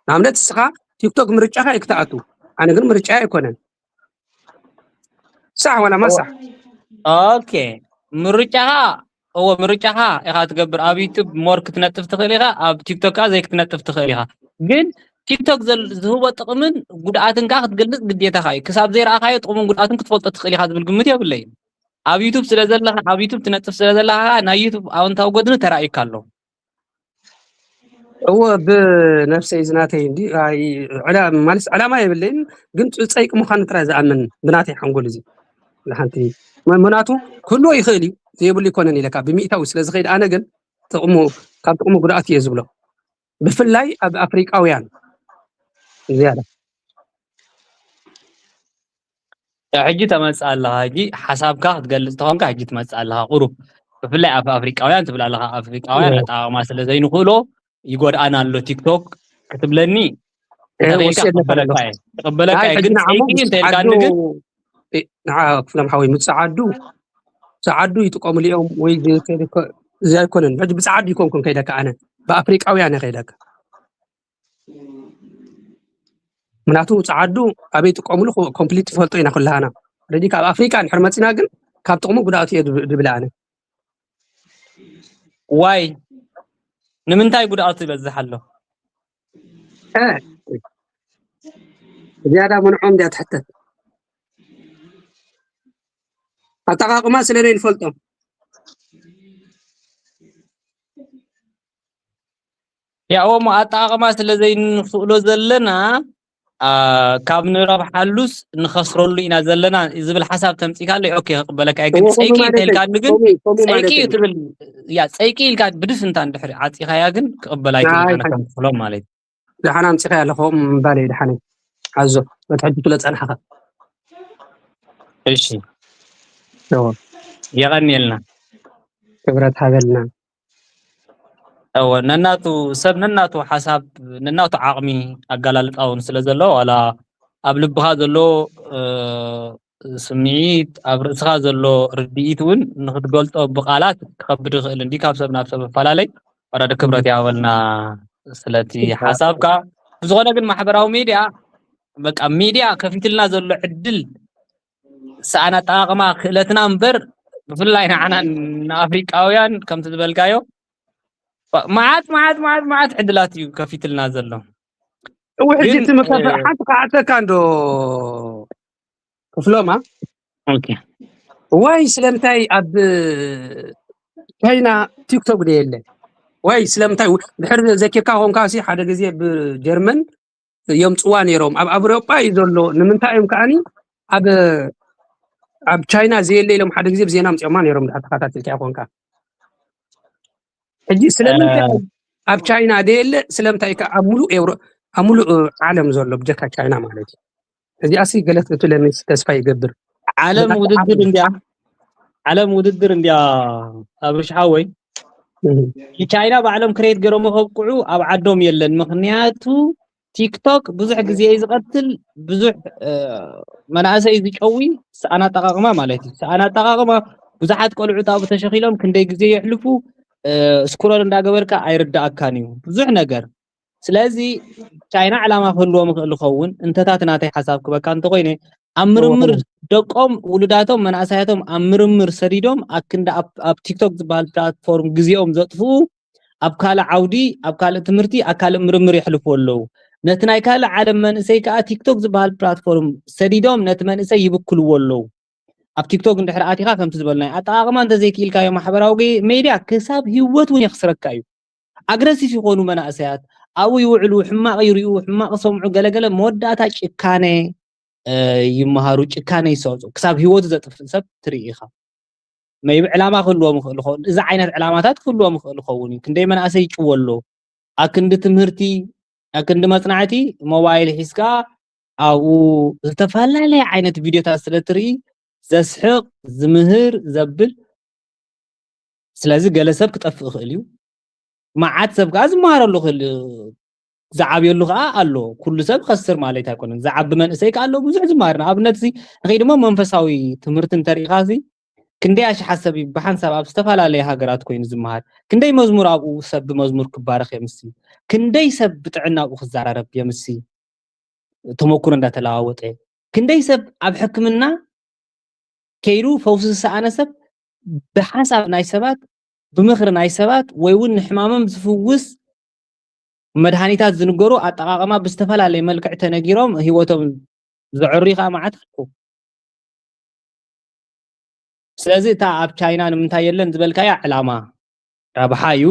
ንኣብነት እስኻ ቲክቶክ ምርጫኻ እዩ ክትኣቱ። ኣነ ግን ምርጫ ኣይኮነን። ሳሕ ዋላ ማሳሕ ኦኬ ምርጫኻ እዎ ምርጫኻ ኢኻ ትገብር። ኣብ ዩቱብ ሞር ክትነጥፍ ትኽእል ኢኻ፣ ኣብ ቲክቶክ ከዓ ዘይክትነጥፍ ትኽእል ኢኻ። ግን ቲክቶክ ዝህቦ ጥቕምን ጉድኣትን ከዓ ክትገልፅ ግዴታኻ እዩ። ክሳብ ዘይረኣኻዮ ጥቕሙን ጉድኣቱን ክትፈልጦ ትኽእል ኢኻ ዝብል ግምት የብለይን። ኣብ ዩቱብ ስለ ዘለኻ ኣብ ዩቱብ ትነጥፍ ስለ ዘለኻ ናይ ዩቱብ ኣወንታዊ ጎድኒ ተራእዩካ ኣሎ። እወ ብነፍሰይ ዝናተይ እንዲ ማለት ዕላማ የብለይን፣ ግን ጸይቂ ምዃኑ ጥራይ ዝኣምን ብናተይ ሓንጎል እዚ ንሓንቲ ምናቱ ክህልዎ ይኽእል እዩ፣ ዘይብሉ ይኮነን ኢለካ ብሚእታዊ ስለ ዝኸይድ ኣነ ግን ጥቕሙ ካብ ጥቕሙ ጉድኣት እየ ዝብሎ፣ ብፍላይ ኣብ ኣፍሪቃውያን ዝያዳ። ሕጂ ተመጽእ ኣለኻ። ሕጂ ሓሳብካ ክትገልጽ ተኾንካ ሕጂ ትመጽእ ኣለኻ። ቁሩብ ብፍላይ ኣብ ኣፍሪቃውያን ትብል ኣለኻ። ኣፍሪቃውያን ኣጠቓቕማ ስለ ዘይንኽእሎ ይጎድኣና ኣሎ ቲክቶክ ክትብለኒ እንተኽኢልካ ክቕበለካ እየ። ክቕበለካ እየ። ግን ጸይቂ እንተኢልካኒ ግን ንዓ ክፍሎም ሓወይ ምስ ጸዓዱ ጸዓዱ ይጥቀሙሉ እዮም ወይ እዚ ኣይኮነን። ሕጂ ብጸዓዱ ይኮንኩን ከይደካ ኣነ ብኣፍሪቃውያን እየ ከይደካ ምክንያቱ ጸዓዱ ኣበይ ጥቀሙሉ ኮምፕሊት ትፈልጦ ኢና ኩላህና። ረዲ ካብ ኣፍሪቃ እንድሕር መጺና ግን ካብ ጥቕሙ ጉድኣቱ እየ ድብል ኣነ። ዋይ ንምንታይ ጉድኣቱ ይበዝሕ ኣሎ? ዝያዳ መንዖም እንድያ ትሕተት ኣጠቓቕማ ስለ ዘይንፈልጦም ያው እሞ ኣጠቓቕማ ስለ ዘይንኽእሎ ዘለና ካብ ንረብሓሉስ ንኸስረሉ ኢና ዘለና ዝብል ሓሳብ ተምፂእካለይ። ኦኬ ክቕበለካ እየ፣ ግን ጸይቂ እንተኢልካኒ ግን ጸይቂ እዩ ትብል እያ። ጸይቂ ኢልካ ብድፍንታ እንድሕሪ ዓፂኻያ ግን ክቕበላ ኣይክእልን ኣነ ከም ክፍሎም ማለት እዩ። ደሓን ኣምፂኻያ ኣለኹ ምባለይ ደሓነይ ኣዞ በቲ ሕጂ ስለ ፀንሓኻ። እሺ የቐንየልና ክብረት ሃበልና። እወ ነናቱ ሰብ ነናቱ ሓሳብ ነናቱ ዓቕሚ ኣገላልፃ እውን ስለ ዘሎ ዋላ ኣብ ልብኻ ዘሎ ስምዒት ኣብ ርእስኻ ዘሎ ርድኢት እውን ንክትገልፆ ብቃላት ክኸብድ ይኽእል እንዲ ካብ ሰብ ናብ ሰብ ይፈላለይ። ወረደ ክብረት ይሃበልና ስለቲ ሓሳብካ። ብዝኾነ ግን ማሕበራዊ ሚድያ በቃ ሚድያ ከፊትልና ዘሎ ዕድል ሰኣን ኣጠቓቕማ ክእለትና እምበር ብፍላይ ንዓና ንኣፍሪቃውያን ከምቲ ዝበልካዮ መዓት መዓት መዓት መዓት ዕድላት እዩ ከፊትልና ዘሎ። እው ሕጂ እቲ መካፈል ሓንቲ ክዓጸካ እንዶ ክፍሎማ ዋይ ስለምንታይ ኣብ ቻይና ቲክቶክ ዶ የለ? ዋይ ስለምንታይ ድሕር ዘኪርካ ኮንካ ሲ ሓደ ግዜ ብጀርመን የምፅዋ ነይሮም ኣብ ኣውሮጳ እዩ ዘሎ ንምንታይ እዮም ከዓኒ ኣብ ኣብ ቻይና ዘየለ ኢሎም ሓደ ግዜ ብዜና ኣምፅኦማ ነይሮም ድሕር ተኸታትልካ ኮንካ ሕጂ ስለምንታይ ኣብ ቻይና ደየለ ስለምንታይ ከ ኣብ ሙሉእ ኤውሮ ኣብ ሙሉእ ዓለም ዘሎ ብጀካ ቻይና ማለት እዩ እዚኣሲ ገለት ክትብለኒ ተስፋ ይገብር ዓለም ውድድር እንዲያ ዓለም ውድድር እንዲያ ኣብርሽ ሓወይ ቻይና ባዕሎም ክሬት ገይሮሞ ከብቅዑ ኣብ ዓዶም የለን ምክንያቱ ቲክቶክ ብዙሕ ግዜ እዩ ዝቐትል ብዙሕ መናእሰይ ዝጨዊ ሰኣን ኣጠቃቅማ ማለት እዩ ሰኣን ኣጠቃቅማ ብዙሓት ቆልዑት ኣብኡ ተሸኺሎም ክንደይ ግዜ የሕልፉ ስክሮል እንዳገበርካ ኣይርዳእካን እዩ ብዙሕ ነገር። ስለዚ ቻይና ዕላማ ክህልዎም ይኽእል ይኸውን። እንተታት ናተይ ሓሳብ ክበካ እንተኮይነ፣ ኣብ ምርምር ደቆም፣ ውሉዳቶም፣ መናእሰያቶም ኣብ ምርምር ሰዲዶም፣ ኣክንዲ ኣብ ቲክቶክ ዝበሃል ፕላትፎርም ግዜኦም ዘጥፍኡ፣ ኣብ ካልእ ዓውዲ፣ ኣብ ካልእ ትምህርቲ፣ ኣብ ካልእ ምርምር የሕልፍዎ ኣለዉ። ነቲ ናይ ካልእ ዓለም መንእሰይ ከኣ ቲክቶክ ዝበሃል ፕላትፎርም ሰዲዶም ነቲ መንእሰይ ይብክልዎ ኣለዉ። ኣብ ቲክቶክ እንድሕር ኣቲኻ ከምቲ ዝበልናዮ ኣጠቓቕማ እንተዘይክኢልካዮ ማሕበራዊ ሜድያ ክሳብ ህይወት እውን የኽስረካ እዩ። ኣግረሲፍ ይኾኑ መናእሰያት ኣብኡ ይውዕሉ፣ ሕማቕ ይሪኡ፣ ሕማቕ ይሰምዑ፣ ገለገለ መወዳእታ ጭካነ ይመሃሩ፣ ጭካነ ይሰወፁ። ክሳብ ህይወቱ ዘጥፍእ ሰብ ትርኢ ኢኻ። መይቢ ዕላማ ክህልዎም ይኽእል ይኸውን። እዚ ዓይነት ዕላማታት ክህልዎም ይኽእል ይኸውን እዩ። ክንደይ መናእሰይ ይጭወ ኣሎ። ኣክንዲ ትምህርቲ፣ ኣክንዲ መፅናዕቲ ሞባይል ሒዝካ ኣብኡ ዝተፈላለየ ዓይነት ቪድዮታት ስለ ትርኢ ዘስሕቕ፣ ዝምህር፣ ዘብል። ስለዚ ገለ ሰብ ክጠፍእ ይኽእል እዩ። መዓት ሰብ ከዓ ዝመሃረሉ ክእል ዝዓብየሉ ከዓ ኣሎ። ኩሉ ሰብ ከስር ማለት ኣይኮነን። ዝዓቢ መንእሰይ ከዓ ኣሎ ብዙሕ ዝመሃር። ንኣብነት እዚ ንኸይድሞ መንፈሳዊ ትምህርቲ እንተሪኢኻ እዚ ክንደይ ኣሽሓት ሰብ እዩ ብሓንሳብ ኣብ ዝተፈላለየ ሃገራት ኮይኑ ዝመሃር። ክንደይ መዝሙር ኣብኡ ሰብ ብመዝሙር ክባረኽ የምሲ። ክንደይ ሰብ ብጥዕና ኣብኡ ክዘራረብ የምሲ። ተመኩሮ እንዳተለዋወጠ ክንደይ ሰብ ኣብ ሕክምና ከይዱ ፈውሲ ዝሰኣነ ሰብ ብሓሳብ ናይ ሰባት ብምኽሪ ናይ ሰባት ወይ እውን ንሕማሞም ዝፍውስ መድሃኒታት ዝንገሩ ኣጠቓቕማ ብዝተፈላለየ መልክዕ ተነጊሮም ህይወቶም ዘዕርዩ ከዓ መዓት ኣለዉ። ስለዚ እታ ኣብ ቻይና ንምንታይ የለን ዝበልካያ ዕላማ ረብሓ እዩ።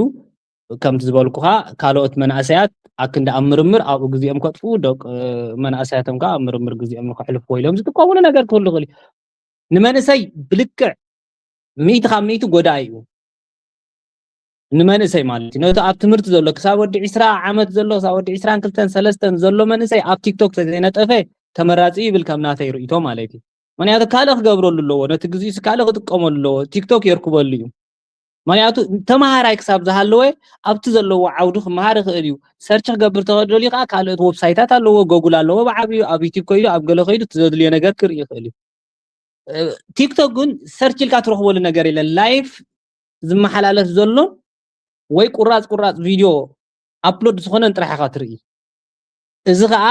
ከምቲ ዝበልኩኻ ካልኦት መናእሰያት ኣክንዲ ኣብ ምርምር ኣብኡ ግዜኦም ከጥፍኡ ደቂ መናእሰያቶም ከዓ ኣብ ምርምር ግዜኦም ንከሕልፍዎ ኢሎም ዝጥቀሙሉ ነገር ክህሉ ይኽእል እዩ። ንመንእሰይ ብልክዕ ሚእቲ ካብ ሚእቲ ጎዳኢ እዩ። ንመንእሰይ ማለት እዩ። ነቲ ኣብ ትምህርቲ ዘሎ ክሳብ ወዲ ዕስራ ዓመት ዘሎ ክሳብ ወዲ ዕስራን ክልተን ሰለስተን ዘሎ መንእሰይ ኣብ ቲክቶክ ተዘይነጠፈ ተመራፂ ይብል ከም ናተይ ርእይቶ ማለት እዩ። ምክንያቱ ካልእ ክገብረሉ ኣለዎ፣ ነቲ ግዜኡስ ካልእ ክጥቀመሉ ኣለዎ። ቲክቶክ የርክበሉ እዩ። ምክንያቱ ተመሃራይ ክሳብ ዝሃለወ ኣብቲ ዘለዎ ዓውዲ ክመሃር ይኽእል እዩ። ሰርች ክገብር ተደልዩ ከዓ ካልኦት ዌብሳይታት ኣለዎ፣ ጎጉል ኣለዎ ብዓብዩ ኣብ ዩቲብ ከይዱ ኣብ ገለ ከይዱ እቲ ዘድልዮ ነገር ክርኢ ይኽእል እዩ። ቲክቶክ ግን ሰርች ኢልካ ትረኽበሉ ነገር የለን። ላይፍ ዝመሓላለፍ ዘሎን ወይ ቁራፅ ቁራፅ ቪድዮ ኣፕሎድ ዝኾነን ጥራሕ ኢኻ ትርኢ። እዚ ከዓ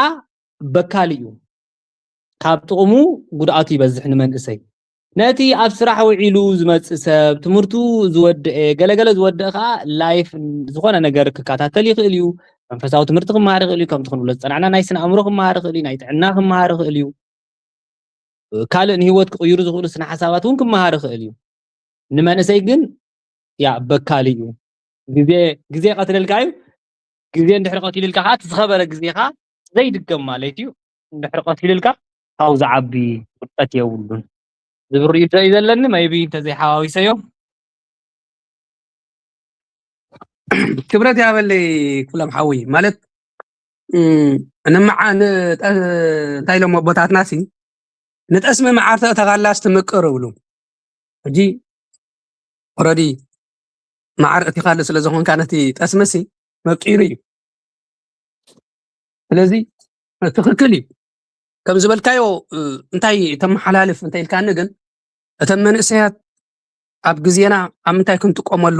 በካል እዩ። ካብ ጥቕሙ ጉድኣቱ ይበዝሕ ንመንእሰይ። ነቲ ኣብ ስራሕ ውዒሉ ዝመፅእ ሰብ ትምህርቱ ዝወድአ ገለገለ ዝወድአ ከዓ ላይፍ ዝኾነ ነገር ክከታተል ይኽእል እዩ። መንፈሳዊ ትምህርቲ ክመሃር ይኽእል እዩ። ከምቲ ክንብሎ ዝፀናዕና ናይ ስነ ኣእምሮ ክመሃር ይኽእል እዩ። ናይ ጥዕና ክመሃር ይኽእል እዩ። ካልእ ንህይወት ክቕይሩ ዝኽእሉ ስነ ሓሳባት እውን ክመሃር ይኽእል እዩ። ንመንእሰይ ግን ያ በካል እዩ። ግዜ ግዜ ቀትለልካ እዩ። ግዜ እንድሕር ቀቲልልካ ከዓ እቲ ዝኸበረ ግዜኻ ዘይድገም ማለት እዩ። እንድሕር ቀቲልልካ ካብኡ ዝዓቢ ውድቀት የብሉን ዝብል ርእይቶ እዩ ዘለኒ። መይቢ እንተዘይሓዋዊሰዮ ክብረት ያበለይ ኩሎም ሓዊ ማለት እም፣ ንመዓ ን- ጠ- እንታይ ኢሎም ኣቦታትና ሲ ንጠስሚ መዓር ተእተኻላስ ትምቅር እብሉ። ሕጂ ኦረዲ መዓር እቲኻሉ ስለ ዝኾንካ ነቲ ጠስሚ ሲ መቂሩ እዩ። ስለዚ ትኽክል እዩ ከም ዝበልካዮ እ፣ እንታይ ተመሓላልፍ እንተ ኢልካኒ ግን እተን መንእሰያት ኣብ ግዜና ኣብ ምንታይ ክንጥቀመሉ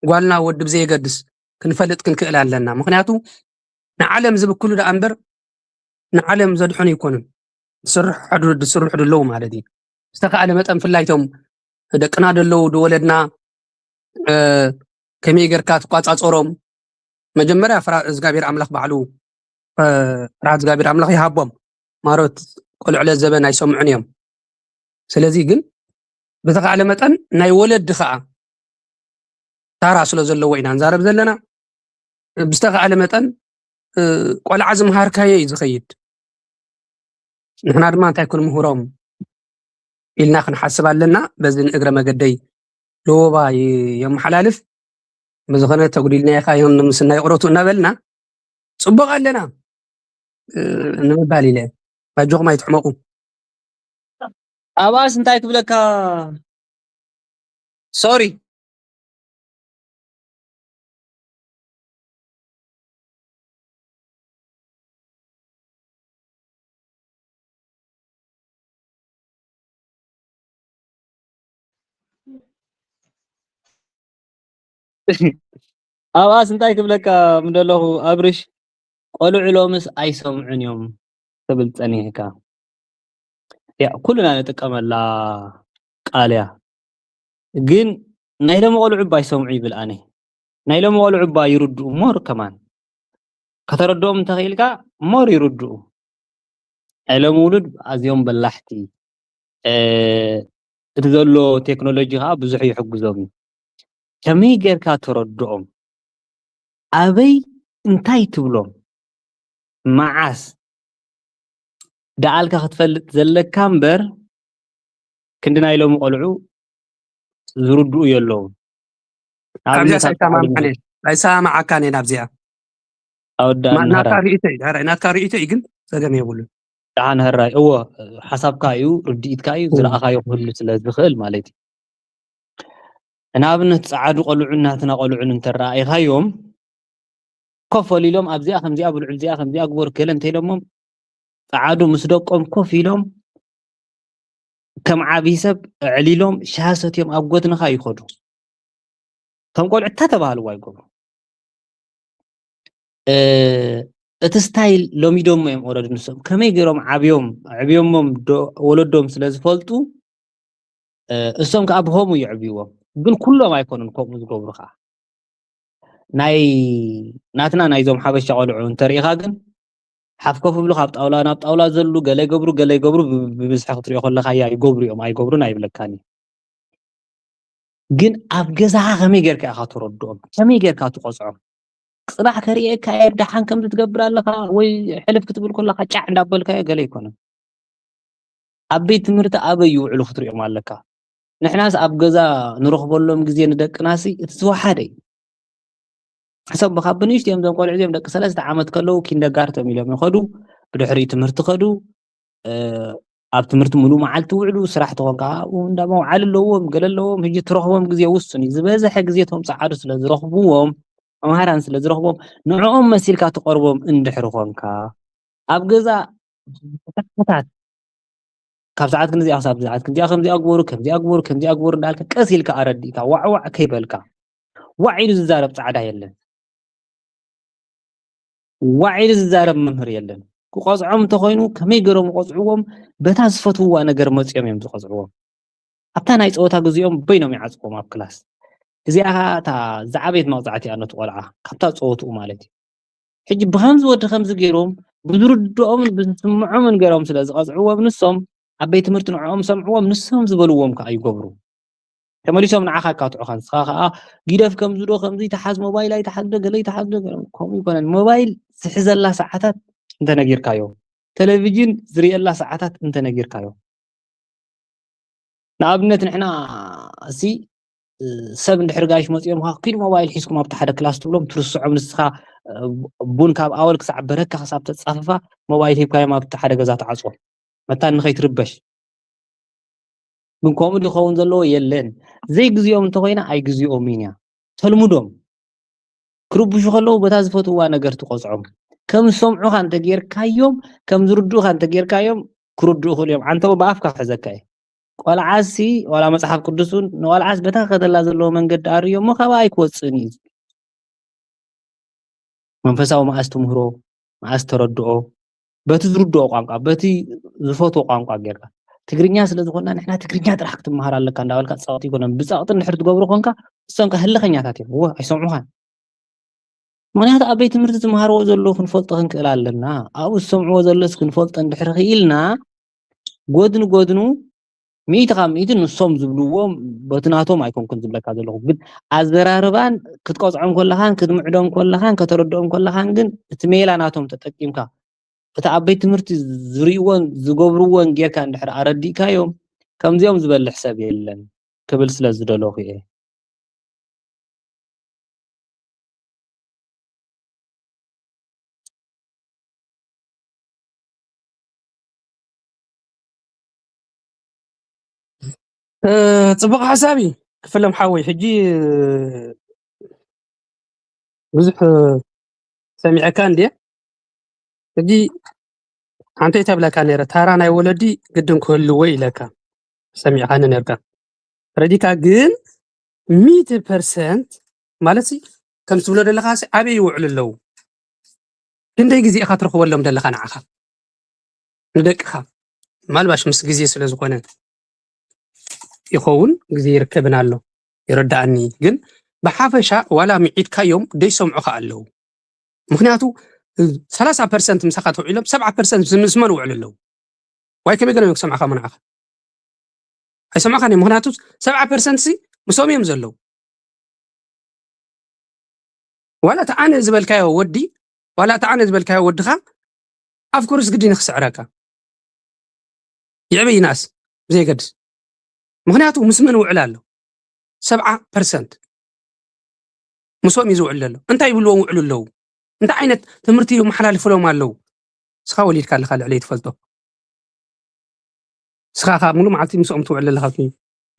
ጓልና ወዲ ብዘየገድስ ክንፈልጥ ክንክእል ኣለና። ምክንያቱ ንዓለም ዝብክሉ ደኣ እምበር ንዓለም ዘድሕኑ ኣይኮኑን። ዝስርሑ ድስርሑ ደለዉ ማለት እዩ። ዝተኻእለ መጠን ፍላይቶም ደቅና ደለዉ ድወለድና እ፣ ከመይ ጌርካ ትቋጻጸሮም? መጀመርያ ፍራ እግዚኣብሔር ኣምላኽ ባዕሉ እ፣ ፍርሃት እግዚኣብሔር ኣምላኽ ይሃቦም። ማሮት ቆልዑ ለዘበን ኣይሰምዑን እዮም። ስለዚ ግን ብዝተኻእለ መጠን ናይ ወለዲ ከዓ ታራ ስለ ዘለዎ ኢና ንዛረብ ዘለና። ብዝተኻእለ መጠን እ፣ ቆልዓ ዝምሃርካዮ እዩ ዝኸይድ። ንሕና ድማ እንታይ ክንምህሮም ኢልና ክንሓስብ ኣለና። በዚ ንእግረ መገደይ ለወባ ይ- የመሓላልፍ። ብዝኾነ ተጉዲልና ኢኻ ይኹን ምስና ይቕረቱ እናበልና ፅቡቕ ኣለና እ፣ ንምባል ኢለ ባጆኹም ኣይትሕመቑ። ኣብኣስ እንታይ ክብለካ? ሶሪ። ኣብኣስ እንታይ ክብለካ ምደለኹ ኣብርሽ፣ ቆልዑ ሎምስ ኣይሰምዑን እዮም ትብል ጸኒሕካ። ያ ኩልና ንጥቀመላ ቃል እያ። ግን ናይ ሎሚ ቆልዑ እባ ይሰምዑ ይብል ኣነ። ናይ ሎሚ ቆልዑ እባ ይርድኡ ሞር ከማን። ከተረድኦም እንተኽኢልካ ሞር ይርድኡ። ናይ ሎሚ ውሉድ ኣዝዮም በላሕቲ። እ፣ እቲ ዘሎ ቴክኖሎጂ ከዓ ብዙሕ ይሕግዞም እዩ። ከመይ ጌርካ ተረድኦም? ኣበይ እንታይ ትብሎም? መዓስ ደኣልካ ክትፈልጥ ዘለካ እምበር ክንዲ ናይ ሎሚ ቆልዑ ዝርድኡ የለውን። ካብዚኣ ኣይሰማማዕን እየ። ኣይሰማማዓካን እየ ናብዚኣ። ኣወዳእና ናትካ ርእይቶ እዩ። ዳሕራይ ናትካ ርእይቶ እዩ ግን ጸገም የብሉን። ደሓን ህራይ እዎ፣ ሓሳብካ እዩ፣ ርድኢትካ እዩ፣ ዝረኣኻዮ ክህሉ ስለ ዝኽእል ማለት እዩ። ንኣብነት ጸዓዱ ቆልዑን ናትና ቆልዑን እንተረኣኢኻዮም ኮፍ ኢሎም ኣብዚኣ ከምዚኣ ብልዑ፣ እዚኣ ከምዚኣ ግበሩ ገለ እንተኢሎሞም ጸዓዱ ምስ ደቆም ኮፍ ኢሎም ከም ዓብዪ ሰብ ኣዕሊሎም ሻሂ ሰትዮም ኣብ ጎድንኻ ይኸዱ። ከም ቆልዑ እታ ተባህልዋ ይገብሩ። እ፣ እቲ ስታይል ሎሚዶሞ እዮም ኦረዲ ንሶም ከመይ ገይሮም ዓብዮም ዕብዮሞም ዶ- ወለዶም ስለ ዝፈልጡ እ፣ እሶም ከዓ ብኸምኡ የዕብይዎም። ግን ኩሎም ኣይኮኑን ከምኡ ዝገብሩ ከዓ ናይ ናትና ናይዞም ሓበሻ ቆልዑ እንተሪኢኻ ግን ሓፍ ኮፍ ብሉ ካብ ጣውላ ናብ ጣውላ ዘሉ ገለ ይገብሩ ገለ ይገብሩ ብ- ብብዝሒ ክትሪኦ ከለካ እያ ይገብሩ እዮም ኣይገብሩን ኣይብለካን እዩ። ግን ኣብ ገዛኻ ከመይ ጌርካ ኢኻ ትረድኦም? ከመይ ጌርካ ትቆፅዖም? ፅባሕ ከርእየካ እየ ደሓን ከምዚ ትገብር ኣለኻ ወይ ሕልፍ ክትብል ከለካ ጫዕ እንዳበልካዮ ገለ ኣይኮነን። ኣብ ቤት ትምህርቲ ኣበይ ይውዕሉ ክትሪኦም ኣለካ። ንሕናስ ኣብ ገዛ ንረኽበሎም ግዜ ንደቅናሲ እቲ ዝወሓደ እዩ። ሕሰብ ካብ ብንእሽቶ እዮም እዞም ቆልዑ እዚኦም ደቂ ሰለስተ ዓመት ከለዉ ኪንደጋርቶም ኢሎም ይኸዱ፣ ብድሕሪኡ ትምህርቲ ከዱ፣ እ፣ ኣብ ትምህርቲ ሙሉእ መዓልቲ ውዕሉ፣ ስራሕ ተኾን ከዓ ኣብኡ እንዳ መውዓሊ ኣለዎም፣ ገለ ኣለዎም። ሕጂ ትረኽቦም ግዜ ውሱን እዩ። ዝበዝሐ ግዜ እቶም ጸዓዱ ስለ ዝረኽብዎም፣ መምሃራን ስለ ዝረኽቦም፣ ንዕኦም መሲልካ ትቐርቦም እንድሕሪ ኾንካ፣ ኣብ ገዛ ሰዓታት ካብ ሰዓት ክንዚኣ ክሳብ ሰዓት ክንዚኣ ከምዚኣ ግበሩ፣ ከምዚኣ ግበሩ፣ ከምዚኣ ግበሩ እንዳልካ ቀስ ኢልካ ኣረዲእካ ዋዕዋዕ ከይበልካ ዋዕ ኢሉ ዝዛረብ ጻዕዳ የለን። ዋዕ ኢሉ ዝዛረብ መምህር የለን። ክቆጽዖም እንተኾይኑ ከመይ ገይሮም ይቆጽዕዎም? በታ ዝፈትውዋ ነገር መጺኦም እዮም ዝቆጽዕዎም። ኣብታ ናይ ጸወታ ግዜኦም በይኖም ይዓጽዎም ኣብ ክላስ። እዚኣ ኸኣ እታ ዝዓበየት መቕጻዕቲ እያ ነቲ ቆልዓ ካብታ ጸወትኡ ማለት እዩ። ሕጂ ብኸምዚ ወዲ ከምዚ ገይሮም ብዝርድኦምን ብዝስምዖምን ገይሮም ስለ ዝቐጽዕዎም ንሶም ኣብ ቤት ትምህርቲ ንዕኦም ሰምዕዎም ንሶም ዝበልዎም ከኣ ይገብሩ። ተመሊሶም ንዓኻ ይካትዑኻ። ንስኻ ከኣ ግደፍ ከምዚ ዶ ከምዚ ይተሓዝ ሞባይል ኣይተሓዝ ዶ ገለ ይተሓዝ ዶ ገለ ከምኡ ይኮነን። ሞባይል ዝሕዘላ ሰዓታት እንተነጊርካዮ፣ ቴሌቪዥን ዝርእየላ ሰዓታት እንተነጊርካዮ ንኣብነት ንሕና እሲ ሰብ እንድሕር ጋይሽ መፂኦም ካ ኪድ ሞባይል ሒዝኩም ኣብቲ ሓደ ክላስ ትብሎም ትርስዖም ንስኻ ቡን ካብ ኣወል ክሳዕ በረካ ክሳብ ተፃፍፋ ሞባይል ሂብካዮም ኣብቲ ሓደ ገዛ ተዓፅዎም መታን ንኸይትርበሽ ግን ከምኡ ዝኸውን ዘለዎ የለን ዘይግዚኦም እንተኮይና ኣይግዚኦምን እያ ተልሙዶም ክርብሹ ከለዉ በታ ዝፈትውዋ ነገር ትቆፅዖም ከም ዝሰምዑኻ እንተጌርካዮም ከም ዝርድኡኻ እንተጌርካዮም ክርድኡ ክእሉ እዮም ዓንተቦ ብኣፍካ ክሕዘካ እዩ ቆልዓሲ ዋላ መፅሓፍ ቅዱስ እውን ንቆልዓስ በታ ከደላ ዘለዎ መንገዲ ኣርእዮ እሞ ካብኣ ኣይክወፅእን እዩ መንፈሳዊ መኣስ ትምህሮ መኣስ ተረድኦ በቲ ዝርድኦ ቋንቋ በቲ ዝፈትዎ ቋንቋ ጌርካ ትግርኛ ስለ ዝኾንና ንሕና ትግርኛ ጥራሕ ክትመሃር ኣለካ እንዳበልካ ፀቕጢ ይኮነን ብፀቕጢ እንድሕር ትገብሮ ኮንካ እሶም ከ ህልኸኛታት እዮም እወ ኣይሰምዑኻን ምክንያቱ ኣብ ቤት ትምህርቲ ዝመሃርዎ ዘለዉ ክንፈልጦ ክንክእል ኣለና ኣብኡ ዝሰምዕዎ ዘሎስ ክንፈልጦ እንድሕር ክኢልና ጎድኒ ጎድኑ ሚእቲ ካብ ሚእቲ ንሶም ዝብልዎም በቲ ናቶም ኣይኮንኩን ዝብለካ ዘለኹ ግን ኣዘራርባን ክትቆፅዖም ከለኻን ክትምዕዶም ከለኻን ከተረድኦም ከለኻን ግን እቲ ሜላ ናቶም ተጠቂምካ እቲ ኣብ ቤት ትምህርቲ ዝርእዎን ዝገብርዎን ጌርካ እንድሕር ኣረዲእካዮም ከምዚኦም ዝበልሕ ሰብ የለን ክብል ስለ ዝደለኹ እየ ጽቡቕ ሓሳብ እዩ ክፍሎም ሓወይ ሕጂ ብዙሕ ሰሚዐካ እንድየ ሕጂ ሓንተይ ተብለካ ነረ ታራ ናይ ወለዲ ግድን ክህልዎ ኢለካ ሰሚዕካኒ ነርካ ረዲካ ግን ሚእቲ ፐርሰንት ማለት ሲ፣ ከም ትብሎ ዘለኻ ሲ፣ ኣበይ ይውዕሉ ኣለዉ? ክንደይ ግዜ ኢኻ ትረኽበሎም ዘለኻ ንዓኻ? ንደቅኻ? ማልባሽ ምስ ግዜ ስለ ዝኾነ ይኸውን፣ ግዜ ይርከብን ኣሎ፣ ይረዳእኒ። ግን ብሓፈሻ ዋላ ምዒድካዮም ደይሰምዑኻ ኣለዉ። ምኽንያቱ፣ ሰላሳ ፐርሰንት ምሳኻ ተውዒሎም፣ ሰብዓ ፐርሰንት ምስ መን ውዕሉ ኣለዉ? ዋይ ከመይ ገለ ክሰምዓኻ እሞ ንዓኻ? ኣይሰምዓኻን እዮም። ምኽንያቱ፣ ሰብዓ ፐርሰንት ሲ ምስኦም እዮም ዘለዉ። ዋላ እቲ ኣነ ዝበልካዮ ወዲ፣ ዋላ እቲ ኣነ ዝበልካዮ ወድኻ፣ ኣፍኮርስ ግድን እዩ ክስዕረካ። ይዕበ ይንኣስ፣ ብዘየገድስ። ምኽንያቱ ምስ መን ውዕል ኣሎ? ሰብዓ ፐርሰንት ምስኦም እዩ ዝውዕል ዘሎ። እንታይ ይብልዎም ውዕሉ ኣለዉ? እንታይ ዓይነት ትምህርቲ ይመሓላልፍሎም ኣለዉ? ንስኻ ወሊድካ ኣለኻ፣ ልዕለይ ትፈልጦ። ንስኻ ኸኣ ሙሉ መዓልቲ ምስኦም ትውዕል ኣለኻ። ኣብቲ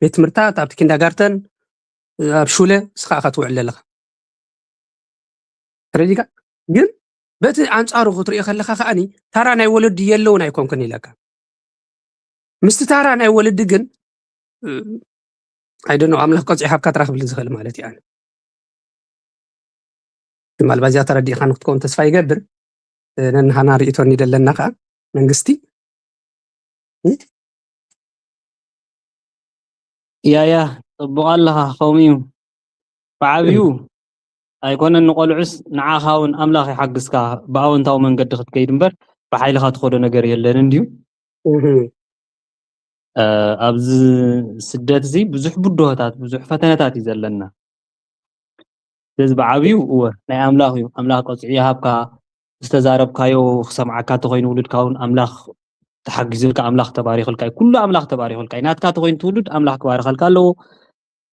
ቤት ትምህርትታት፣ ኣብቲ ኪንዳጋርተን፣ ኣብ ሹለ ንስኻ ኢኻ ትውዕል ኣለኻ። ተረዲእካ? ግን በቲ ኣንጻሩ ክትሪኦ ከለኻ ከኣኒ፣ ታራ ናይ ወለዲ የለውን ኣይኮንኩን ኢለካ። ምስቲ ታራ ናይ ወለዲ ግን፣ እ፣ I don't know፣ ኣምላኽ ቀጽዒ ሃብካ ጥራሕ ክብል ዝኽእል ማለት እዩ ኣነ። ትማል ባዚኣ ተረዲእኻ ንክትከውን ተስፋ ይገብር። እ፣ ነንሃና ርእይቶ እንዲደለና ከኣ መንግስቲ። እ? ያያ፣ ጽቡቕ ኣለኻ፣ ከምኡ እዩ። ብዓብዩ ኣይኮነን ንቆልዑስ፣ ንዓኻ እውን ኣምላኽ ይሓግዝካ፣ ብኣወንታዊ መንገዲ ክትከይድ እምበር፣ ብሓይልኻ ትኸዶ ነገር የለን እንድዩ። እህ። እ፣ ኣብዚ ስደት እዚ ብዙሕ ብድሆታት፣ ብዙሕ ፈተነታት እዩ ዘለና። ስለዚ ብዓብዩ እወ፣ ናይ ኣምላኽ እዩ። ኣምላኽ ቀጽዒ ይሃብካ፣ ዝተዛረብካዮ ክሰምዓካ ተኾይኑ ውሉድካ እውን ኣምላኽ ተሓጊዙልካ፣ ኣምላኽ ተባሪኽልካ እዩ። ኩሉ ኣምላኽ ተባሪኽልካ እዩ። ናትካ ተኾይኑ ትውሉድ ኣምላኽ ክባርኸልካ ኣለዎ።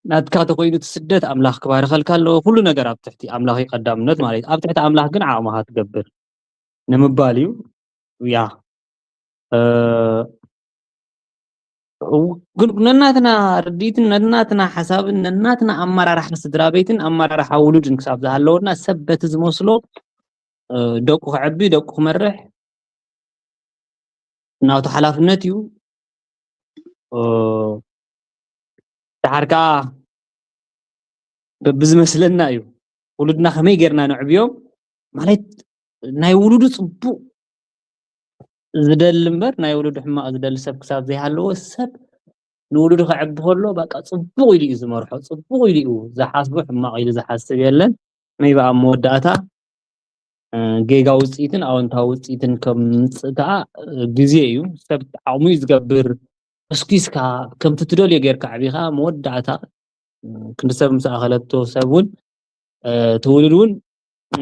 ናትካ ተኾይኑ እቲ ስደት ኣምላኽ ክባርኸልካ ኣለዎ። ኩሉ ነገር ኣብ ትሕቲ ኣምላኽ እዩ ቀዳምነት ማለት እዩ። ኣብ ትሕቲ ኣምላኽ ግን ዓቕምኻ ትገብር ንምባል እዩ። ያ፣ እ፣ ግን ነናትና ርድኢትን ነናትና ሓሳብን ነናትና ኣመራርሓ ስድራ ቤትን ኣመራርሓ ውሉድን ክሳብ ዝሃለወና ሰብ በቲ ዝመስሎ፣ እ፣ ደቁ ከዕቢ፣ ደቁ ክመርሕ ናቱ ሓላፍነት እዩ። እ፣ ደሓር ከኣ በብዝመስለና እዩ። ውሉድና ከመይ ጌርና ነዕብዮም ማለት ናይ ውሉዱ ጽቡቕ ዝደሊ እምበር ናይ ውሉዱ ሕማቕ ዝደሊ ሰብ ክሳብ ዘይሃለዎ ሰብ ንውሉዱ ከዕቢ ከሎ በቃ ጽቡቕ ኢሉ እዩ ዝመርሖ፣ ጽቡቕ ኢሉ እዩ ዝሓስቦ፣ ሕማቕ ኢሉ ዝሓስብ የለን። መይበኣ ኣብ መወዳእታ፣ እ፣ ጌጋ ውጽኢትን ኣወንታዊ ውጽኢትን ከምጽእ ከኣ፣ እ፣ ግዜ እዩ። ሰብ ዓቕሙ እዩ ዝገብር። ተስኪስካ ከምቲ ትደልዮ ጌርካ ኣዕቢኻ መወዳእታ፣ እ፣ ክንዲ ሰብ ምስ ኣኸለቶ ሰብ እውን፣ እ፣ እቲ ውሉድ እውን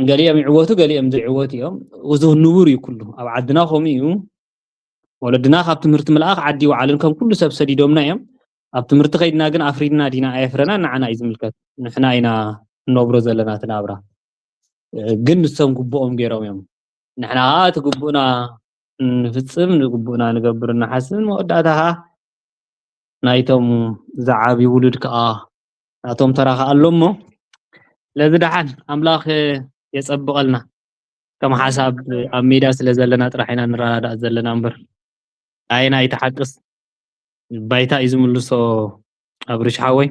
ገሊኦም ይዕወቱ፣ ገሊኦም ዘይዕወቱ እዮም። እዚ ንቡር እዩ ኩሉ። ኣብ ዓድና ከምኡ እዩ። ወለድና ካብ ትምህርቲ ምልኣኽ ዓዲ ይውዓልን ከም ኩሉ ሰብ ሰዲዶምና እዮም። ኣብ ትምህርቲ ከይድና ግን ኣፍሪድና ዲና ኣየፍረናን ንዓና እዩ ዝምልከት። ንሕና ኢና እንነብሮ ዘለና እቲ ናብራ። እ፣ ግን ንሶም ግቡኦም ገይሮም እዮም። ንሕና ኸኣ እቲ ግቡእና ንፍጽም፣ ንግቡእና ንገብር፣ ንሓስብ፣ መወዳእታ ኸኣ ናይቶም ዝዓብዩ ውሉድ ከኣ ናቶም ተራ ከኣ ኣሎ እሞ፣ ስለዚ ደሓን ኣምላኽ የጸብቐልና። ከም ሓሳብ ኣብ ሜዳ ስለ ዘለና ጥራሕ ኢና ንረዳዳእ ዘለና እምበር፣ ኣየናይ ትሓቅስ ባይታ እዩ ዝምልሶ። ኣብርሽ ሓወይ፣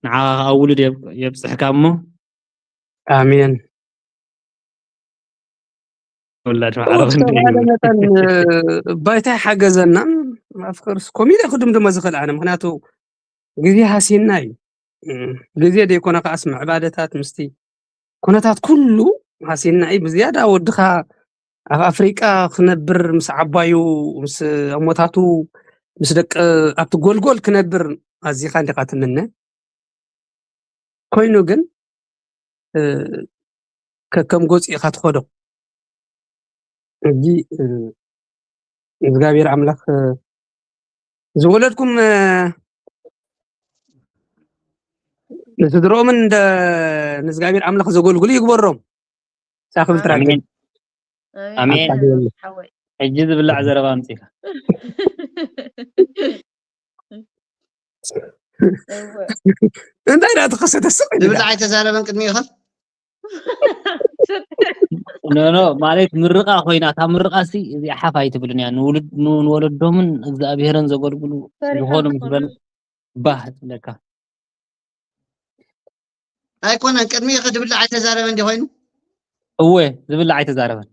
ንዓኻ ከኣ ውሉድ የብ-፣ የብጽሕካ እሞ። ኣሜን። ውላድ ኦ፣ ማዕረ ዝተባህለ ክንደይ መጠን፣ እ፣ ባይታ ይሓገዘናን፣ of course፣ ኮሚደ ክድምድሞ ዝኽእል ኣነ፣ ምኽንያቱ ግዜ ሃሲና እዩ። እ፣ ግዜ ዘይኮነ ከኣስ ምዕባለታት ምስቲ ኩነታት ኩሉ ሃሲና እዩ። ብዝያዳ ወድኻ ኣብ ኣፍሪቃ ክነብር ምስ ዓባዩ፣ ምስ ኣሞታቱ፣ ምስ ደቂ ኣብቲ ጎልጎል ክነብር ኣዚኻ እንዲኻ ትምነ። ኮይኑ ግን፣ እ፣ ከከም ገጹ ኢኻ ትኸዶ። ሕጂ፣ እ፣ እግዚኣብሔር ኣምላኽ፣ እ፣ ዝወለድኩም፣ እ፣ ንስድርኦምን እንደ-፣ ንእግዚኣብሔር ኣምላኽ ዘገልግሉ ይግበሮም። ሳኽብል ትራግል። ኣሜን። ኣሜን። ኣሜን። ሓወይ። ሕጂ ዝብላዕ ዘረባ ኣምጺኻ። እወ። እንታይ ደኣ ተኸሰተ? ስቕ ኢሉ ዝብላዕ ደኣ። ኣይተዛረበን ቅድሚኡ ኸ? ኖ፣ ኖ፣ ማለት ምርቓ ኮይና፣ እታ ምርቓ ሲ እዚኣ ሓፍ ኣይትብልን እያ። ንውሉድ-፣ ን-፣ ንወለዶምን እግዚኣብሄርን ዘገልግሉ ፈሪሖም ዝኾኑ ምስ ዝኾኑ። በል፣ ባህ ትብለካ። ኣይኮነን፣ ቅድሚ ከ ድብላዕ ኣይተዛረበ እንዲ ኮይኑ። እወ፣ ዝብላዕ ኣይተዛረበን።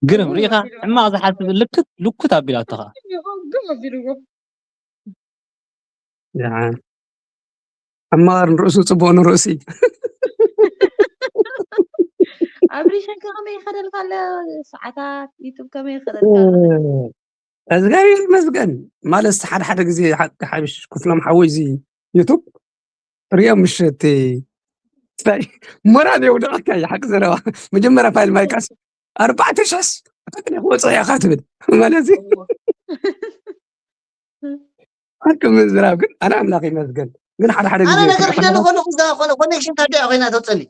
ግርም ሪኢኻ፣ ሕማቕ ዝሓስብ ልክት ልኩት ኣቢላቶ ኸዓ። ሕማቕ ንርእሱ ጽቡቕ ንርእሲ። ኣብሪሸን ከመይ ይኸደልካ ኣሎ? ሰዓታት ዩቱብ ከመይ ይኸደልካ ኣሎ? እግዚኣብሔር ይመስገን። ማለት ሓደ ሓደ ግዜ ሓቂ ሓቢሽ ክፍሎም ሓወይ እዚ ዩቱብ ሪኦ ምሸት ታይ ሞራል የውድቐካ እዩ። ሓቂ ዘረባ መጀመርያ ፋይል ማይካስ ኣርባዕተ ሻስ ኣፈቅደ ክወፅእ ኢኻ ትብል ማለት እዩ። ሓቂ ምዝራብ ግን ኣነ ኣምላኽ ይመስገን። ግን ሓደ ሓደ ኣነ ግዜ ነገር ኪዳነ ኮነ ኩዛ ኮነ ኮኔክሽን ታዲያ ኮይና ተውፅኒ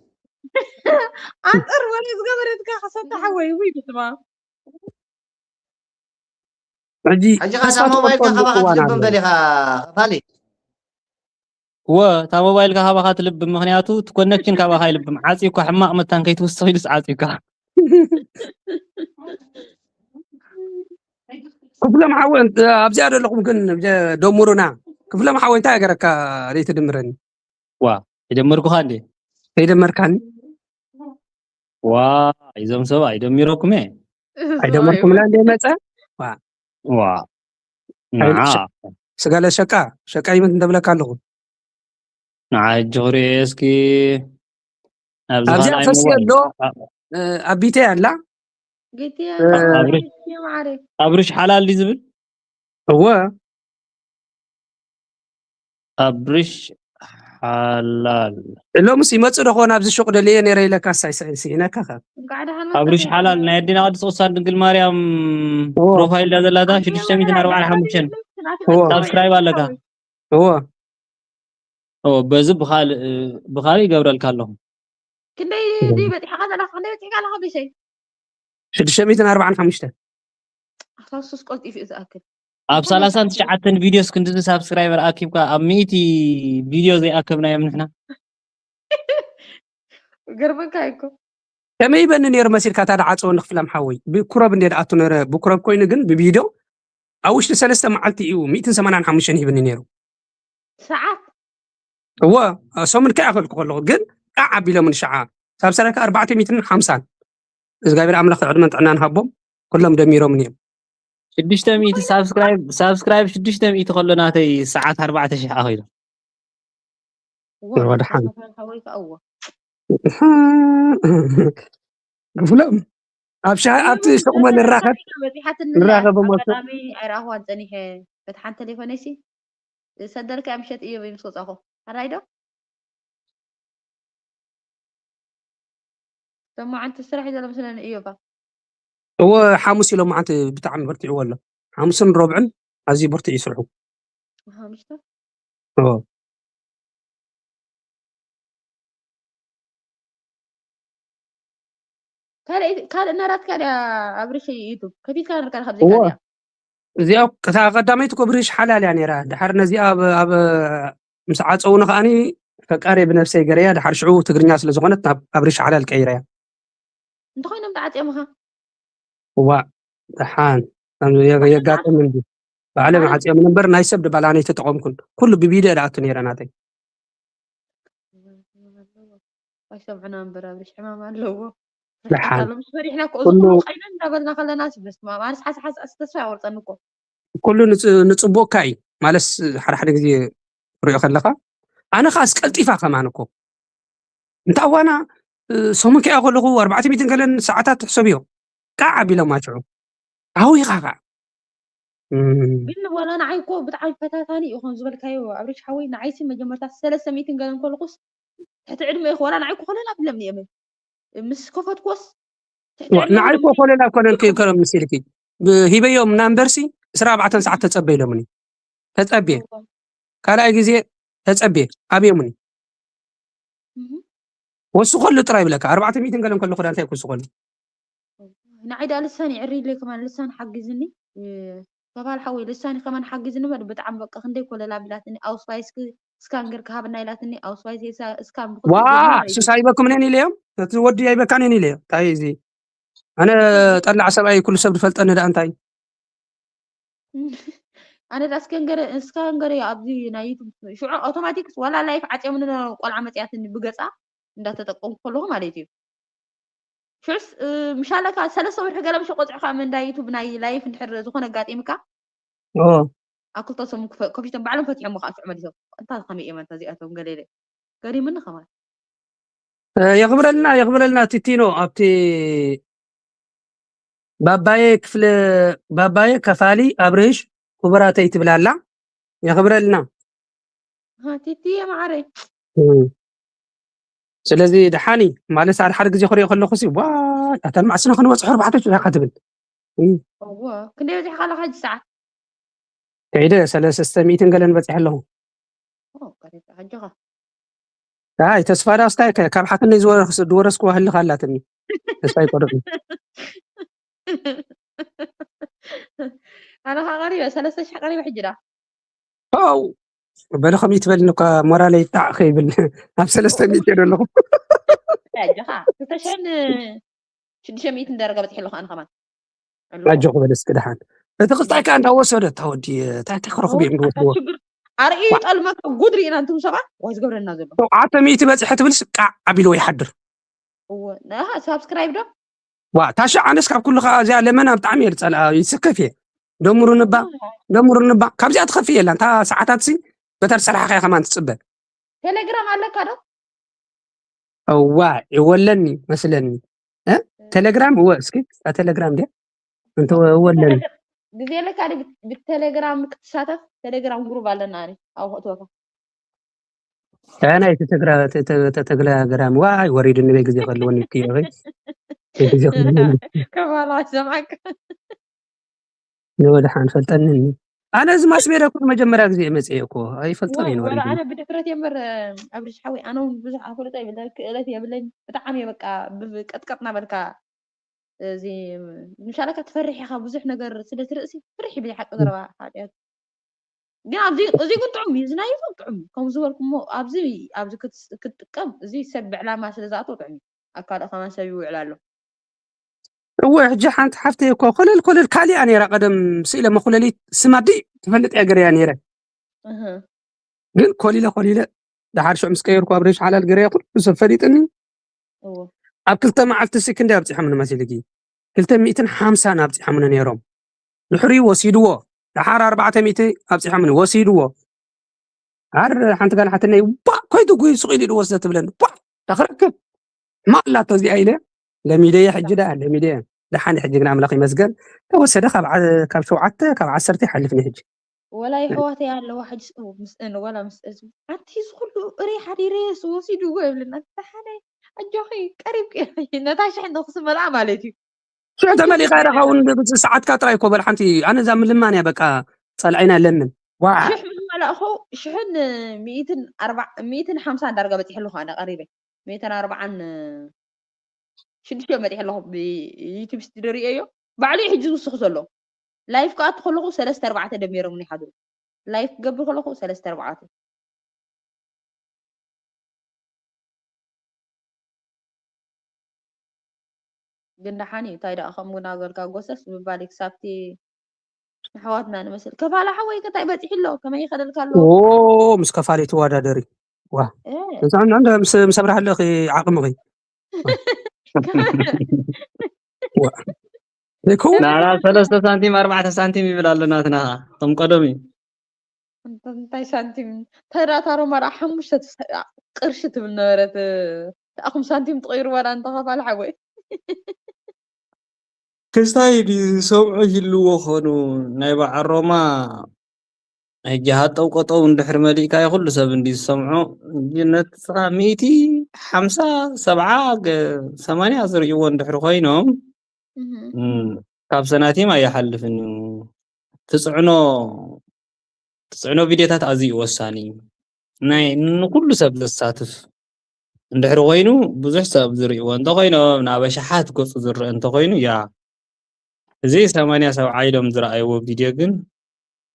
ኣንጠር ወለ ዝገበረትካ ከሰተ ሓወይ ውይ ብስማ ሕጂ ሕጂ ኻ ተስፋ እዛ ሞባይልካ ትቆርጠሉ ካባኻ እዋን ትልብም ኣሎ። በሊኻ ፋሊ እወ፣ እታ ሞባይልካ ካባኻ ትልብም፣ ምኽንያቱ እቲ ኮነክሽን ካባኻ ይልብም። ዓጽዩካ፣ ሕማቕ መታን ከይትውስኽ ኢሉስ ዓጽዩካ። ክፍሎም ሓወ ኣብዚኣ ዘለኹም ግን ደምሩና። ክፍሎም ሓወ እንታይ ገረካ ዘይትድምረኒ? ዋ፣ የደመርኩኻ እንዴ? ከይደመርካኒ ዋ፣ እዞም ሰብኣይ ደሚሮኩም እየ። ኣይደመርኩምላ እንደ መፀ ዋ፣ ንዓ ስጋለ ሸቃ ሸቃ ይመት እንደብለካ ኣለኹ። ንዓ ሕጂ ክሪኦ እስኪ። ኣብዚ ኣብዚኣ ካልኣይ ፈስዮ ሞባይል። ኣሎ። እ፣ ኣብ ቢተይ ኣላ። ጌቴ እ፣ ኣብሪ- ማዕረ ኣብርሽ ሓላል ድዩ ዝብል? እወ ኣብርሽ ሓላል። ሎምስ ይመጽእ ዶ ኾን ኣብዚ ሹቕ ደልየ ነይረ ኢለካ ሳይ ሳይ ሲኢነካ ኸ እንኳዕ ደሓን ኣብርሽ መጣችሁ። ሓላል ናይ ኣዴና ቅድስቲ ቅዱሳን ድንግል ማርያም እወ። ፕሮፋይል ዳ ዘላታ ኣንተ ሽዱሽተ ሚእትን ኣርባዓን ሓሙሽተን እወ። ሳብስክራይብ ኣለካ። እወ ኦ በዚ ብኻልእ ብኻልእ ይገብረልካ ኣለኹ። ክንደይ ድዩ በፂሕካ ዘለካ? ክንደይ በፂሕካ ኣለካ ብሸይ? ሽዱሽተ ሚእትን ኣርባዓን ሓሙሽተ ኣስራ ሱስ ቀልጢፉ እዩ ዝኣክል። ኣብ ሰላሳን ትሽዓተን ቪድዮስ ክንድዚ ሳብስክራይበር ኣኪብካ ኣብ ሚእቲ ቪድዮ ዘይኣከብናዮም ንሕና። ገርመካ እኮ ከመይ ይበኒ ነይሩ መሲልካ እታ ደዓፀወ ንክፍላም ሓወይ ብኩረብ እንደ ደኣቱ ነረ ብኩረብ ኮይኑ ግን ብቪድዮ ኣብ ውሽጢ ሰለስተ መዓልቲ እዩ ሚእትን ሰማንያን ሓሙሽተን ሂብኒ ነይሩ። ሰዓት እወ ሰሙን ከይኣኸልኩ ከለኹ ግን ቃዕ ኣቢሎምን ሸዓ ሳብ ሰረካ ኣርባዕተ ሚእትን ሓምሳን እግዚኣብሔር ኣምላኽ ዕድመን ጥዕናን ሃቦም ኩሎም ደሚሮምን እዮም። ሽዱሽተ ሚእቲ ሳብስክራይብ ሳብስክራይብ ሽዱሽተ ሚእቲ ከሎ ናተይ ሰዓት ኣርባዕተ ሺሕ ኣኺሉ። እዋ ወድሓን። ሓወይ ከ እዋ ክፍሎም ኣብ ሻሂ ኣብቲ ሹቕ እሞ ንራኸብ ንራኸብ እሞ ኣጋጣሚ ኣይረኣኽዋን ፀኒሐ በቲ ሓንቲ ቴሌፎነይሲ ዝሰደልካያ ምሸት እዮብ ምስ ወፃኹ ኣራይ ዶ ሰማዓንቲ ስራሕ እዩ ዘሎ መስለኒ እዮባ እወ ሓሙስ ኢሎም መዓንቲ ብጣዕሚ በርቲዕዎ ኣሎ ሓሙስን ረብዕን ኣዝዩ በርቲዕ ይስርሑ ሓሙሽተ እወ ካልእ ካልእ እናራትካ ድያ ኣብርሽ ዩቱብ ከፊትካ ነርካ ካብ እወ ዘይካ ድያ እዚኣ እታ ቀዳመይቲ ኮ ብሪሽ ሓላል እያ ነይራ ድሓር ነዚኣ ኣብ ኣብ ምስ ዓፀውኒ ከዓኒ ፈቃሪ ብነፍሰይ ገረያ ድሓር ሽዑ ትግርኛ ስለ ዝኾነት ናብ ኣብሪሽ ሓላል ቀይረያ እንተኾይኖም ተዓፅዮምኻ እዋ ደሓን ከም የጋጥም እንዲ ባዕለ መዓፅዮም እምበር ናይ ሰብ ድባላነይ ተጠቐምኩን ኩሉ ብቪድዮ ድኣቱ ነይረ ናተይ ኣይሰምዑና እምበር ኣብርሽ ሕማም ኣለዎ ደሓን ሎምስ ፈሪሕና እኮ ኩሉ- እዚ ቀይና እንዳበልና ከለና በስመ ኣብ ኣነስ ሓሳብ ሓሳብ ተስፋ ኣይቆርፀኒ እኮ ኩሉ ንፅ- ንፅቡቅካ እዩ ማለስ ሓደ ሓደ ግዜ ክሪኦ ከለካ ኣነ ከዓ ኣስቀልጢፋ ከማን እኮ እንታ ዋና ሰሙን ከያ ከለኩ ኣርባዕተ ሚእትን ገለን ሰዓታት ትሕሰብዮ ቃዕ ኣቢሎም ኣሽዑ ኣዊኻ ከዓ እም፣ ግን ዋላ ንዓይ እኮ ብጣዕሚ ፈታታኒ እዩ ከም ዝበልካዮ ኣብርሽ ሓወይ ንዓይሲ መጀመርታ ሰለስተ ሚእትን ገለን ከለኩስ ትሕቲ ዕድመ ይኮ ዋላ ንዓይ እኮ ኮለል ኣቢሎምኒ እዮም ምስ ከፈትኩስ ትሕቲ ዋ- ዕድመ ንዓይ እኮ ኢሎምኒ ኮለል ኣይኮነን ከ- ከ- ምስ ኢልኪ ብሂበዮም ናምበርሲ ዕስራ ኣርባዕተ ሰዓት ተፀበ ኢሎምኒ ተፀብየ ካልኣይ ግዜ ተፀብየ ኣብዮምኒ እህ። ወስኸሉ ጥራይ ይብለካ ኣርባዕተ ሚእትን ገለን ከለኩ ዳ እንታይ ክውስኸሉ ንዓይ ዳ ልሳን ይዕሪ ኢለ ከማን ልሳን ሓግዝኒ እ፣ ተባል ሓወይ ልሳን ከማን ሓግዝኒ በር ብጣዕሚ በቃ ክንደይ ኮለል ኣቢላትኒ ኣውስዋይስኪ ስካን ገርካ ሃብና ኢላትኒ ኣውስዋይስ የሳ ስካን ዋ ብክልተ ጀምር ሱስ ኣይበኩምን እየን ኢለዮም እቲ ወዲ ኣይበካን እየን ኢለዮ እንታይ እዚ ኣነ ጠላዕ ሰብኣይ ኩሉ ሰብ ዝፈልጠኒ ዳ እንታይ ኣነ ዳ እስከንገረ እስከንገረ ኣብዚ ናይ ዩቱብ ሽዑ ኣውቶማቲክስ ዋላ ላይፍ ዓጽዮምኒ ቆልዓ መጽያትኒ ብገጻ እንዳተጠቀምኩ ከለኹ ማለት እዩ። ሽዑስ ምሻለካ ሰለስተ ወርሒ ገለ ምሽ ቆጽዕካ እንዳ ዩቱብ ናይ ላይፍ እንድሕር ዝኾነ ኣጋጢምካ ኦ ኣብ ክልተ ሰሙን ክፈ- ከፊቶም ባዕሎም ፈትሖም ከዓ ሽዑ መሊሶም። እንታይ ከመይ እዮም ኣንታ እዚኣቶም ገለ ኢለ ገሪምኒ ከማን። የኽብረልና የኽብረልና ቲቲኖ ኣብቲ ባባየ ክፍለ ባባየ ከፋሊ ኣብርሽ ክቡራተይ ትብላላ የኽብረልና። ሃ፣ ቲቲየ ማዓረይ። እም። ስለዚ ደሓኒ ማለት ሓደ ሓደ ግዜ ክሪኦ ከለኹ ሲ ዋ ኣተን ማዕስና ክንበፅሑ ኣርባዕተ ጭራ ክትብል እም። እዎ፣ ክንደይ በዚሕካ ኣለካ ሕጂ ሰዓት? ከይደ ሰለስተ ሚእትን ገለን በፂሐ ኣለኹ። ኦ፣ ቀሪብካ፣ ኣጆኻ። ኣይ ተስፋ ዳስታይ ከ ካብ ሓትነይ ዝወረስ ዝወረስኩዋ ህልኽ ኣላትኒ። ተስፋ ይቆርጥ። ኣነ ካ ቀሪበ ሰለስተ ሽሕ ቀሪበ ሕጂ ዳ። ው በለ ከም ይትበልኒ እኳ ሞራለይ ጣዕ ከይብል ኣብ ሰለስተ ሚእቲ እየ ዘለኹ። ኣጆኻ ክልተ ሽሕን ሽዱሽተ ሚእትን ደረጃ በፂሐ ኣለኹ ኣነ ከማን። ኣለኹ። ኣጆኹ በለ እስኪ ደሓን። እቲ ቅልጣይ ከዓ እንዳወሰደ እታ ወዲ እንታይ እንታይ ክረኽቡ እዮም ኣታ ዝወስድዎ። ሽግር ኣርእዩ ይጠልመካ ጉድሪ ኢና እንቱም ሰባት ዋይ ዝገብረና ዘሎ። ሸውዓተ ሚእቲ በፂሐ ትብልስ ቃዕ ኣቢልዎ ይሓድር። እዎ፣ ንኣኻ ሳብስክራይብ ዶ? ዋ ታሻ ኣነስ ካብ ኩሉ ከዓ እዚኣ ለመና ብጣዕሚ እየ ዝፀልኣ ይስከፍ እየ። ደምሩንባ ደምሩንባ ካብዚኣ ትኸፍእ የላን። እታ ሰዓታት ሲ በታ ዝሰራሕኻያ ከማን ትፅበ። ቴሌግራም ኣለካ ዶ? እዋ ይወለኒ መስለኒ እ? ቴሌግራም እወ እስኪ እታ ቴሌግራም ድያ እንተ ወለኒ ግዜ ኣለካ ዶ ብት- ብቴሌግራም ክትሳተፍ? ቴሌግራም ግሩብ ኣለና። ኣነ ኣብኡ ክእትወካ። ኣይ ናይ ተተግራ ተተግራ ግራም ዋይ ወሪድኒ በይ ግዜ ከልወኒ ክዮ በይ ግዜ ከልወኒ ከባላ ሰማዕካ። ንወድሓን ፈልጠኒ ኣነ እዚ ማስሜዳ እኮ መጀመርያ ግዜ መፅኤ እኮ ኣይፈልጦን እየ ወላ ወሪድኒ ኣነ ብድፍረት የምር። ኣብርሽ ሓወይ ኣነ እውን ብዙሕ ኣፈልጦ የብለይ ክእለት የብለይ። ብጣዕሚ እየ በቃ ብቀጥቀጥ እናበልካ እዚ ምሻለካ ትፈርሕ ኢኻ ብዙሕ ነገር ስለ ትርእሲ ፍርሕ ይብል ሓቂ ዘረባ ሓጢኣት። ግን ኣብዚ እዚ ግን ጥዑም እዩ እዚ ናይ ይኹን ጥዑም ከም ዝበልኩሞ ኣብዚ ኣብዚ ክትስ- ክትጥቀም እዚ ሰብ ብዕላማ ስለ ዝኣቶ ጥዑም እዩ። ኣብ ካልእ ከማን ሰብ ይውዕል ኣሎ። እወ ሕጂ ሓንቲ ሓፍተይ እኮ ኮለል ኮለል ካሊኣ ነይራ ቀደም ስኢለ መኩለሊት ስማ ድይ ትፈልጥ እያ ገረያ ነይረ እህ ግን ኮሊለ ኮሊለ ደሓር ሽዑ ምስ ቀየርኩ ኣብ ሬሽ ሓላል ገረያ ኩሉ ሰብ ፈሊጥኒ እዎ ኣብ ክልተ መዓልቲ ሲ ክንደይ ኣብፂሖምኒ መሲልኪ ክልተ ሚእትን ሓምሳን ኣብፂሖምኒ ነይሮም ድሕሪኡ ወሲድዎ ደሓር ኣርባዕተ ሚእቲ ኣብፂሖምኒ ወሲድዎ ኣር ሓንቲ ጋል ሓትነይ ባ ኮይዱ ጉይ ሱቕ ኢሉ ድወስደ ትብለኒ ባ ተኽረክብ ሕማቕ ኣላቶ እዚኣ ኢለ ለሚደየ ሕጂ ደኣ ለሚደየ ደሓን ሕጂ ግን ኣምላኽ ይመስገን ተወሰደ ካብ ዓ- ካብ ሸውዓተ ካብ ዓሰርተ ይሓልፍኒ ሕጂ ወላ የሕዋተይ ኣለዋ ሕጂ ስ- ምስአን ወላ ምስአን ኣንቲ እዚ ኩሉ እረ ሓዲረ ወሲድዎ ይብልና ተሓነ ኣጆኺ ቀሪብኪ ነታ ሽሕ ንክስመልኣ ማለት እዩ ሽዑ ተመሊኻ ኢኻ እውን ሰዓትካ ጥራይ እኮ በል ሓንቲ ኣነ እዛ ምልማን እያ በቃ ጸልዒና ለምን ዋ ሽሕ ምስ መላእኹ ሽሕን ሚእትን ኣርባ ሚእትን ሓምሳን ዳርጋ በፂሐ ኣለኹ ኣነ ቀሪበ ሚእትን ኣርባዓን ሽዱሽተ በፂሐ ኣለኹ ብዩቱብ ስቱዲዮ ርእየዮ ባዕሉ እዩ ሕጂ ዝውስኽ ዘሎ ላይፍ ክኣቱ ከለኹ ሰለስተ ኣርባዕተ ደሚሮም ይሓድሩ ላይፍ ክገብር ከለኹ ሰለስተ ኣርባዕተ ግን ደሓን እዩ እንታይ ደኣ ከምኡ ናበልካ ጎሰስ ምባል እዩ ክሳብቲ ኣሕዋትና ንመስል ከፋላ ሓወይ ከታይ በፂሑ ኣሎ ከመይ ይኸደልካ ኣሎ ኦ ምስ ከፋሊ ትወዳደሪ ዋ እ፣ እንሳን እንደ ምስ ምስ ኣብርሃለ ኺ ዓቕሚ ኺ ይከውን ናና ሰለስተ ሳንቲም ኣርባዕተ ሳንቲም ይብል ኣሎ ናትና ከም ቀደም እዩ እንታይ ሳንቲም ተዳታሮ መራ ሓሙሽተ ቅርሺ ትብል ነበረት ተኣኹም ሳንቲም ትቐይሩ ዋላ እንተኸፋል ሓወይ ክስታይ ድዩ ዝሰምዑ ይህልዎ ኾኑ ናይ በዓል ሮማ ሕጂ ሃጠው ቀጠው እንድሕር መሊእካዮ ኩሉ ሰብ እንዲ ዝሰምዖ ነትኻ ሚእቲ ሓምሳ ሰብዓ ሰማንያ ዝርእይዎ እንድሕር ኮይኖም ካብ ሰናቲም ኣይሓልፍን እዩ ትፅዕኖ ትፅዕኖ ቪድዮታት ኣዝዩ ወሳኒ እዩ ናይ ንኩሉ ሰብ ዘሳትፍ እንድሕር ኮይኑ ብዙሕ ሰብ ዝርእይዎ እንተኮይኖም ናብ ኣሽሓት ገፁ ዝረአ እንተኮይኑ ያ እዚ ሰማንያ ሰብዓ ኢሎም ዝረኣይዎ ቪድዮ ግን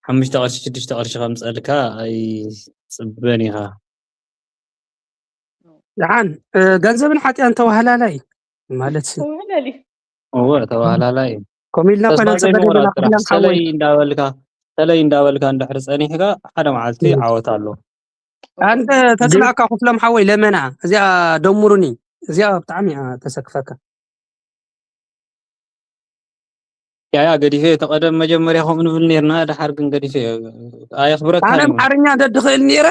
ሓሙሽተ ቅርሺ ሽዱሽተ ቅርሺ ከምፀልካ ኣይፅበን ኢኻ ደሓን ገንዘብን ሓጢኣን ተዋህላላይ ማለት ተዋህላሊ እወ ተባህላላይ እዩ ኮሚልና ተስፋ ኮነ ዘይምቑራፅ ጸበደና ስራሕ ኩላም ሰለይ ሓወይ እንዳበልካ ተለይ እንዳበልካ እንድሕር ጸኒሕካ ሓደ መዓልቲ ዓወት ኣሎ። ኣንተ ተጽላእካ ክፍሎም ሓወይ ለመና እዚኣ ደሙሩኒ እዚኣ ብጣዕሚ እያ ተሰክፈካ። ያያ ገዲፈ ተቐደም መጀመርያ ከምኡ ንብል ነርና፣ ድሓር ግን ገዲፈ ኣየኽብረካ ኣነ ኣምሓርኛ ደድኽእል ነይረ።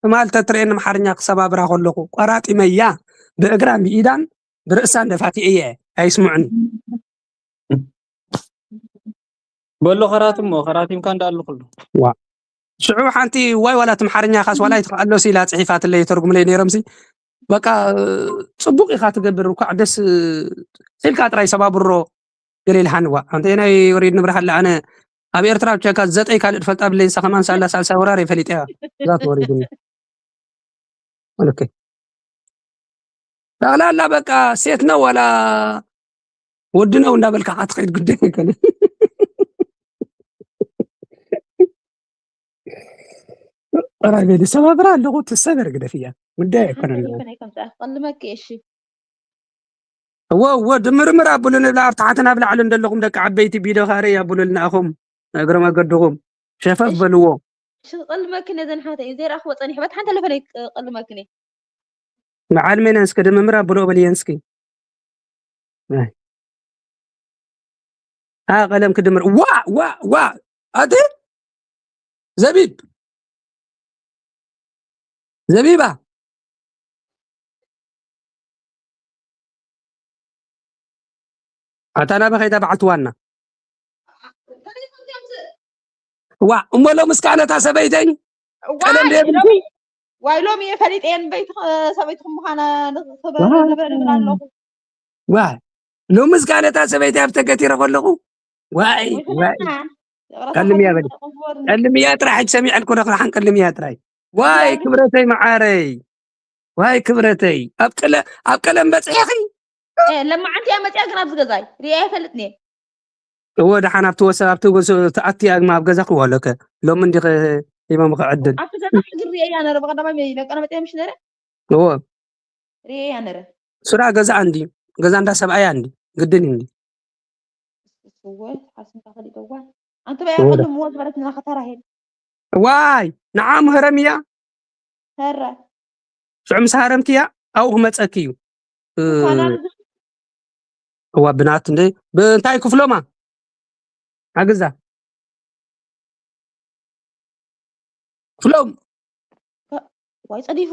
ትማል ተትርእየኒ ኣምሓርኛ ክሰባብራ ከለኹ ቆራጢመያ ብእግራን ብኢዳን ብርእሳን ደፋፊኤ እየ ኣይስምዑኒ። በሎ ከራትሞ ከራቲምካ እንዳኣሉ ኩሉ ሽዑ ሓንቲ ዋይ ዋላ ትምሓርኛ ካስ ዋላ ይትኽኣሎሲ ኢላ ጽሒፋትለይ ተርጉምለይ ነይሮምሲ በቃ ጽቡቅ ኢኻ ትገብር እኳዕ ደስ ኢልካ ጥራይ ሰባብሮ ገለ ኢልሃንዋ ኣንተ ናይ ወሪድ ንብርሃለ ኣነ ኣብ ኤርትራ ብቻ ካብ ዘጠይ ካልእ ትፈልጣ ብለይ ንሳ ከማን ሳላ ሳልሳይ ወራር የፈሊጠያ እዛ ትወሪድኒ ኦኬ ጠቕላላ በቃ ሴት ነው ዋላ ወዲ ነው እንዳበልካ ክትኸይድ ጉዳይ ኣይኮነ ራይ ቤት ሰባብራ ኣለኹ ትሰበር ግደፍያ ጉዳይ ኣይኮነን ከይከምፅኣ ክቐልመኪ እሺ እወ እወ ድምርምር ኣብሉ ንብላ ኣብ ታሕትን ኣብ ላዕልን ዘለኹም ደቂ ዓበይቲ ቢዶ ካረ ኣብሉልና ኢኹም እግረ መገድኹም ሸፈፍ በልዎ እሺ ክቐልመኪ ነዘን ሓተ እዩ ዘይረኣኽዎ ፀኒሑ በት ሓንተ ለፈለይ ክቐልመኪ ነ በዓል ሜነን እስኪ ድምምር ኣብሎ በልየን እስኪ አ ቀለም ክድምር ዋ ዋ ዋ ኣቲ ዘቢብ ዘቢባ ኣታ ናበ ከይዳ በዓልቲ ዋና ዋ እሞ ሎምስ ከዓ ነታ ሰበይተይ ቀለም ደየብልኪ ዋይ ሎሚ እየ ፈሊጠ እየ ንበይቲ ሰበይትኩም ምዃና ንክብረ ንብረ ንብል ኣለኹ ዋይ ሎምስ ከዓ ነታ ሰበይቲ ኣብ ተገቲረ ከለኹ ዋይ ዋይ ቀልምያ በል ቀልምያ ጥራሕ ሕጂ ሰሚዐልኩ ረኽራሓን ቀልምያ ጥራይ ዋይ ክብረተይ መዓረይ ዋይ ክብረተይ ኣብ ቀለ ኣብ ቀለም በፅሒኺ ለማዓንቲ እያ መፅያ ግን ኣብዚ ገዛይ ሪኣ ይፈልጥኒ እወ ደሓን ኣብቲ ወሰብ ኣብቲ ጎሶ ተኣትያ ግማ ኣብ ገዛ ክዋለከ ሎም እንዲ ሂቦም ክዕድል ኣብቲ ገዛ ሕጂ ሪኤያ ነረ ብቐዳማይ ለቀነ መፅያ ምሽ ነረ እወ ሪኤያ ነረ ሱራ ገዛ እንዲ ገዛ እንዳ ሰብኣያ እንዲ ግድን እንዲ እወ ሓስንካ ፈሊጠዋ ኣንተ በያ ከሉ ምዎ ዝበረትና ከተራሄል ዋይ ንዓ ምህረም እያ ሰረ ሽዑ ምስ ሃረምክያ ኣብኡ ክመፀኪ እዩ እዋ ብናት እንደ ብእንታይ ክፍሎማ ኣግዛ ክፍሎም ዋይ ፀዲፉ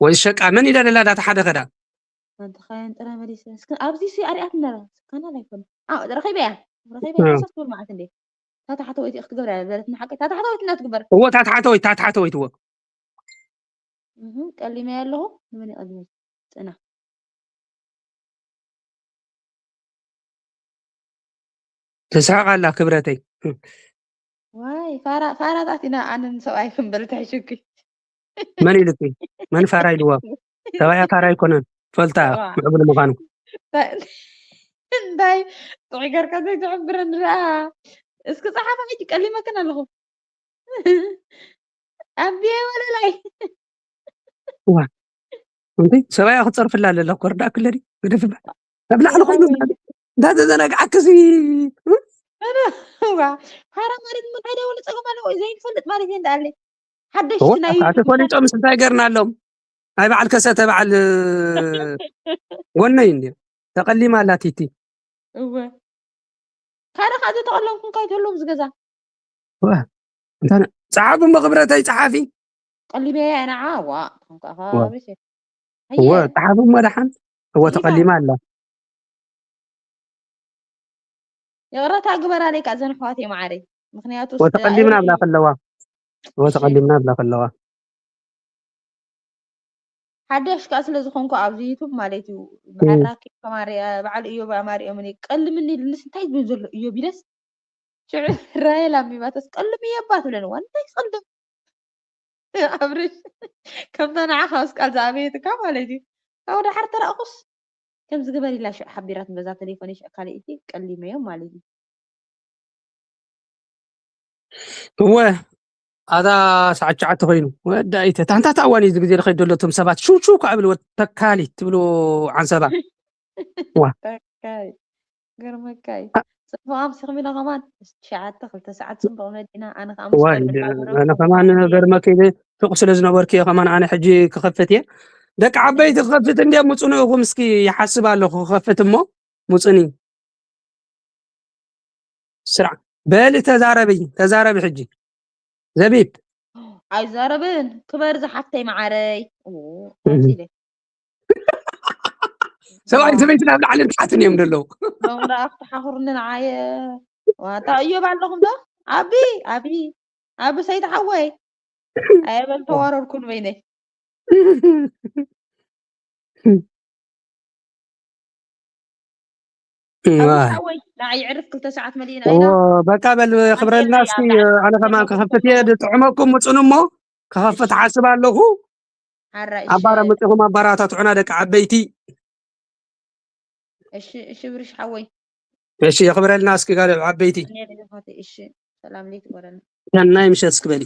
ወይ ሸቃ መን ኢዳ ደላ ዳታ ሓደ ከዳ ኣንተ ኻያን ጥረ መሊሰ እስከ ኣብዚ ሲ ኣሪኣት ነረ ስካና ላይ ኮነ ረኺበያ ረኺበያ ሶስት ወር ማለት እንዴ ታታሓተወይቲ ክትገብር እያ ዝበለትና ሓቂ ታታሓተወይቲ እናትግበር እዎ ታታሓተወይቲ ታታሓተወይቲ እዎ ቀሊመ ኣለኹ ንመን ቀሊመ ፅና ትስሕቕ ኣላ ክብረተይ ዋይ ፋራ ፋራ ጣቲና ኣንን ሰብኣይ ክንበል ተሕሽኪ መን ኢልኪ መን ፋራ ኢልዋ ሰብኣያ ፋራ ኣይኮነን ፈልጣ ምዕቡል ምዃኑ እንታይ ጥዑይ ገርካ ዘይትሕብረኒ ደኣ እስኪ ፀሓፋ ሕጂ ቀሊመክን ኣለኹ ኣቢየ ወለላይ እዋ እንዴ ሰብኣያ ክፀርፍላ ኣለላ ኮርዳ ክለዲ ግደፍ ኣብ ላዕሊ ኮይኑ እንዳተዘናግዓክሲ ፋራ ማለት ምን ሓደ ወለ ፀገም ኣለዎ ዘይንፈልጥ ማለት እየ እንዳኣለ ሓደሽቲ ናይ ኣቲ ፈሊጦም እንታይ ገርና ኣሎም ናይ በዓል ከሰተ በዓል ጎነይ እንዲ ተቐሊማ ኣላ ቲቲ እወ ካልእ ከዓ ዘይተቐለምኩም ካይተሎም ዝገዛ ጸሓፊ እሞ ክብረተይ ጸሓፊ ቀሊበያ ንዓ ዋ እወ ጸሓፊ እሞ ደሓን እወ ተቐሊማ ኣላ ይቕረታ ግበራለይ ከዓ ዘን ኣሕዋተይ ማዓረይ ምክንያቱ ወተቐሊምና ብላ ከለዋ ወተቐሊምና ብላ ከለዋ ሓደሽ ከዓ ስለ ዝኾንኩ ኣብዚ ዩቱብ ማለት እዩ ብሓራኪ ከማርያ በዓል እዮብ ኣማርዮምን ቀልምኒ ኢሉንስ እንታይ ዝብል ዘሎ እዮብ ኢለስ ሽዑ ራሄል ኣሚባተስ ቀልም እየባ ትብለኒ ዋ እንታይ ክፀልም ኣብርሽ ከምታ ንዓኻ ምስ ቃል ዝኣበየትካ ማለት እዩ ካብ ደሓር ተረእኹስ ከምዚ ግበር ኢላ ሽዑ ሓቢራት በዛ ቴሌፎን ሽዑ ካልእቲ ቀሊመዮም ማለት እዩ እወ ኣታ ሰዓት ትሽዓተ ኮይኑ ወዳኢተ ታንታ ታዋን እዚ ግዜ ዝኸይድ ዘሎ እቶም ሰባት ሽው ሽው ከዓ ብል ተካሊት ትብሉ ዓንሰባ ገርመካይ ተፋምሲኹም ኢና ከማን ትሽዓተ ክልተ ሰዓት ጽቡቕ መዲና ኣነ ከዓ ዋይ ኣነ ከማን ገርመኪ ሱቕ ስለ ዝነበርክ እየ ከማን ኣነ ሕጂ ክኸፍት እየ ደቂ ዓበይቲ ክኸፍት እንደ ምፁ ንእኹም እስኪ ይሓስብ ኣለኹ ክኸፍት እሞ ምፁኒ ስራዕ በሊ ተዛረቢ ተዛረቢ ሕጂ ዘቢብ ኣይዛረብን ክበር ዝሓፍተይ መዓረይ ሰብኣይ ሰበይቲ ናብ ላዕልን ታሕትን እዮም ዘለዉ ሎም ደኣ ክትሓኽሩኒ ንዓየ ዋታ እዮብ ኣለኹም ዶ ኣቢ ኣቢ ኣቢ ሰይቲ ሓወይ ኣየበል ተዋረርኩን በይነይ ሓወይ ንዓይ ይዕርፍ ክልተ ሰዓት መሊእና ኢና በቃ በል ክብረልና እስኪ ኣነ ከማን ክኸፍት እየ ዝጥዕመኩም ምፁን እሞ ክኸፍት ሓስብ ኣለኹ ሓራይ ኣባራ መፅኹም ኣባራታትዑና ደቂ ዓበይቲ እሺ እሺ ብርሽ ሓወይ እሺ የኽብረልና እስኪ ጋር ዓበይቲ እሺ ሰላም ለይት ጓለና ሰናይ ምሸት እስክበሊ